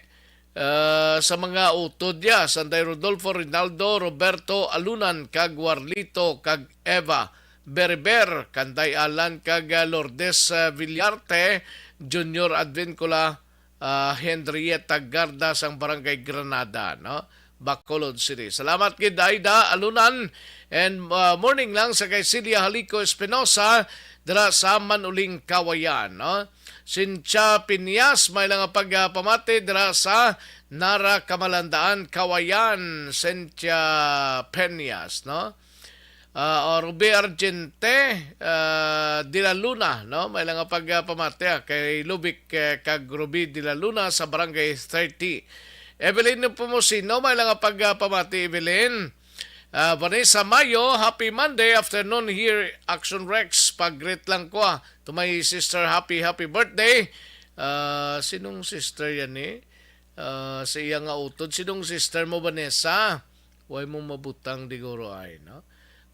ah, sa mga utod niya, Sanday Rodolfo, Rinaldo, Roberto Alunan, kag Warlito, kag Eva Berber, Kanday Alan, kag, ah, Lourdes, ah, Villarte, Junior Advincula, ah, Henrietta Garda sang Barangay Granada, no? Bacolod City. Salamat gid, Aida Alunan. And, ah, morning lang sa kay Celia Halico Espinosa, dira sa Manuling, Kawayan, no? Cynthia Piñas, may lang nga pag, ah, pamati dira sa Nara, Kamalandaan, Kawayan, Cynthia Peñas, no? Ah, o, Ruby Argente, ah, de la Luna, no? May lang nga pag, ah, pamati, ah, kay Lubic, eh, kag Ruby de la Luna sa Barangay thirty. Evelyn Nepomuceno, may lang nga pag, ah, pamati, Evelyn. Ah, Vanessa Mayo, happy Monday afternoon here, Action Rex. Pag-greet lang ko, ah, to my sister, happy, happy birthday. Ah, sinong sister yan, eh? Ah, sa iya nga utod. Sinong sister mo, Vanessa? Way mo mabutang, diguro ay, no?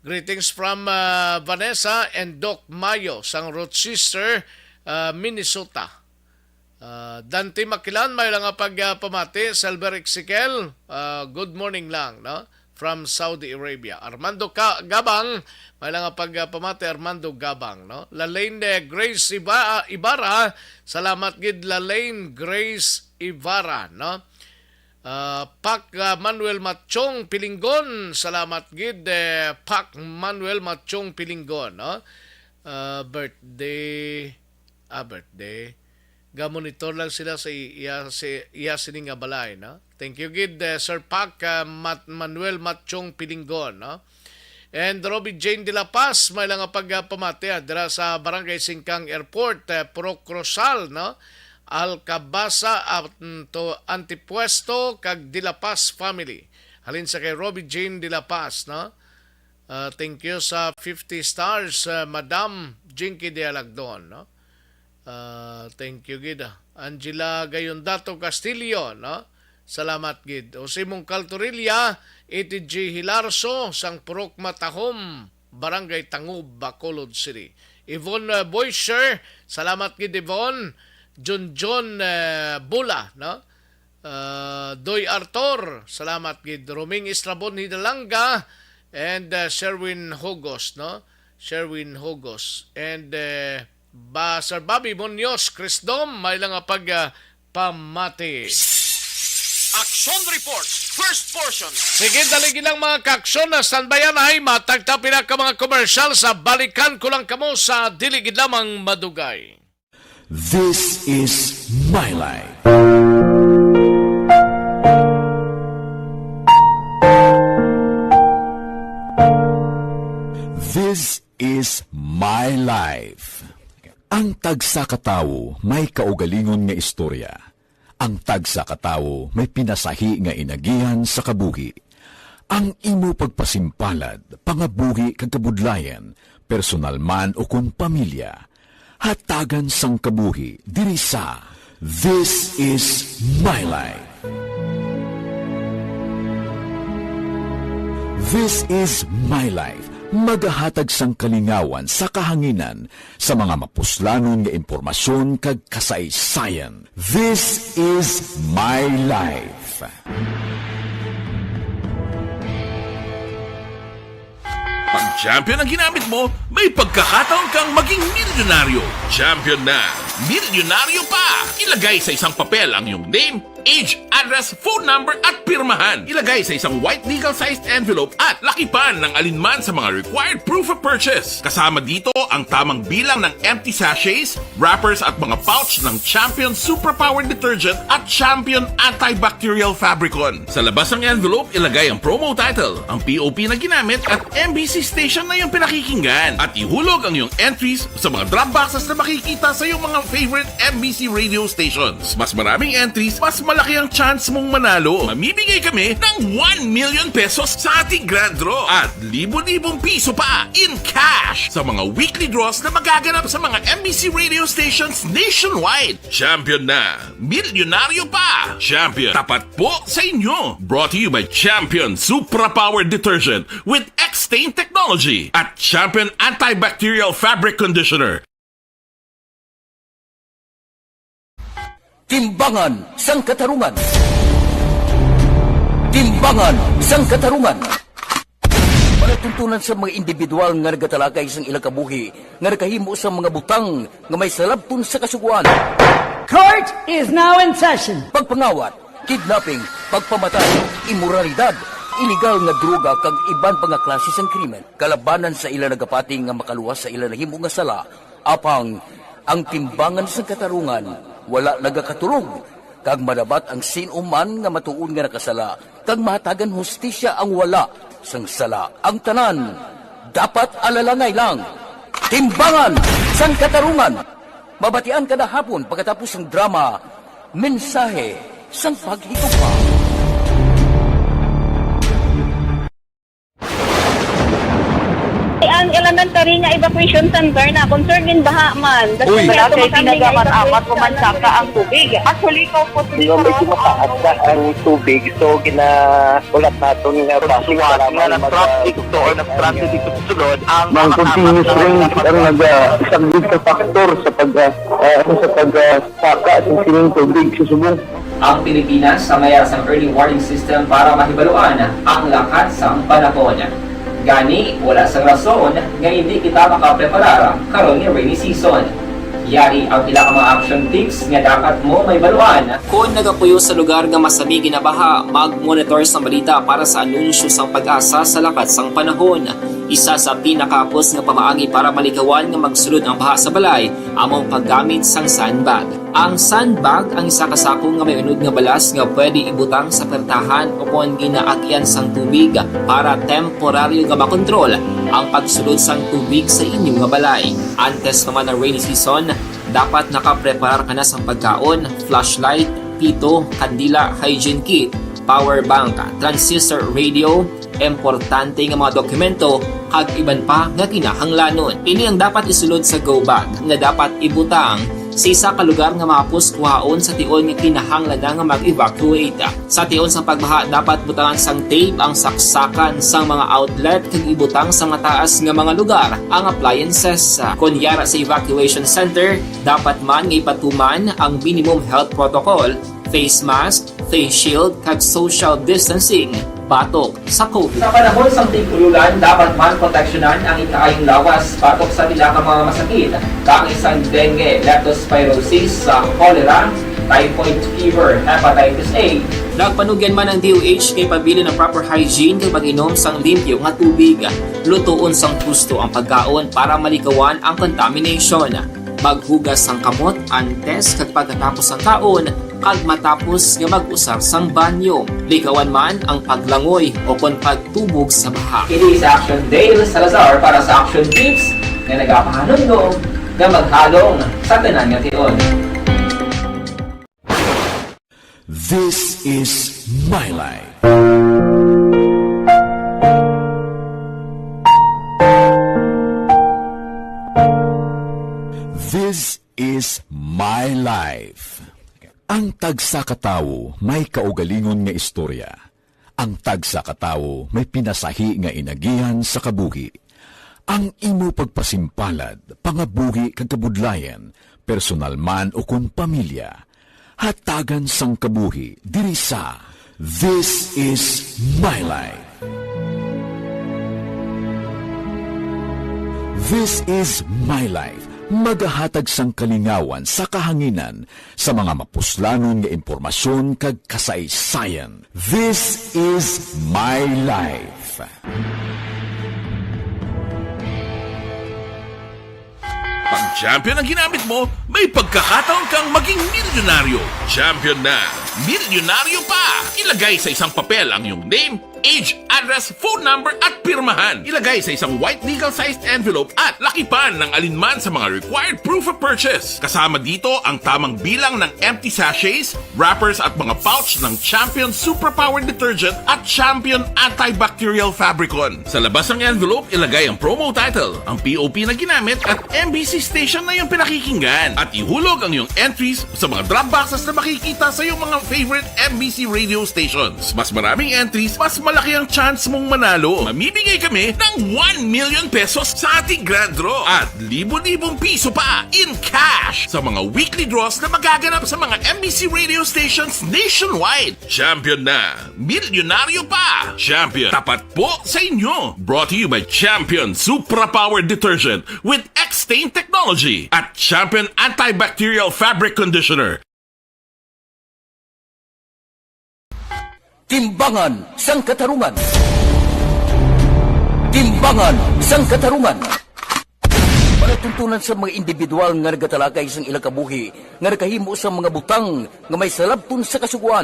Greetings from, ah, Vanessa and Doc Mayo sang Rochester, ah, Minnesota. Ah, Dante Makilan, may lang nga pag, ah, pamati. Silver Ezekiel, ah, good morning lang, no? From Saudi Arabia. Armando Ka-, Gabang, may lang nga pag, ah, pamati, Armando Gabang, no? Lalaine Grace Iba-, Ibarra, salamat gid, Lalaine Grace Ibarra, no? Ah, Pak, ah, Manuel Machong Pilinggon, salamat gid, eh, Pak Manuel Machong Pilinggon, no? Ah, birthday, ah, birthday. Gamonitor lang sila sa i-, iya, si, iya sini nga balay, no? Thank you gid, eh, Sir Pak, ah, Mat-, Manuel Machong Pilinggon, no? And Robbie Jane de la Paz, may lang nga pagpamati, ah, dira sa Barangay Singkang Airport, eh, Purok Rosal, no? Alcabasa, at, mm, to, Antipuesto, kag de la Paz family. Halin sa kay Robbie Jane de la Paz, no? Ah, thank you sa fifty stars, ah, Madam Jinky de Alagdon, no? Ah, thank you gid, ah. Angela Gayondato Castillo, no? Salamat gid. Jose Mongcal Torilla, Iti G Hilarso, sang Purok Matahom, Barangay Tangub, Bacolod City. Yvonne, eh, Boisher, salamat gid, Yvonne. Junjun, eh, Bula, no? Ah, Doy Arthur, salamat gid. Roming Estrabon Hidalanga, and, ah, Sherwin Hogos, no? Sherwin Hogos. And, eh, ba, Sir Bobby Munoz Crisdom, may lang nga pag, ah, pamati. Action Report, first portion. Sige, dali gid lang, mga ka-aksyon, na standbyan ay matagta pila ka mga komersyal sa balikan ko lang kamo sa dili gid lamang madugay. This is my life. This is my life. Ang tagsa ka tawo may kaugalingon nga istorya. Ang tagsa ka tawo may pinasahi nga inagihan sa kabuhi. Ang imo pagpasimpalad, pangabuhi kag kabudlayan, personal man o kon pamilya, hatagan sang kabuhi diri sa This Is My Life. This Is My Life, magahatag sang kalingawan sa kahanginan sa mga mapuslanon nga impormasyon kag kasaysayan. This is my life. Pag Champion ang ginamit mo, may pagkakataon kang maging milyonaryo. Champion na, milyonaryo pa! Ilagay sa isang papel ang iyong name, age, address, phone number, at pirmahan. Ilagay sa isang white legal-sized envelope at lakipan ng alinman sa mga required proof of purchase. Kasama dito ang tamang bilang ng empty sachets, wrappers at mga pouch ng Champion Superpower Detergent at Champion Antibacterial Fabricon. Sa labas ng envelope, ilagay ang promo title, ang P O P na ginamit at M B C station na iyong pinakikinggan. At ihulog ang iyong entries sa mga drop boxes na makikita sa iyong mga favorite M B C radio stations. Mas maraming entries, mas malaki ang chance mong manalo. Mamimigay kami ng one million pesos sa ating grand draw at libo-libong piso pa in cash sa mga weekly draws na magaganap sa mga M B C radio stations nationwide. Champion na! Milyonaryo pa! Champion, tapat po sa inyo! Brought to you by Champion Supra Power Detergent with X-Stain Technology at Champion Antibacterial Fabric Conditioner. Timbangan sang Katarungan. Timbangan sang Katarungan. Palatuntunan sa mga individual nga nagatalakay sang ilang kabuhi nga nakahimo sang mga butang nga may salabton sa kasugoan. Court is now in session. Pagpangawat, kidnapping, pagpamatay, imoralidad, iligal nga droga kag iban pa nga klase sang krimen kalabanan sa ila nagapati nga makaluwas sa ila nahimo nga sala. Apang ang timbangan sang katarungan wala nagakatulog, kag madabat ang sin-o man nga matuod nga nakasala, kag mahatagan hustisya ang wala sang sala. Ang tanan dapat alalangay lang. Timbangan sang Katarungan. Mabatian kada hapon pagkatapos sang drama, Mensahe sang Paghigugma. Ang elementary nga evacuation center na concerned in baha man. That's Uy. Why Wala ato kay kami nga ginagamit-amat evacuation o mansaka center. Ang tubig. Actually, ikaw po Di ba, medyo mataas na ang tubig, so ginaulat naton nga bus nga kailangan nag-traffic to or nag-transit dito sa sulod ang Ang mga continuous rain ang nag-, ah, isang big factor sa pag, ah, ah, ano, sa pag, ah, saka sa sining tubig sa subong. Ang Pilipinas sa mayara sang early warning system para mahibaluan ang lakat sang panahon. Gani, wala sang rason nga indi kita makapreparar karon nga rainy season. Yari ang pila ka mga action tips nga dapat mo mahibaluan. Kon nagapuyo sa lugar nga masami ginabaha, mag-monitor sang balita para sa anunsyo sang PAGASA sa lakat sang panahon. Isa sa pinakahapos nga pamaagi para malikawan nga magsulod ang baha sa balay amo ang paggamit sang sandbag. Ang sandbag ang isa ka sako nga may unod nga balas nga pwede ibutang sa pertahan o kon ginaagyan sang tubig para temporaryo nga makontrol ang pagsulod sang tubig sa inyo nga balay. Antes pa man ang rainy season, dapat nakapreparar ka na sang pagkaon, flashlight, pito, kandila, hygiene kit, power bank, transistor radio, importante nga mga dokumento, kag iban pa nga kinahanglanon. Ini ang dapat isulod sa go bag nga dapat ibutang sa isa ka lugar nga mahapos kuhaon sa tion nga kinahanglan na nga mag-evacuate. Sa tion sang pagbaha, dapat butangan sang tape ang saksakan sang mga outlet kag ibutang sa mataas nga mga lugar ang appliances. Kon yara sa evacuation center, dapat man nga ipatuman ang minimum health protocol, face mask, face shield, kag social distancing batok sa COVID. Sa panahon sang tig-ululan, dapat man proteksyonan ang ikaayong lawas batok sa pila ka mga masakit, kaangay sang dengue, leptospirosis, sa cholera, typhoid fever, hepatitis A. Nagpanugyan man ang D O H nga ipabilin ang proper hygiene kag pag-inom sang limpyo nga tubig. Lutoon sang husto ang pagkaon para malikawan ang contamination. Maghugas sang kamot antes kag pagkatapos sang kaon, kag matapos nga mag-usar sang banyo. Likawan man ang paglangoy o kon pagtubog sa baha. Ini si Action Dale Salazar para sa Action Tips nga nagapahanumdom nga maghalong sa tanan nga tion. This is my life. This is my life. Ang tagsa ka tawo may kaugalingon nga istorya. Ang tagsa ka tawo may pinasahi nga inagihan sa kabuhi. Ang imo pagpasimpalad, pangabuhi kag kabudlayan, personal man ukon pamilya, hatagan sang kabuhi diri sa This Is My Life. This Is My Life, magahatag sang kalingawan sa kahanginan sa mga mapuslanon nga impormasyon kag kasaysayan. This Is My Life. Pag champion ang ginamit mo, may pagkakataon kang maging milyonaryo. Champion na, milyonaryo pa! Ilagay sa isang papel ang iyong name, age, address, phone number, at pirmahan. Ilagay sa isang white legal-sized envelope at lakipan ng alinman sa mga required proof of purchase. Kasama dito ang tamang bilang ng empty sachets, wrappers, at mga pouch ng Champion Suprapower Detergent at Champion Antibacterial Fabricon. Sa labas ng envelope, ilagay ang promo title, ang P O P na ginamit, at M B C station na iyong pinakikinggan. At ihulog ang iyong entries sa mga drop boxes na makikita sa iyong mga favorite M B C radio stations. Mas maraming entries, mas malaki ang chance mong manalo. Mamimigay kami ng one million pesos sa ating grand draw at libo-libong piso pa in cash sa mga weekly draws na magaganap sa mga M B C radio stations nationwide. Champion na! Milyonaryo pa! Champion, tapat po sa inyo! Brought to you by Champion Supra Power Detergent with X-Stain Technology at Champion Antibacterial Fabric Conditioner. Timbangan sang Katarungan. Timbangan sang Katarungan. Palatuntunan sa mga individual nga nagatalakay sang ilang kabuhi nga nakahimo sang mga butang nga may salabton sa kasugoan.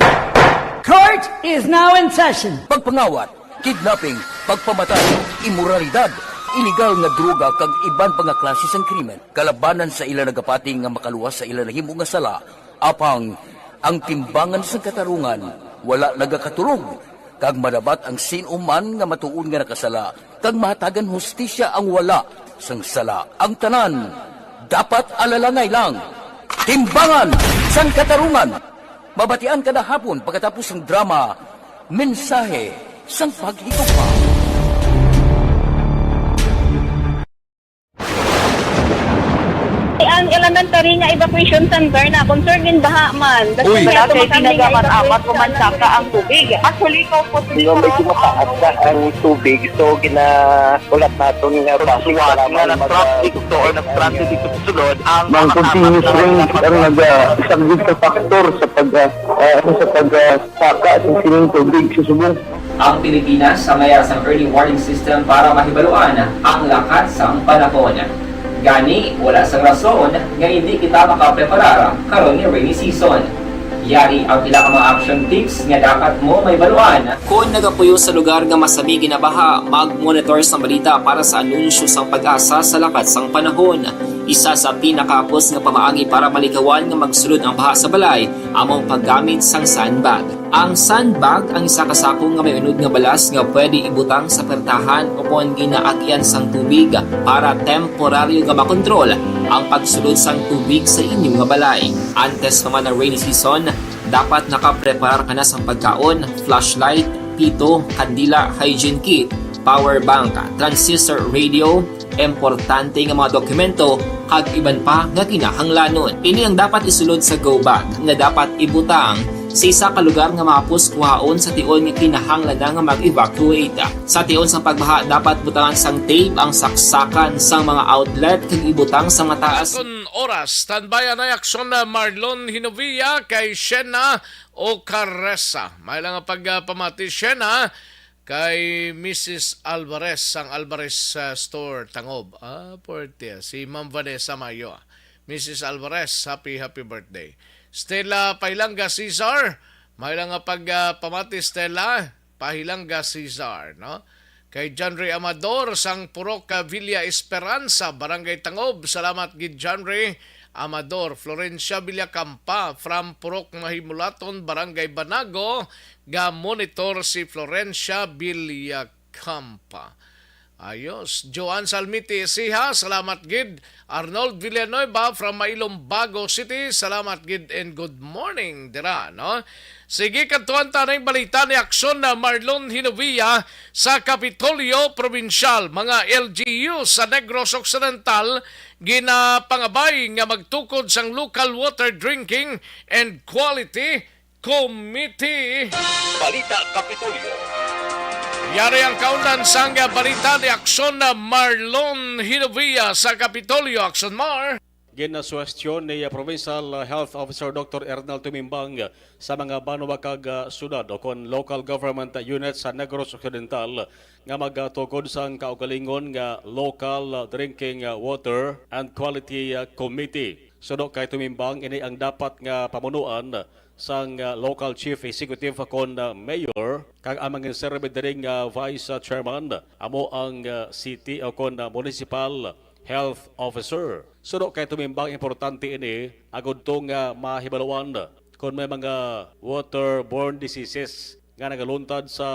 Court is now in session. Pagpangawat, kidnapping, pagpamatay, imoralidad, iligal nga droga kag iban pa nga klase sang krimen kalabanan sa ila nagapati nga makaluwas sa ila nahimo nga sala. Apang ang timbangan sang katarungan wala nagakaturog, kag madabat ang sin-o man nga matuod nga nakasala, kag mahatagan hustisya ang wala sang sala. Ang tanan dapat alalangay lang. Timbangan sang Katarungan. Mabatian kada hapon pagkatapos sang drama, Mensahe sang Paghigugma. Ang elementary nga evacuation center na concerned in baha man. Uy. Wala kay ginagamat-amat, umansaka ang tubig. Actually, ikaw po, Hindi, medyo mataas na ang tubig. So, ginahulat naton nga traffic, kailangan nga mag- nag-traffic to or nag-traffic dito sa sulod, ang Ang continuous rain ang nag-, ah, isang big factor sa pag, ah, ah, ano, sa pag, ah, saka sa sining tubig sa subong. Ang Pilipinas sa mayar sang early warning system para mahibaluan ang lakat sang panahon. Gani, wala sang rason nga indi kita makapreparar karon nga rainy season. Yari ang pila ka mga action tips nga dapat mo mahibaluan. Kon nagapuyo sa lugar nga masami ginabaha, mag-monitor sang balita para sa anunsyo sang PAGASA sa lakat sang panahon. Isa sa pinakahapos nga pamaagi para malikawan nga magsulod ang baha sa balay amo ang paggamit sang sandbag. Ang sandbag ang isa ka sako nga may unod nga balas nga pwede ibutang sa pertahan ukon ginaagian sang tubig para temporaryo nga makontrol ang pagsulod sang tubig sa inyo nga balay. Antes pa man ang rainy season, dapat nakapreparar ka na sang pagkaon, flashlight, pito, kandila, hygiene kit, power bank, transistor radio, importante nga mga dokumento, kag iban pa nga kinahanglanon. Ini ang dapat isulod sa go bag nga dapat ibutang Sa isa ka lugar nga mahapos kuhaon sa tion nga kinahanglan na nga mag-evacuate. Sa tion sang pagbaha, dapat butangan sang tape ang saksakan sang mga outlet kag ibutang sa mataas. Kon oras, standby anay aksyon na Marlon Hinovia kay Shena Ocaresa. May lang nga pagpamati, Shena, kay Missus Alvarez sang Alvarez, ah, Store, Tangob. Ah, puwerte. Si Ma'am Vanessa Mayo. Missus Alvarez, happy, happy birthday. Stella Pailanga Cesar, may lang nga pag, ah, pamati, Stella Pailanga Cesar, no? Kay John Ray Amador sang Purok, ah, Villa Esperanza, Barangay Tangob, salamat gid John Ray Amador. Florencia Villacampa from Purok Mahimulaton, Barangay Banago, ga monitor si Florencia Villacampa. Ayos. Joan Salmiti Siha, salamat gid. Arnold Villanueva from Mailombago City, salamat gid and good morning dira, no? Sige, kadtuan ta ning balita ni Aksyon na Marlon Hinovia sa Kapitolyo Probinsyal. Mga L G U sa Negros Occidental ginapangabay nga magtukod sang Local Water Drinking and Quality Committee. Balita Kapitolyo. Yari ang kaundan sang balita ni Aksyon na Marlon Hinovia sa Kapitolyo. Aksyon, Mar. Ginasuwestyon ni Provincial Health Officer Doctor Ernal Tumimbang sa mga banwa kag, ah, syudad o kon local government units sa Negros Occidental nga magtukod sang kaugalingon nga Local Drinking Water and Quality, ah, Committee. Suno kay Tumimbang, ini ang dapat nga pamunuan sang, ah, local chief executive kon, ah, mayor, kag ang manginserbi diri nga vice, ah, chairman amo ang, ah, city o kon, ah, municipal health officer. Suno kay Tumimbang, importante ini agud to nga mahibaluan kon may mga waterborne diseases nga nagaluntad sa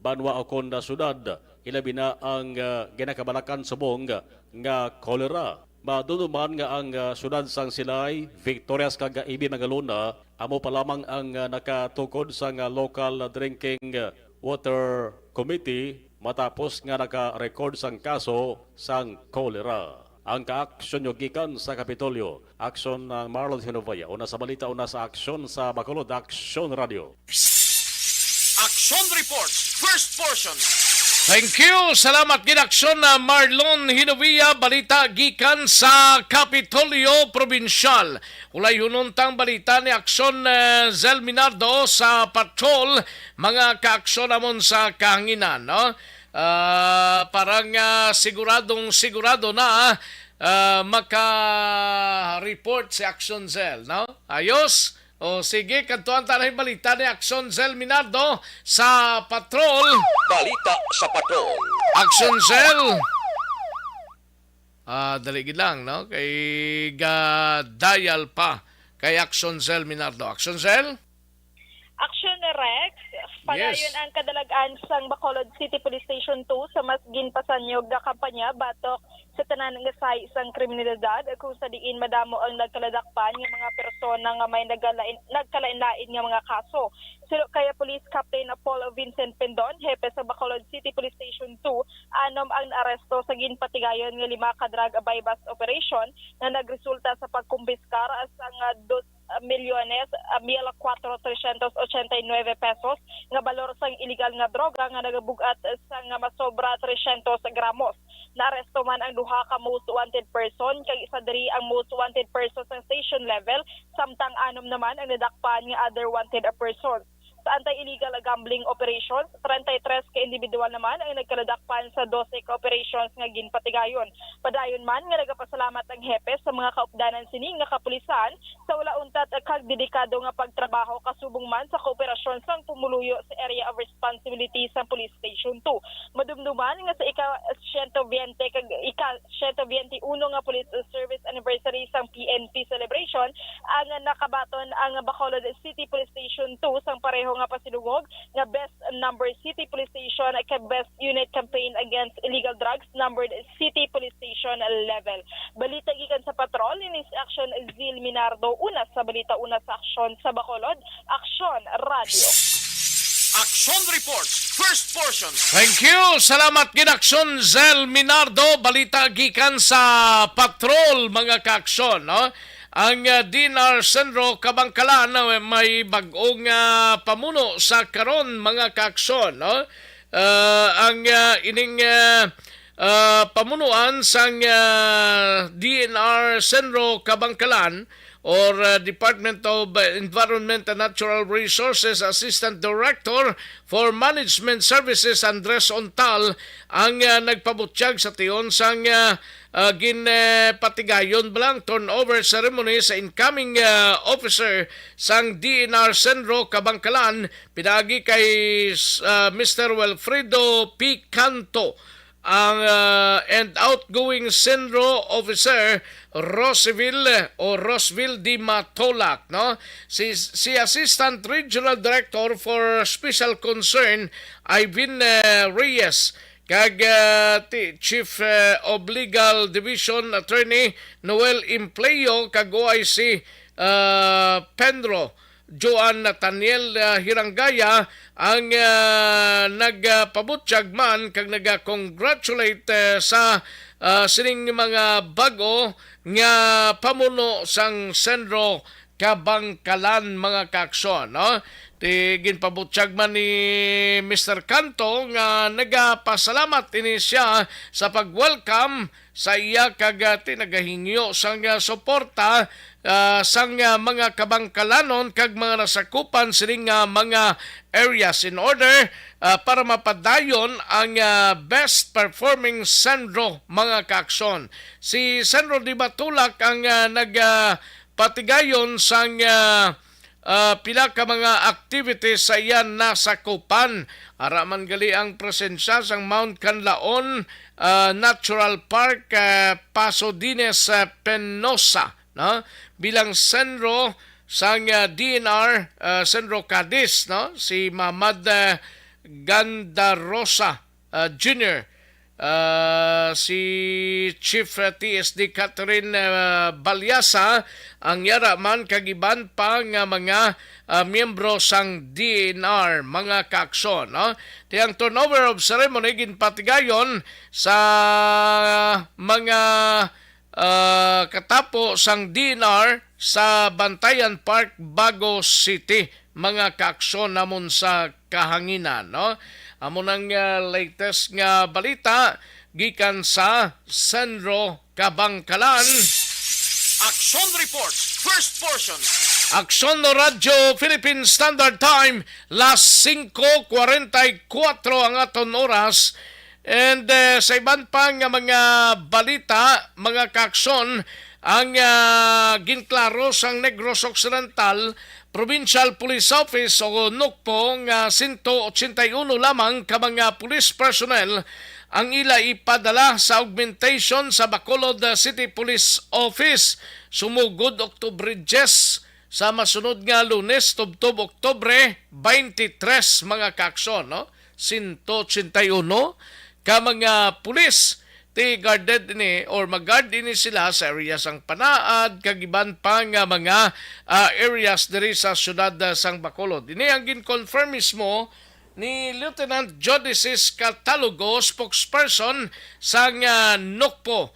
banwa o kon, ah, syudad, ilabi na ang, ah, ginakabalakan subong nga cholera. Madumduman nga ang, ah, syudad sang Silay, Victorias kag Ibi Magalona amo pa lamang ang, ah, nakatukod sang, ah, Local Drinking Water Committee matapos nga naka-record sang kaso sang cholera. Ang kaaksyon nyo gikan sa Kapitolyo. Aksyon na Marlon Hinovaya. Una sa balita, una sa aksyon sa Bacolod, Aksyon Radio. Action Report, first portion. Thank you. Salamat gid, Aksyon na Marlon Hinovia. Balita gikan sa Kapitolyo Probinsyal. Ulay hunon tang balita ni Aksyon, eh, Zel Minardo sa patrol, mga kaaksyon namon sa kahanginan, no? Ah, para nga siguradong sigurado na, ah, maka-report si Aksyon Zel, no? Ayos. O sige, kadtuan ta na ang balita ni Aksyon Zel Minardo sa patrol. Balita sa patrol. Aksyon Zel. Ah, dali gid lang, no? Kay ga-dial pa kay Aksyon Zel Minardo. Aksyon Zel? Aksyon, Rex. Padayon Yes. ang kadalag-an sang Bacolod City Police Station two sa mas ginpasanyog nga kampanya batok sa tanan nga sahi sang kriminalidad, kung sa diin madamo ang nagkaladakpan nga mga persona nga may nagalain-, nagkalain-lain nga mga kaso. Suno kay Police Captain Paul Vincent Pendon, hepe sa Bacolod City Police Station two, anom ang naaresto sa ginpatigayon nga lima ka drug buy-bust operation nga nagresulta sa pagkumpiskar sang dos milyones, ah, mil kwatro tresyentos ochenta y nuebe pesos nga balor sang iligal nga droga nga nagabug-at sang masobra tresyentos gramos. Naaresto man ang duha ka most wanted person, kag isa diri ang most wanted person sa station level, samtang anom naman ang nadakpan nga other wanted persons. Sa anti-illegal gambling operations, treinta y tres ka individual naman ang nagkaladakpan sa dose ka operations nga ginpatigayon. Padayon man nga nagapasalamat ang hepe sa mga kaupdanan sini nga kapulisan sa wala untat kag dedikado nga pagtrabaho kasubong man sa kooperasyon sang pumuluyo sa Area of Responsibility sa Police Station two. Madumduman nga sa ika siyento biyente kag ika siyento biyente uno nga Police Service Anniversary sang P N P Celebration ang nakabaton ang Bacolod City Police Station two sang pareho nga pasidungog nga Best Number City Police Station kag Best Unit Campaign Against Illegal Drugs Numbered City Police Station level. Balita gikan sa patrol, ini si Aksyon Zil Minardo, una sa balita, una sa aksyon sa Bacolod, Aksyon Radio. Action Report, first portion. Thank you. Salamat gid, Aksyon Zil Minardo. Balita gikan sa patrol, mga kaaksyon, no? Ang, ah, D N R Centro Kabangkalan, ah, may bag-ong, ah, pamuno sa karon, mga kaaksyon, no? Ah, ang, ah, ining, ah, ah, pamunuan sang, ah, D N R Centro Kabangkalan or, ah, Department of Environment and Natural Resources Assistant Director for Management Services Andres Ontal ang, ah, nagpabutyag sa tion sang, ah, ah, gin, eh, patigayon ba lang turnover ceremony sa incoming, ah, officer sang D N R Centro Kabangkalan pinaagi kay, ah, Mister Wilfredo P Canto, ang, ah, and outgoing Centro Officer Roseville o Roseville D Matolak, no? Si, si Assistant Regional Director for Special Concern Ivan, eh, Reyes kag, ah, ti-, Chief, eh, of Legal Division Attorney Noel Impleo kag O I C, ah, Penro Joan Nathaniel, ah, Hirangaya ang, ah, nagpabutyag man kag naga-congratulate, eh, sa, ah, sining mga bag-o nga pamuno sang Senro Kabangkalan, mga kaaksyon, no? Ti ginpabutyag man ni Mister Canto nga nagapasalamat ini siya sa pag-welcome sa iya kag, ah, ti nagahingyo sang, ah, suporta, ah, sang, ah, mga kabangkalanon kag mga nasakupan sining, ah, mga areas in order, ah, para mapadayon ang, ah, best performing Senro, mga kaaksyon. Si Senro Di Batulak ang, ah, nag, ah, patigayon sang, ah, ah, pila ka mga activities sa iya nasakupan. Ara man gali ang presensya sang Mount Kanlaon, ah, Natural Park, ah, Paso Dines, ah, Penosa, no? Bilang Senro sang, ah, D N R, ah, Senro Cadiz, no? Si Mamad, ah, Gandarosa, ah, Junior, ah, si Chief, ah, T S D Catherine, ah, Balyasa, ang yara man kag iban pa nga mga, ah, miyembro sang D N R, mga kaaksyon, no? Ti ang turnover of ceremony ginpatigayon sa mga, ah, katapo sang D N R sa Bantayan Park, Bago City, mga kaaksyon namon sa kahanginan, no? Amo nang, ah, latest nga balita gikan sa Senro Kabangkalan. Action Report, first portion. Aksyon no Radyo Philippine Standard Time, las singko kwarenta y kuwatro ang aton oras. And, eh, sa iban pa nga mga balita, mga kaaksyon, ang, ah, ginklaro sang Negros Occidental Provincial Police Office o NOCPO nga sento ochenta y uno lamang ka mga police personnel ang ila ipadala sa augmentation sa Bacolod City Police Office sumugod Oktubre diyes sa masunod nga Lunes, tubtob Oktubre twenty-three, mga kaaksyon, no? Sento ochenta y uno ka mga pulis ti guarded ini or mag-guard ini sila sa area sang Panaad kag iban pa nga mga, ah, areas diri sa siyudad, ah, sang Bacolod. Ini ang gin-confirm mismo ni Lieutenant Judices Catalogo, spokesperson sang, ah, NOCPO.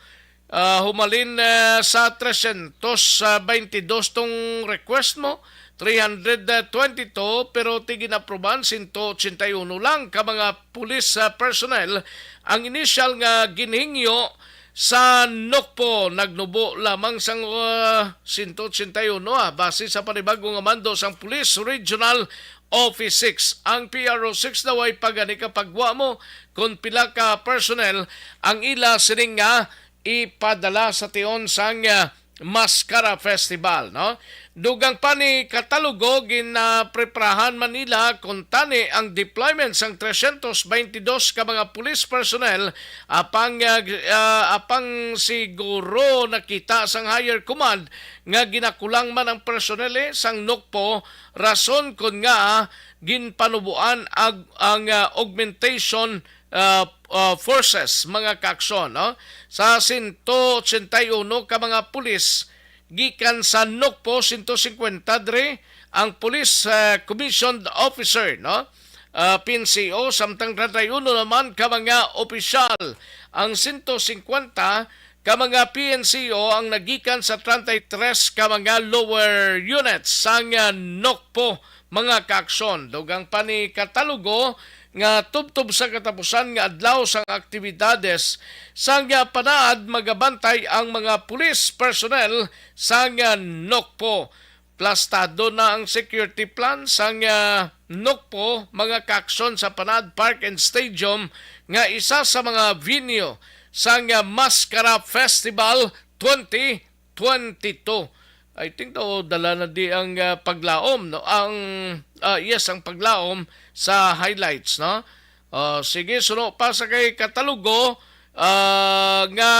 Ah, humalin, ah, sa tresyentos baynte dos tong request mo, three hundred twenty-two, pero ti ginaproban sento ochenta y uno lang ka mga police, ah, personnel ang initial nga ginhingyo sa NOCPO. Nagnubo lamang sang, ah, sento ochenta y uno, ah, base sa panibago nga mando sang Police Regional Office six. Ang P R O six daw ay pagani ka pagwa mo kung pila ka personnel ang ila sining nga ipadala sa tion sang, ah, Mascara Festival, no? Dugang pa ni Catalogo, ginapreparahan man nila kuntani ang deployment sang tresyentos baynte dos ka mga police personnel, apang, ah, ah, apang siguro nakita sang higher command nga ginakulang man ang personnel, eh, sang NOCPO, rason kon nga ginpanuboan ag-, ang, ah, augmentation, ah, ah, forces, mga kaaksyon, no? Sa sento ochenta y uno ka mga pulis gikan sa NOCPO, sento singkwenta diri ang police, ah, commissioned officer, no? Ah, P N C O, samtang treinta y uno naman ka mga opisyal. Ang sento singkwenta ka mga P N C O ang nagikan sa treinta y tres ka mga lower units sang, ah, NOCPO, mga kaaksyon. Dugang pa ni Katalugo nga tubtob sa katapusan nga adlaw sang aktibidades sang, ah, panaad, magabantay ang mga police personnel sang, ah, NOCPO. Plastado na ang security plan sang, ah, NOCPO, mga kaaksyon, sa Panaad Park and Stadium, nga isa sa mga venue sang, ah, Mascara Festival twenty twenty-two. I think daw dala na di ang, ah, paglaom, no? Ang, ah, yes, ang paglaom sa highlights, no? Ah, sige, suno pa sa kay Katalugo, ah, nga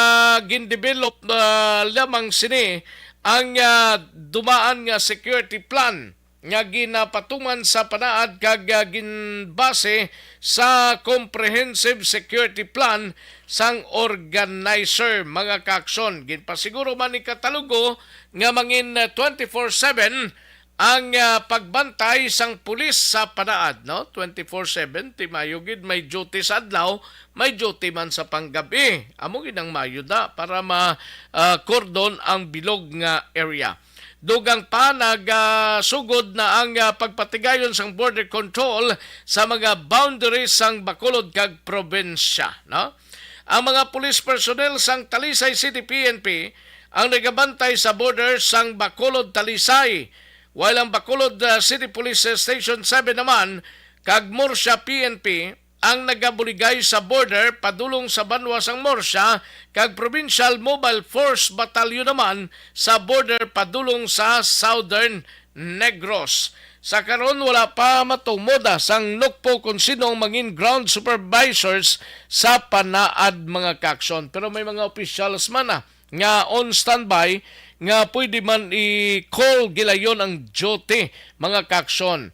gindevelop, ah, lamang sini ang, ah, dumaan nga security plan nga ginapatuman sa panaad kag, ah, ginbase sa comprehensive security plan sang organizer, mga kaaksyon. Ginpasiguro man ni Katalugo nga mangin, ah, twenty-four seven ang, ah, pagbantay sang pulis sa panaad, no? Twenty-four seven, ti mayo gid may duty sa adlaw, may duty man sa panggabi. Amo gid ang mayo da para ma, ah, cordon ang bilog nga area. Dugang pa, nagasugod na ang, ah, pagpatigayon sang border control sa mga boundaries sang Bacolod kag probinsya, no? Ang mga police personnel sang Talisay City P N P ang nagabantay sa border sang Bacolod, Talisay, while ang Bacolod, ah, City Police Station seven naman kag Murcia P N P ang nagabuligay sa border padulong sa banwa sang Murcia, kag Provincial Mobile Force Battalion naman sa border padulong sa Southern Negros. Sa karon, wala pa matumod, ah, sang NOCPO kon sino ang mangin ground supervisors sa panaad, mga kaaksyon. Pero may mga officials man, ah, nga on standby nga pwede man i-call gilayon ang duty, mga kaaksyon.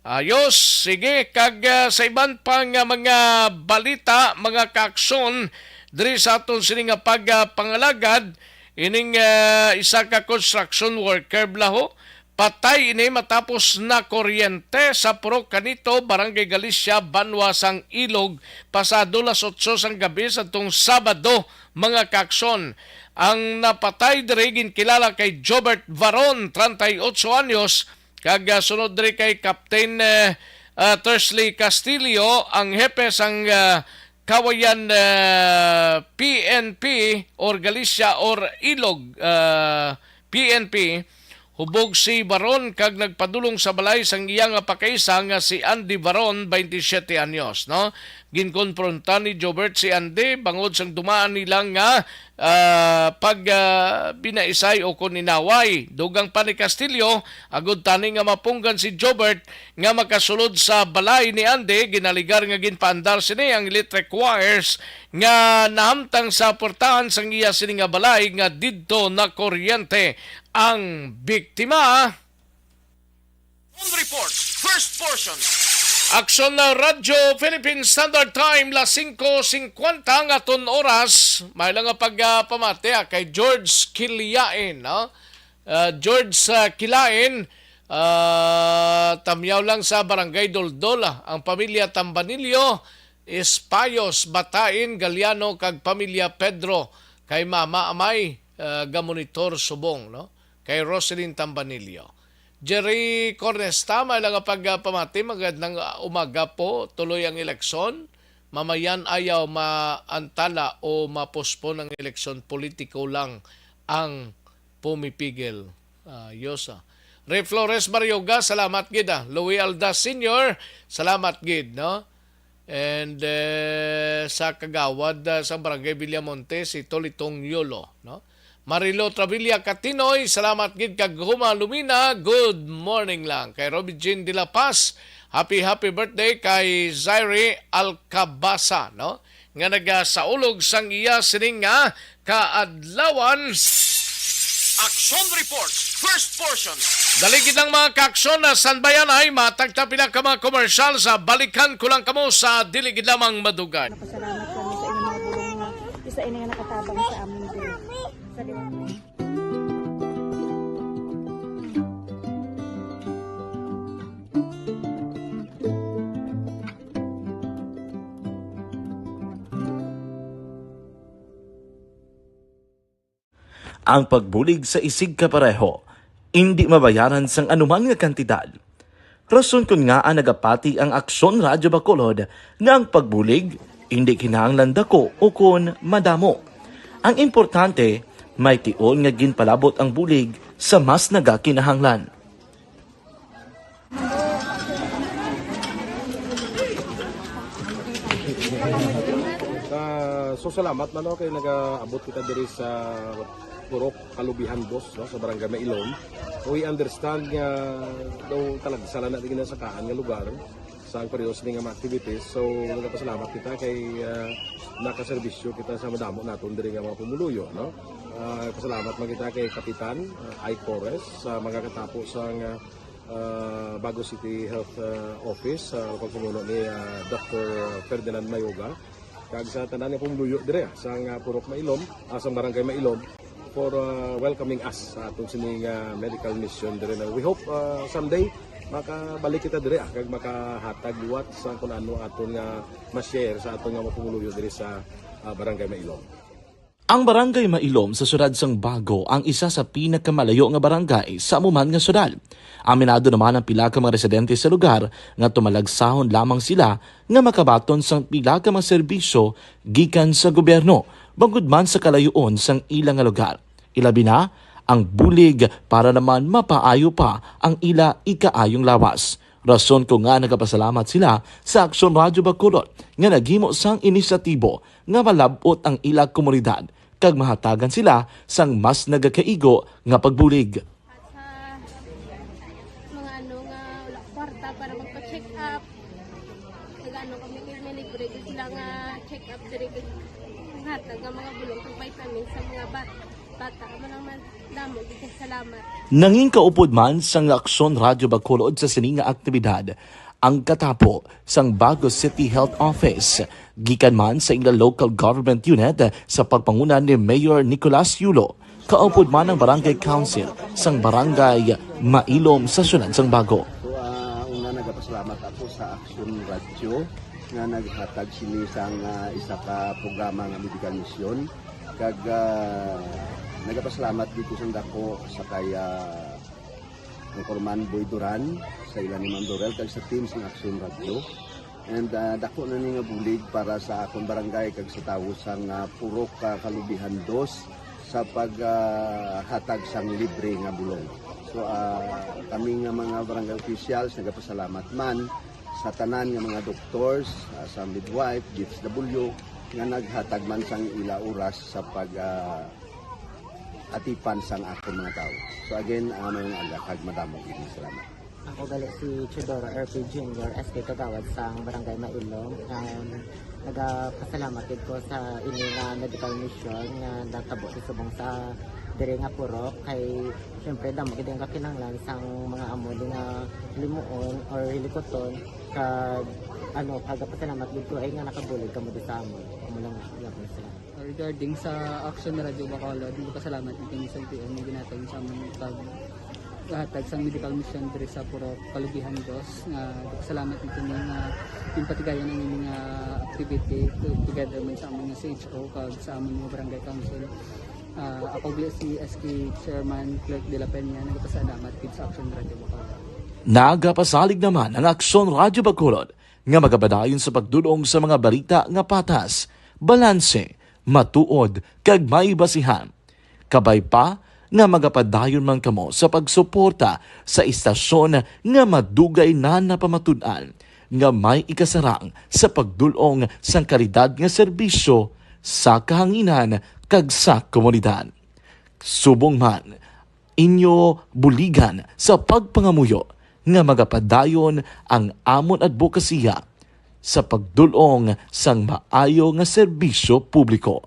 Ayos, sige, kag, ah, sa iban pa nga mga balita, mga kaaksyon, diri sa aton sini nga pagpangalagad, ining, ah, isa ka construction worker, bala ho, patay ini matapos nakuryente sa Purok Canito, Barangay Galicia, banwa sang Ilog, pasado las otso sang gabi sa tong Sabado, mga kaaksyon. Ang napatay diri ginkilala kay Jobert Varon, treinta y ocho anyos, kag, ah, sunod diri kay Captain, eh, ah, Tersley Castillo, ang hepe sang, ah, Kawayan, ah, P N P or Galicia or Ilog, ah, P N P. Hubog si Baron kag nagpadulong sa balay sang iya nga pakaisa nga si Andy Baron, twenty-seven anyos, no? Ginkonfronta ni Jobert si Andy bangod sang dumaan nila nga, ah, pag, ah, binaisay o kon inaway. Dugang pa ni Castillo, agud tani nga mapunggan si Jobert nga makasulod sa balay ni Andy, ginaligar nga ginpaandar sini ang electric wires nga nahamtang sa portahan sang iya sini nga balay nga didto nakuryente ang biktima. On report, first portion. Aksyon na Radyo Philippine Standard Time, las singko singkwenta ang aton oras. May lang nga pagpamati, ah, kay George Kiliain, no? Ah, George, ah, Kilain, ah, tamyaw lang sa Barangay Doldol, ah, ang pamilya Tambanillo, Espayos, Batain, Galiano, kag pamilya Pedro, kay Mama Amay, ah, gamonitor subong, no? Kay Roselyn Tambanillo. Jerry Cornesta, may lang nga pagpamati, magandang, ah, umaga po. Tuloy ang eleksyon. Mamayan ayaw maantala o mapospon ang eleksyon, politiko lang ang pumipigil. Ah, Yosa. Ray Flores Barrioga, salamat gid, ah. Louis Aldas Senior, salamat gid, no? And, eh, sa kagawad, ah, sa Barangay Villamonte, si Tolitong Yolo, no? Marilo Travilla Katinoy, salamat gid kag Huma Lumina, good morning lang. Kay Robbie Jean de la Paz, happy, happy birthday kay Zaire Alcabasa, no? Nga nagasaulog sang iya sining nga kaadlawan. Action Report, first portion. Dali gid lang, mga kaaksyon, na standbyan ay matagta pila ka mga komersyal sa balikan ko lang kamo sa dili gid lamang madugay. Napasalamat kami sa inyong mga bulong nga isa ini nga nakatabang sa amin diri. Sa liwanag. Ang pagbulig sa isigkapareho indi mabayaran sang anuman nga kantidad. Rason kon ngaa nagapati ang Aksyon Radyo Bacolod nga ang pagbulig indi kinahanglan dako ukon madamo. Ang importante, may tion nga ginpalabot ang bulig sa mas nagakinahanglan. Ah, so salamat man, no, kay nagaabot kita diri sa Purok Kalubihan Dos, no, sa Barangay Mailom. We understand nga daw talagsa lang na di ginasakaan nga lugar sa ang pareho sini nga mga activities. So, nagapasalamat kita kay, ah, nakaserbisyo kita sa madamo naton diri nga mga pumuluyo, no? Ah, pasalamat man kita kay Kapitan, ah, Ike Torres sa mga katapo sa nga, ah, Bago City Health, ah, Office, sa pagpamuno ni, ah, Doctor Ferdinand Mayoga, kag sa tanan nga pumuluyo dire, ah, sa nga Purok Mailom, ah, sa Barangay Mailom, for, ah, welcoming us sa aton sini nga medical mission dire na. We hope, ah, someday makabalik kita dire, ah, kag makahatag liwat sa kung ano aton nga ma-share sa aton nga mga pumuluyo dire sa, ah, Barangay Mailom. Ang Barangay Mailom sa siyudad sang Bago ang isa sa pinakamalayo nga barangay sa amo man nga siyudad. Aminado naman ang pila ka mga residente sa lugar nga tumalagsahon lamang sila nga makabaton sang pila ka mga serbisyo gikan sa gobyerno, bangod man sa kalayoon sang ila nga lugar. Ilabi na ang bulig para naman mapaayo pa ang ila ikaayong lawas. Rason ko nga nagapasalamat sila sa Aksyon Radyo Bacolod nga naghimo sang inisyatibo nga malab-ot ang ila komunidad kag mahatagan sila sang mas nagakaigo nga pagbulig. At sa mga ano nga wala kwarta para magpa-check up, nag-ano kami, may libre gyud sila nga check up diri, kag hatag nga mga bulong kag vitamins sa mga bat-, bata. Amo lang man, damo gyud kay salamat. Nangin kaupod man sang Aksyon Radyo Bacolod sa sini nga aktibidad ang katapo sang Bago City Health Office, gikan man sa ila local government unit sa pagpanguna ni Mayor Nicolas Yulo, kaupod man ang Barangay Council sang Barangay Mailom sa siyudad sang Bago. So, ah, una, nagapasalamat ako sa Aksyon Radyo nga naghatag sini sang, ah, isa ka programa nga medical mission. Kag, ah, nagapasalamat dito sa dako sa kay, ah, Anchorman Boy Duran, sa ila ni Ma'am Dorel, kag sa team sang Aksyon Radyo. And, ah, dako na ni nga bulig para sa akon barangay kag sa tawo sang, ah, Purok, ah, Kalubihan Dos sa pag, ah, hatag sang libre nga bulong. So, ah, kami nga mga barangay officials nagapasalamat man sa tanan nga mga doctors, ah, sa midwife, D S W, nga naghatag man sang ila oras sa pag, ah, atipan sang akon mga tawo. So again, ah, maayong aga kag madamo gid nga salamat. Ako gali si Teodoro R P Junior, S K Kagawad sang Barangay Mailom. Um, nagapasalamat gid ko sa ini nga medical mission nga natabo sa subong sa diri nga purok, kay syempre damo gid ang kakinahanglan sang mga amo di nga limuon or hilikuton, kag ano, kagapasalamat gid ko ay nga nakabulig kamo di sa amon. Amo lang gyapon, salamat. Regarding sa Action Radio Bacolod, nagpasalamat mi kini sa L T O nga ginhatag sa amon pag hatag sang medical mission diri sa Purok Kalubihan Dos. Nga nagpasalamat mi kini nga ginpatigayon ang ini nga activity to-, together man sa amon nga C H O kag sa amon nga barangay council. Ah, ako gali si S K Chairman Clerk de la Peña, nagpasalamat gid sa Action Radio Bacolod. Nagapasalig naman ang Aksyon Radio Bacolod nga magapadayon sa pagdul-ong sa mga balita nga patas, balanse, matuod, kag may basihan. Kabay pa nga magapadayon man kamo sa pagsuporta sa istasyon nga madugay na napamatud-an nga may ikasarang sa pagdul-ong sang kalidad nga serbisyo sa kahanginan kag sa komunidad. Subong man, inyo buligan sa pagpangamuyo nga magapadayon ang amon adbokasiya sa pagdul-ong sang maayo nga serbisyo publiko.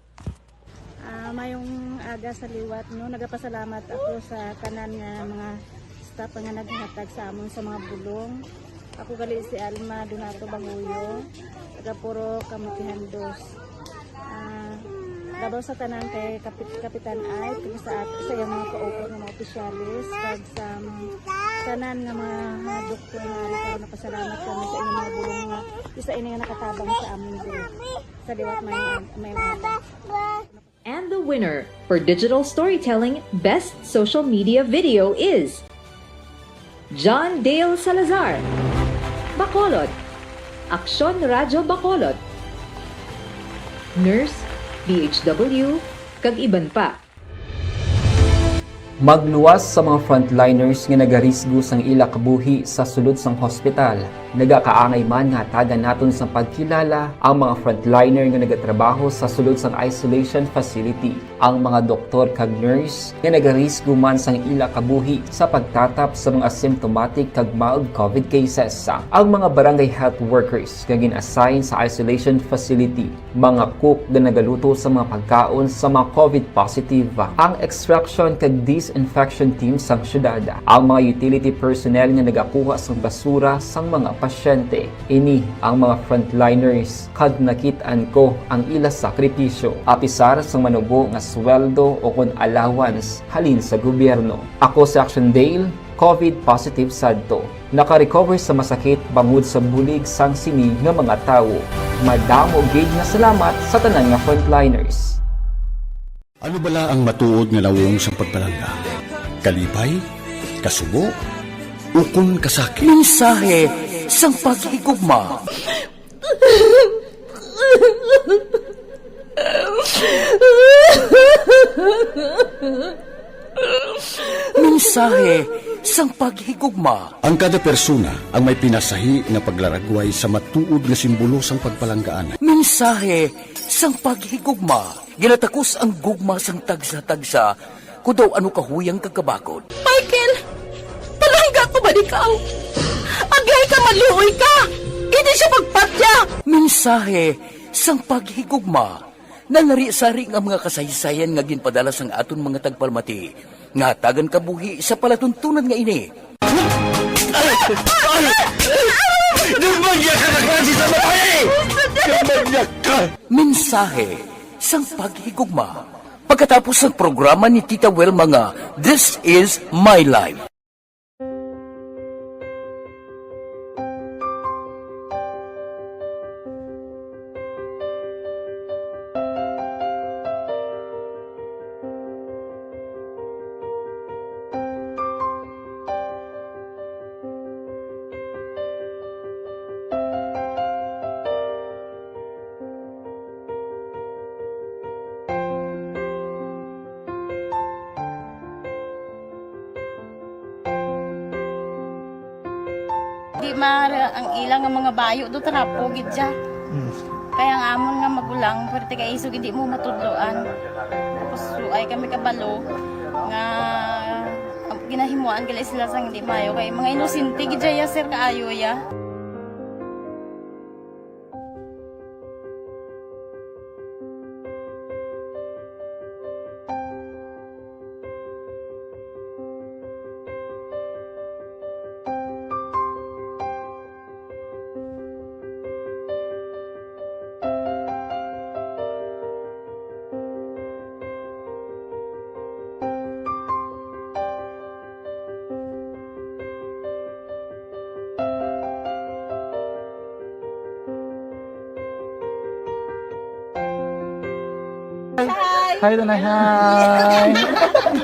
Ah, mayong aga sa liwat, no? Nagapasalamat ako sa tanan nga mga staff nga naghatag sa amon sa mga bulong. Ako gali si Alma Donato Banguyo, taga Purok Kalubihan Dos. Ah, labaw sa tanan kay Kapit-, Kapitan Ike, kag sa at-, sa iyang mga kauban nga mga opisyalis, kag sa mga tanan nga mga, mga doktor nga ari, kag napasalamat kami sa inyong mga bulong nga isa ini nga nakatabang sa amin diri. Sa liwat may, may mga And Winner for digital storytelling best social media video is John Dale Salazar, Bacolod, Aksyon Radyo Bacolod, Nurse, D H W, kag iban pa. Magluwas sa mga frontliners nga nagarisgo sang ila kabuhi sa sulod sang hospital. Nagakaangay man nga hatagan naton sang pagkilala ang mga frontliner nga nagatrabaho sa sulod sang isolation facility, ang mga doktor kag nurse nga nagarisgo man sang ila kabuhi sa pagtatap sa mga asymptomatic kag mild covid cases, ang mga barangay health workers nga gin-assign sa isolation facility, mga cook nga nagaluto sa mga pagkaon sa mga covid positive, ang extraction kag disinfection team sang syudad, ang mga utility personnel nga nagakuha sang basura sang mga pasyente. Ini ang mga frontliners, kag nakit-an ko ang ila sakripisyo. Apisar sang manubo nga sweldo o kon allowance halin sa gobyerno. Ako si Action Dale, covid positive sadto. Naka-recover sa masakit bangod sa bulig sang sini nga mga tawo. Madamo gid nga salamat sa tanan nga frontliners. Ano bala ang matuod nga nawong sang pagpalangga? Kalipay? Kasubo? Ukon kasakit? Mensahe sang paghigugma. Mensahe sang paghigugma. Ang kada persona ang may pinasahi nga paglaragway sa matuod nga simbolo sang pagpalanggaan. Mensahe sang paghigugma. Ginatakos ang gugma sang tagsa-tagsa, kon daw ano kahuyang kag kabakod. Michael! Palangga ko ba ikaw? Agihay ka, maluoy ka! Hindi siya magpatya! Mensahe sang paghigugma. Nanari-sari nga mga kasaysayan nga ginpadala sang aton mga tagpalamati nga hatagan kabuhi sa palatuntunan nga ini. Ay! Ay! Ay! Nagmangga ka na klase sa babae! Nagmangga ka! Mensahe sang paghigugma. Pagkatapos sang programa ni Tita Wilma nga This Is My Life. Di ma-, ang ila nga mga bayo do trapo gid siya. Mm. Kaya ang amon nga magulang, pwerte kay isog hindi mo matudloan. Tapos, so, ay kami kabalo nga, ang ginahimuan gali sila sang hindi maayo. Kay mga inosente gid siya, sir, kaayo ya. Hi. Hi, Tanay. Hi.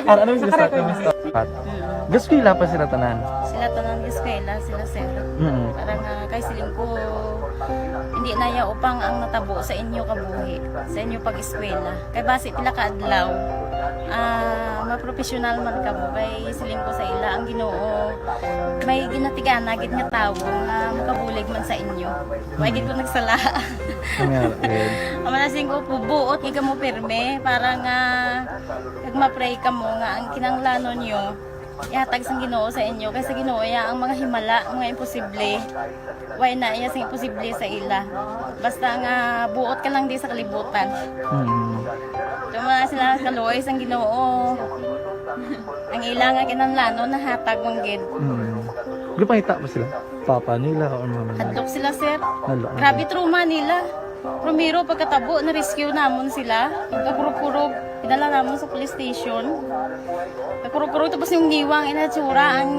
Ano, ano, Mister Scott? Mister Scott. Gaeskwela pa sila tanan? Sila tanan gaeskwela, sila, sir. Mm. Parang, ah, kay siling ko, hindi na ya upang ang natabo sa inyo kabuhi, sa inyo pag-eskwela. Kay basi pila ka adlaw, ah, mapropesyonal man kamo. Kay siling ko sa ila, ang Ginoo may ginatigana gid nga tawo nga makabulig man sa inyo. Wa gid ko nagsala. Ang nga, eh. Ang mga siling ko, buot gid kamo pirme para nga kag ma-pray kamo nga ang kinahanglanon nyo ihatag sang Ginoo sa inyo, kay sa Ginoo ya ang mga himala, mga imposible. Way na iya sing imposible sa ila. Basta nga buot ka lang di sa kalibutan. Mm. Ito mga sila kaluoy sang Ginoo. Ang ila nga kinahanglanon nahatag man gid. Mm. Gipangita ba sila? Papa nila or mama nila? Hadlok sila, sir. Hadlok, ano? Grabe trauma nila. Primero, pagkatabo, na-rescue namon sila. Kakurog-kurog, idala namon sa police station. Kakurog-kurog, tapos yung giwang inatsura, ang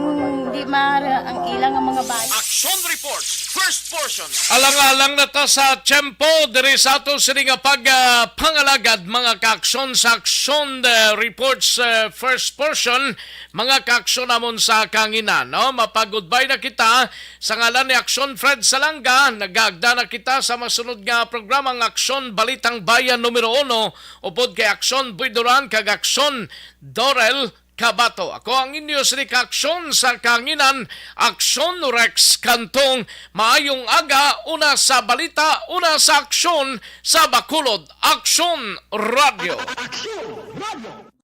di ma-, ang ilang ang mga bata. Action Reports First portion. Alang-alang na ta sa tiyempo diri sa ato sini nga pag, ah, pangalagad, mga kaaksyon, sa Aksyon, ah, Reports, ah, first portion, mga kaaksyon namon sa kanginan, no? Mapag-goodbye na kita. Sa ngalan ni Aksyon Fred Salanga, nagaagda na kita sa masunod nga programa, ang Aksyon Balitang Bayan numero uno, upod kay Aksyon Boy Duran kag Aksyon Dorel Kabato. Ako ang inyo sini ka Aksyon sa kanginan, Aksyon Rex Cantong. Maayong aga, una sa balita, una sa aksyon, sa Bacolod Aksyon Radio. Aksyon Radio.